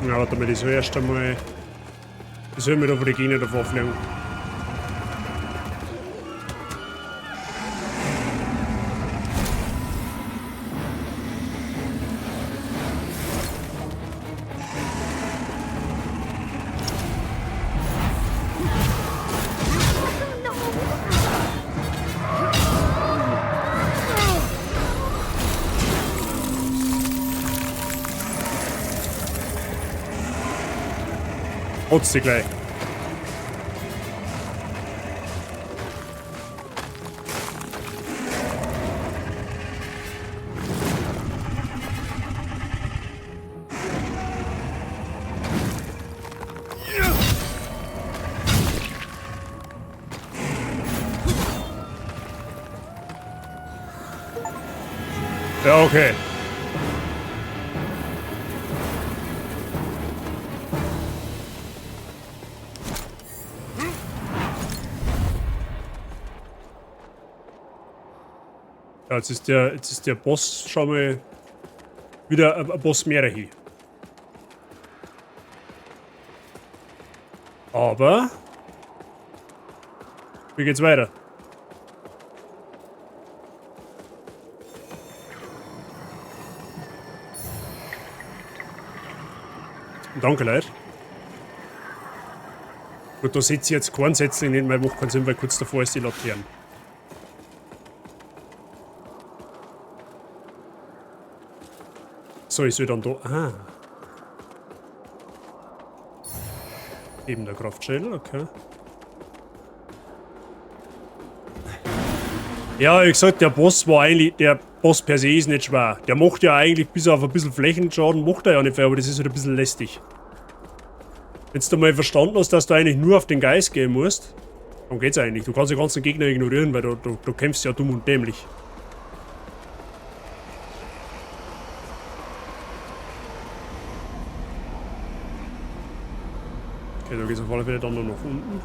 Ja, warte mal, das erst einmal. Ich soll mir da von den Gegner davor fliegen. Putz sie gleich. Ja, okay. Ja, jetzt ist der Boss schon mal wieder ein Boss mehr hier. Aber wie geht's weiter? Danke, Leute. Gut, da setze ich jetzt keinen Setzling hin, weil macht keinen Sinn, weil kurz davor ist die Laterne. So, ich soll dann da. Ah. Eben der Kraftschädel, okay. Ja, wie gesagt, der Boss war eigentlich. Der Boss per se ist nicht schwer. Der macht ja eigentlich bis auf ein bisschen Flächenschaden, macht er ja nicht viel, aber das ist halt ein bisschen lästig. Wenn du mal verstanden hast, dass du eigentlich nur auf den Geist gehen musst, dann geht's eigentlich. Du kannst die ganzen Gegner ignorieren, weil du kämpfst ja dumm und dämlich. Okay, da geht's auf alle Fälle dann noch nach unten.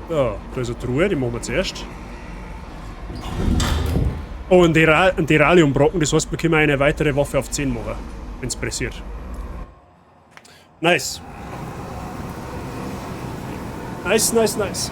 Ja, da ist eine Truhe, die machen wir zuerst. Oh, ein Deraliumbrocken, das heißt, wir können eine weitere Waffe auf 10 machen, wenn's pressiert. Nice. Nice, nice, nice.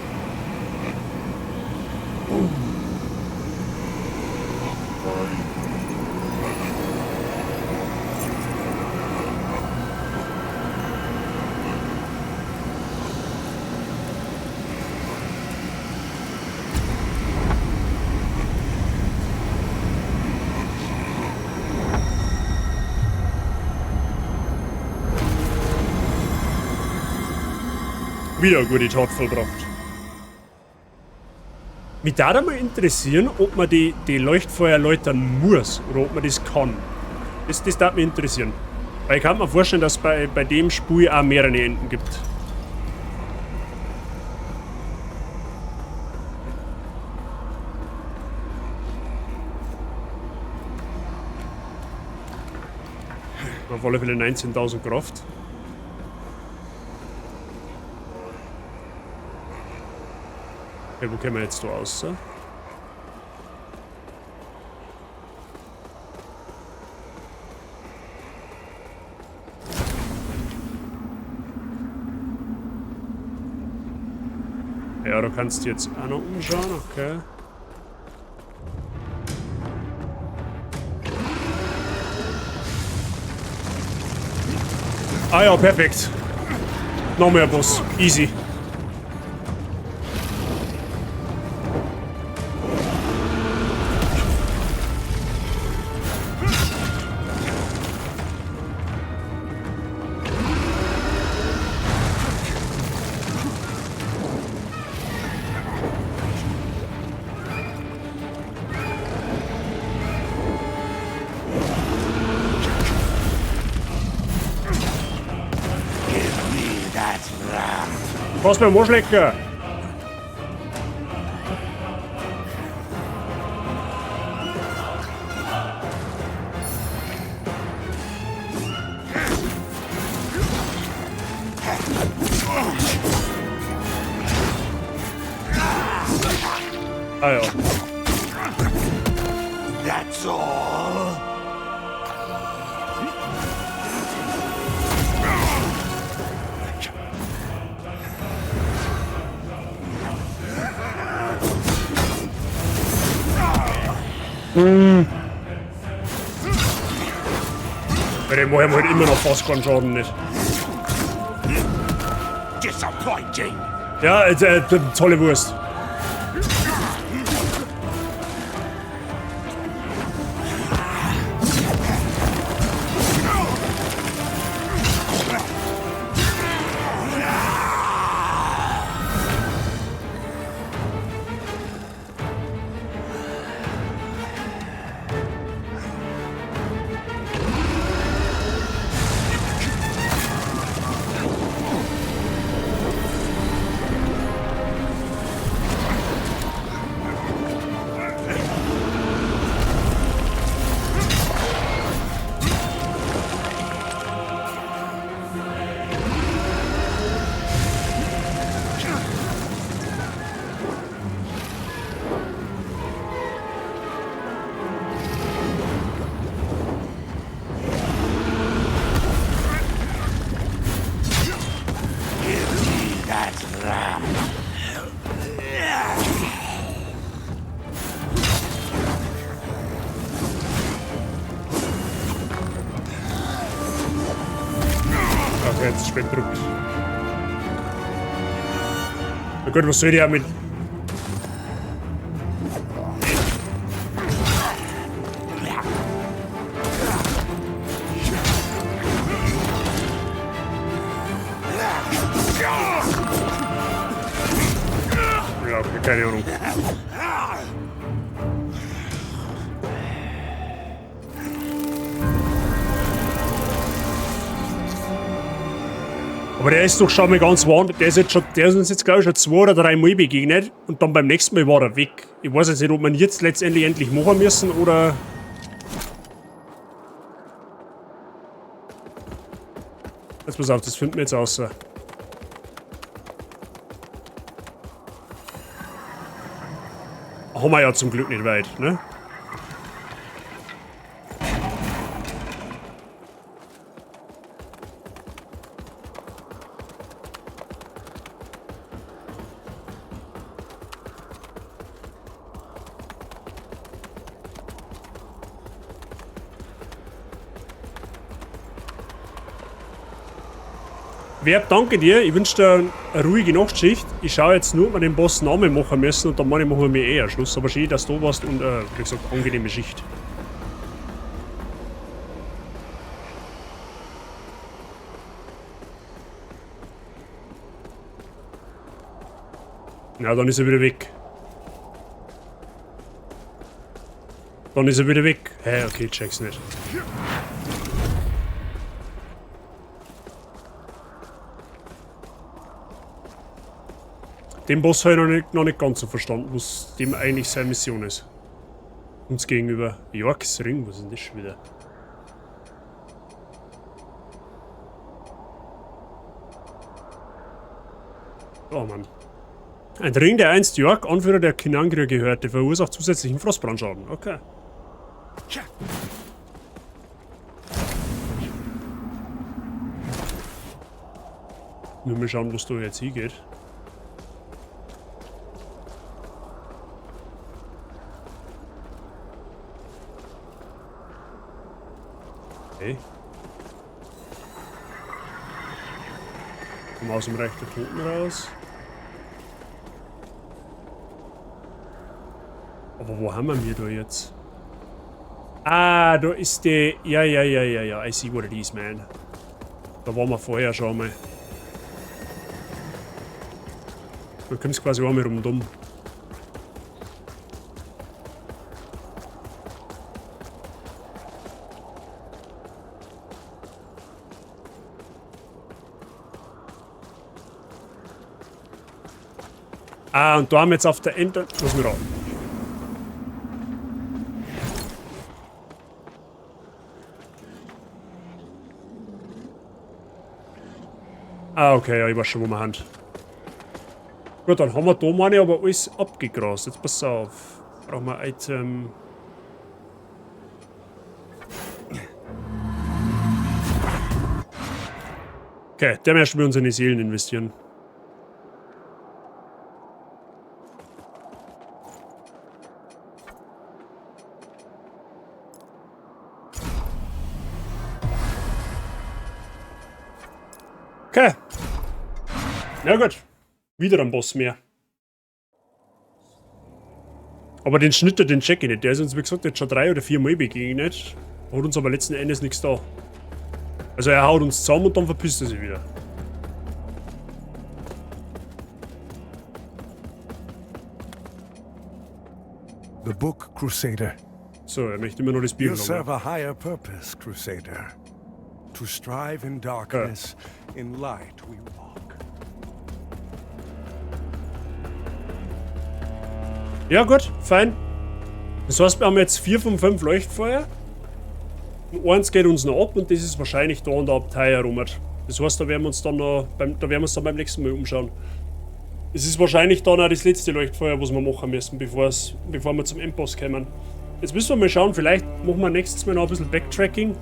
Wieder eine gute Tat vollbracht. Mich würde mal interessieren, ob man die Leuchtfeuer läutern muss oder ob man das kann. Das würde mich interessieren. Weil ich kann mir vorstellen, dass es bei dem Spiel auch mehrere Enden gibt. Auf alle Fälle 19.000 Kraft. Okay, wo kommen wir jetzt da raus? Ja, du kannst jetzt auch noch umschauen, okay. Ah ja, perfekt. Noch mehr Boss. Easy. Was beim Arschlecker? Ah ja. That's all. Bei dem machen wir halt immer noch fast keinen Schaden nicht. Disappointing. Ja, tolle Wurst. Okay, jetzt spät gedruckt. Na gut, was soll ich ja mit... Ja, okay, keine Ahnung. Aber der ist doch schon mal ganz warm. Der ist jetzt schon, der ist uns jetzt glaube ich schon 2 oder 3 Mal begegnet und dann beim nächsten Mal war er weg. Ich weiß jetzt nicht, ob man jetzt letztendlich endlich machen müssen oder. Jetzt pass auf, das finden wir jetzt raus. Haben wir ja zum Glück nicht weit, ne? Werb, danke dir. Ich wünsche dir eine ruhige Nachtschicht. Ich schaue jetzt nur, ob wir den Boss Namen machen müssen und dann machen wir eh einen Schluss. Aber schön, dass du da warst und wie gesagt, angenehme Schicht. Na, dann ist er wieder weg. Dann ist er wieder weg. Hä, okay, check's nicht. Den Boss habe ich noch nicht ganz so verstanden, was dem eigentlich seine Mission ist. Uns gegenüber. Yorks Ring, was ist denn das schon wieder? Oh Mann. Ein Ring, der einst York, Anführer der Kinangrier, gehörte, verursacht zusätzlichen Frostbrandschaden. Okay. Nur mal schauen, was da jetzt hingeht. Okay. Kommen aus dem Reich der Toten raus. Aber wo haben wir da jetzt? Ah, da ist die... Ja, ja, ja, ja, ja. I see what it is, man. Da waren wir vorher schon einmal. Du kommst quasi einmal rundum. Ah, und da haben wir jetzt auf der Ende... Lass mich raten. Ah, okay, ja, ich weiß schon, wo wir haben. Gut, dann haben wir da meine aber alles abgegrast. Jetzt pass auf. Brauchen wir Item. Okay, der möchten wir uns in die Seelen investieren. Okay. Na gut. Wieder ein Boss mehr. Aber den Schnitter, den check ich nicht. Der ist uns, wie gesagt, jetzt schon 3 oder 4 Mal begegnet. Hat uns aber letzten Endes nichts da. Also er haut uns zusammen und dann verpisst er sich wieder. The Book Crusader. So, er möchte immer noch das Bier You haben. serve a higher purpose, Crusader. To strive in darkness, in light we walk. Ja gut, fein. Das heißt, wir haben jetzt 4 von 5 Leuchtfeuer. Und eins geht uns noch ab und das ist wahrscheinlich da an der Abtei herum. Das heißt, da werden wir uns dann noch beim, da werden wir uns dann beim nächsten Mal umschauen. Es ist wahrscheinlich dann auch das letzte Leuchtfeuer, was wir machen müssen, bevor wir zum Endboss kommen. Jetzt müssen wir mal schauen, vielleicht machen wir nächstes Mal noch ein bisschen Backtracking.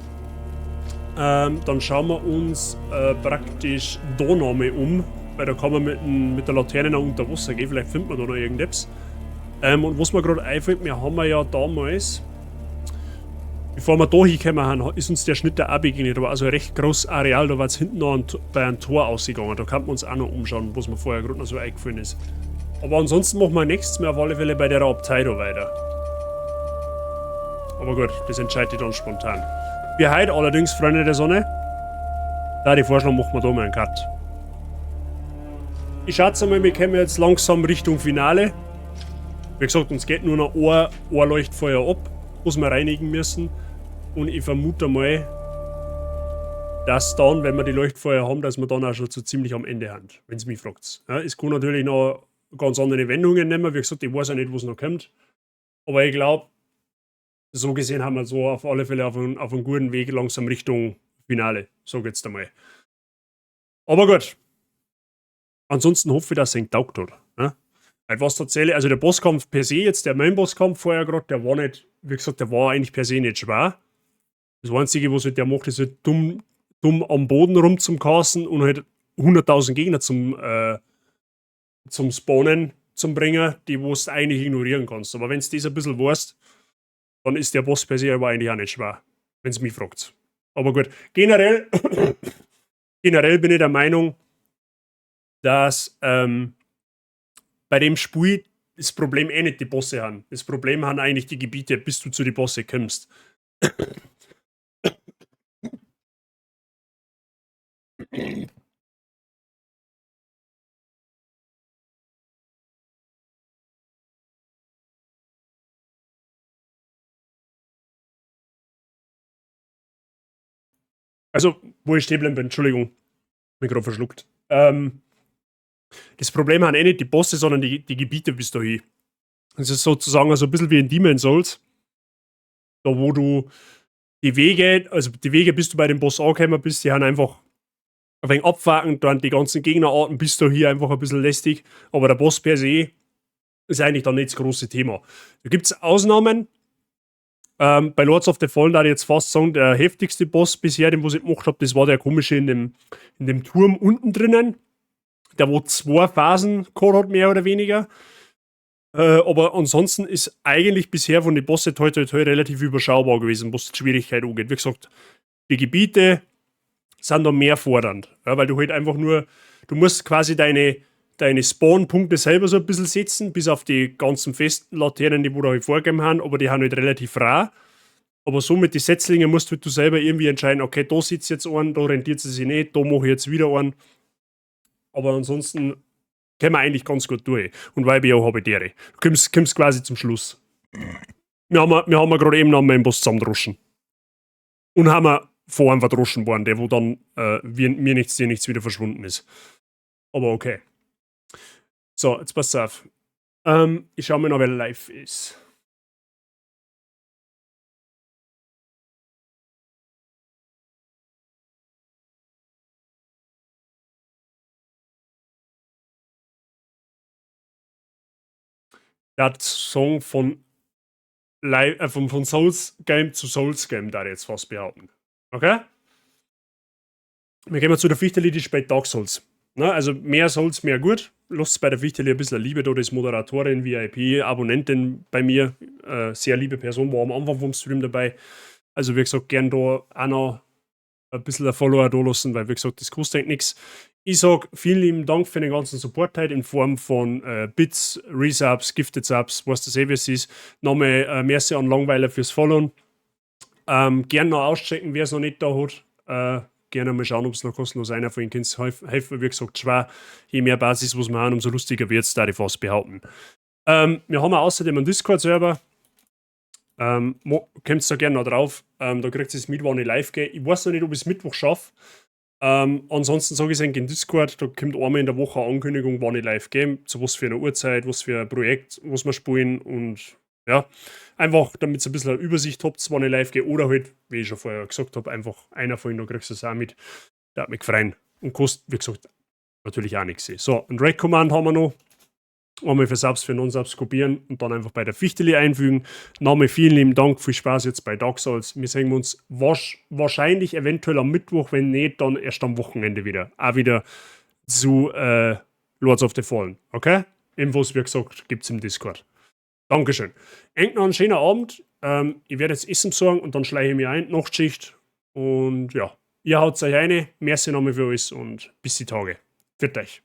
Dann schauen wir uns praktisch da nochmal um, weil da kann man mit der Laterne noch unter Wasser gehen, vielleicht findet man da noch irgendetwas. Und was mir gerade einfällt, wir haben ja damals, bevor wir da hingekommen sind, ist uns der Schnitter auch begegnet. Da war also ein recht großes Areal, da war es hinten noch bei einem Tor ausgegangen. Da kann man uns auch noch umschauen, was mir vorher gerade noch so eingefallen ist. Aber ansonsten machen wir nächstes Mal auf alle Fälle bei der Abtei da weiter. Aber gut, das entscheide ich dann spontan. Wir heute allerdings, Freunde der Sonne, da die Vorschlag, machen wir da mal einen Cut. Ich schätze mal, wir kommen jetzt langsam Richtung Finale. Wie gesagt, uns geht nur noch ein Leuchtfeuer ab, was wir reinigen müssen. Und ich vermute mal, dass dann, wenn wir die Leuchtfeuer haben, dass wir dann auch schon so ziemlich am Ende haben, wenn's mich fragt. Ja, es kann natürlich noch ganz andere Wendungen nehmen. Wie gesagt, ich weiß ja nicht, was noch kommt. Aber ich glaub, so gesehen haben wir so auf alle Fälle auf einen guten Weg langsam Richtung Finale. So geht's da mal. Aber gut. Ansonsten hoffe ich, dass es ihnen getaugt hat. Ne? Weil was tatsächlich, also der Bosskampf per se jetzt, der Main-Bosskampf vorher gerade, der war nicht, wie gesagt, der war eigentlich per se nicht schwer. Das Einzige, was halt der macht, ist halt dumm am Boden rum zum Casten und halt 100.000 Gegner zum Spawnen zum Bringen, die wo du eigentlich ignorieren kannst. Aber wenn du das ein bisschen weißt, dann ist der Boss per se aber eigentlich auch nicht schwer, wenn's mich fragt. Aber gut, generell bin ich der Meinung, dass bei dem Spiel das Problem eh nicht die Bosse haben. Das Problem haben eigentlich die Gebiete, bis du zu den Bosse kommst. Also, wo ich stehen bin, Entschuldigung, bin gerade verschluckt. Das Problem haben eh nicht die Bosse, sondern die Gebiete bis dahin. Das ist sozusagen so ein bisschen wie in Demon's Souls. Da wo du die Wege, also die Wege, bis du bei dem Boss angekommen bist, die haben einfach ein wenig abfacken, dann die ganzen Gegnerarten bis da hier einfach ein bisschen lästig. Aber der Boss per se ist eigentlich dann nicht das große Thema. Da gibt's Ausnahmen. Bei Lords of the Fallen da ich jetzt fast sagen, der heftigste Boss bisher, den was ich gemacht hab, das war der komische in dem Turm unten drinnen. Der wo 2 Phasen gehabt hat, mehr oder weniger. Aber ansonsten ist eigentlich bisher von den Bosse toi toi toi relativ überschaubar gewesen, was die Schwierigkeit angeht. Wie gesagt, Die Gebiete sind da mehr fordernd, ja, weil du halt einfach nur, du musst quasi deine Spawn-Punkte selber so ein bisschen setzen, bis auf die ganzen festen Laternen, die wo da halt vorgegeben haben, aber die haben halt relativ rar. Aber so mit den Setzlingen musst halt du selber irgendwie entscheiden, okay, da sitzt jetzt einen, da rentiert sie sich nicht, da mache ich jetzt wieder einen. Aber ansonsten kommen wir eigentlich ganz gut durch. Und YBO habe ich dere. Du kommst quasi zum Schluss. Wir haben gerade eben noch mal einen Boss zusammendroschen. Und haben wir vor einem verdroschen worden, der wo dann mir nichts, dir nichts wieder verschwunden ist. Aber okay. So, jetzt passt auf. Ich schau mir noch, wer live ist. Der Song von, von Souls Game zu Souls Game, da ich jetzt fast behaupten. Okay? Wir gehen mal zu der Fichteli, die spielt Dark Souls. Na, also mehr Souls, mehr gut. Lasst bei der Fichteli ein bisschen Liebe da, das ist Moderatorin, VIP, Abonnentin bei mir. Sehr liebe Person, war am Anfang vom Stream dabei. Also wie gesagt, gern da auch noch ein bisschen ein Follower da lassen, weil wie gesagt, das kostet eigentlich nichts. Ich sag vielen lieben Dank für den ganzen Support heute in Form von Bits, Resubs, Gifted Subs, was das eh wie es ist. Nochmal merci an Langweiler fürs Followen. Gern noch auschecken, wer es noch nicht da hat. Gerne mal schauen, ob es noch kostenlos einer von Ihnen könnt. Helfen, wie gesagt, schwer. Je mehr Basis, was wir haben, umso lustiger wird es, da ich fast behaupten. Wir haben auch außerdem einen Discord-Server. Kommt da gerne noch drauf. Da kriegt ihr es mit, wann ich live gehe. Ich weiß noch nicht, ob ich es Mittwoch schaffe. Ansonsten sage ich es in Discord, da kommt einmal in der Woche eine Ankündigung, wann ich live gehe, zu was für einer Uhrzeit, was für ein Projekt, was wir spielen und ja, einfach, damit ihr ein bisschen eine Übersicht habt, wann ich live gehe oder halt, wie ich schon vorher gesagt habe, einfach einer von ihnen, da kriegst du es auch mit, der hat mich gefreut und kostet, wie gesagt, natürlich auch nichts. So, ein Raid-Command haben wir noch. Einmal für Subs, für Non-Subs kopieren und dann einfach bei der Fichteli einfügen. Nochmal vielen lieben Dank, viel Spaß jetzt bei Dark Souls. Wir sehen uns wahrscheinlich eventuell am Mittwoch, wenn nicht, dann erst am Wochenende wieder. Auch wieder zu Lords of the Fallen, okay? Infos, wie gesagt, gibt's im Discord. Dankeschön. Engt noch einen schönen Abend. Ich werde jetzt Essen besorgen und dann schleiche ich mich ein, Nachtschicht. Und ja, ihr haut euch eine. Merci nochmal für alles und bis die Tage. Pfiat euch.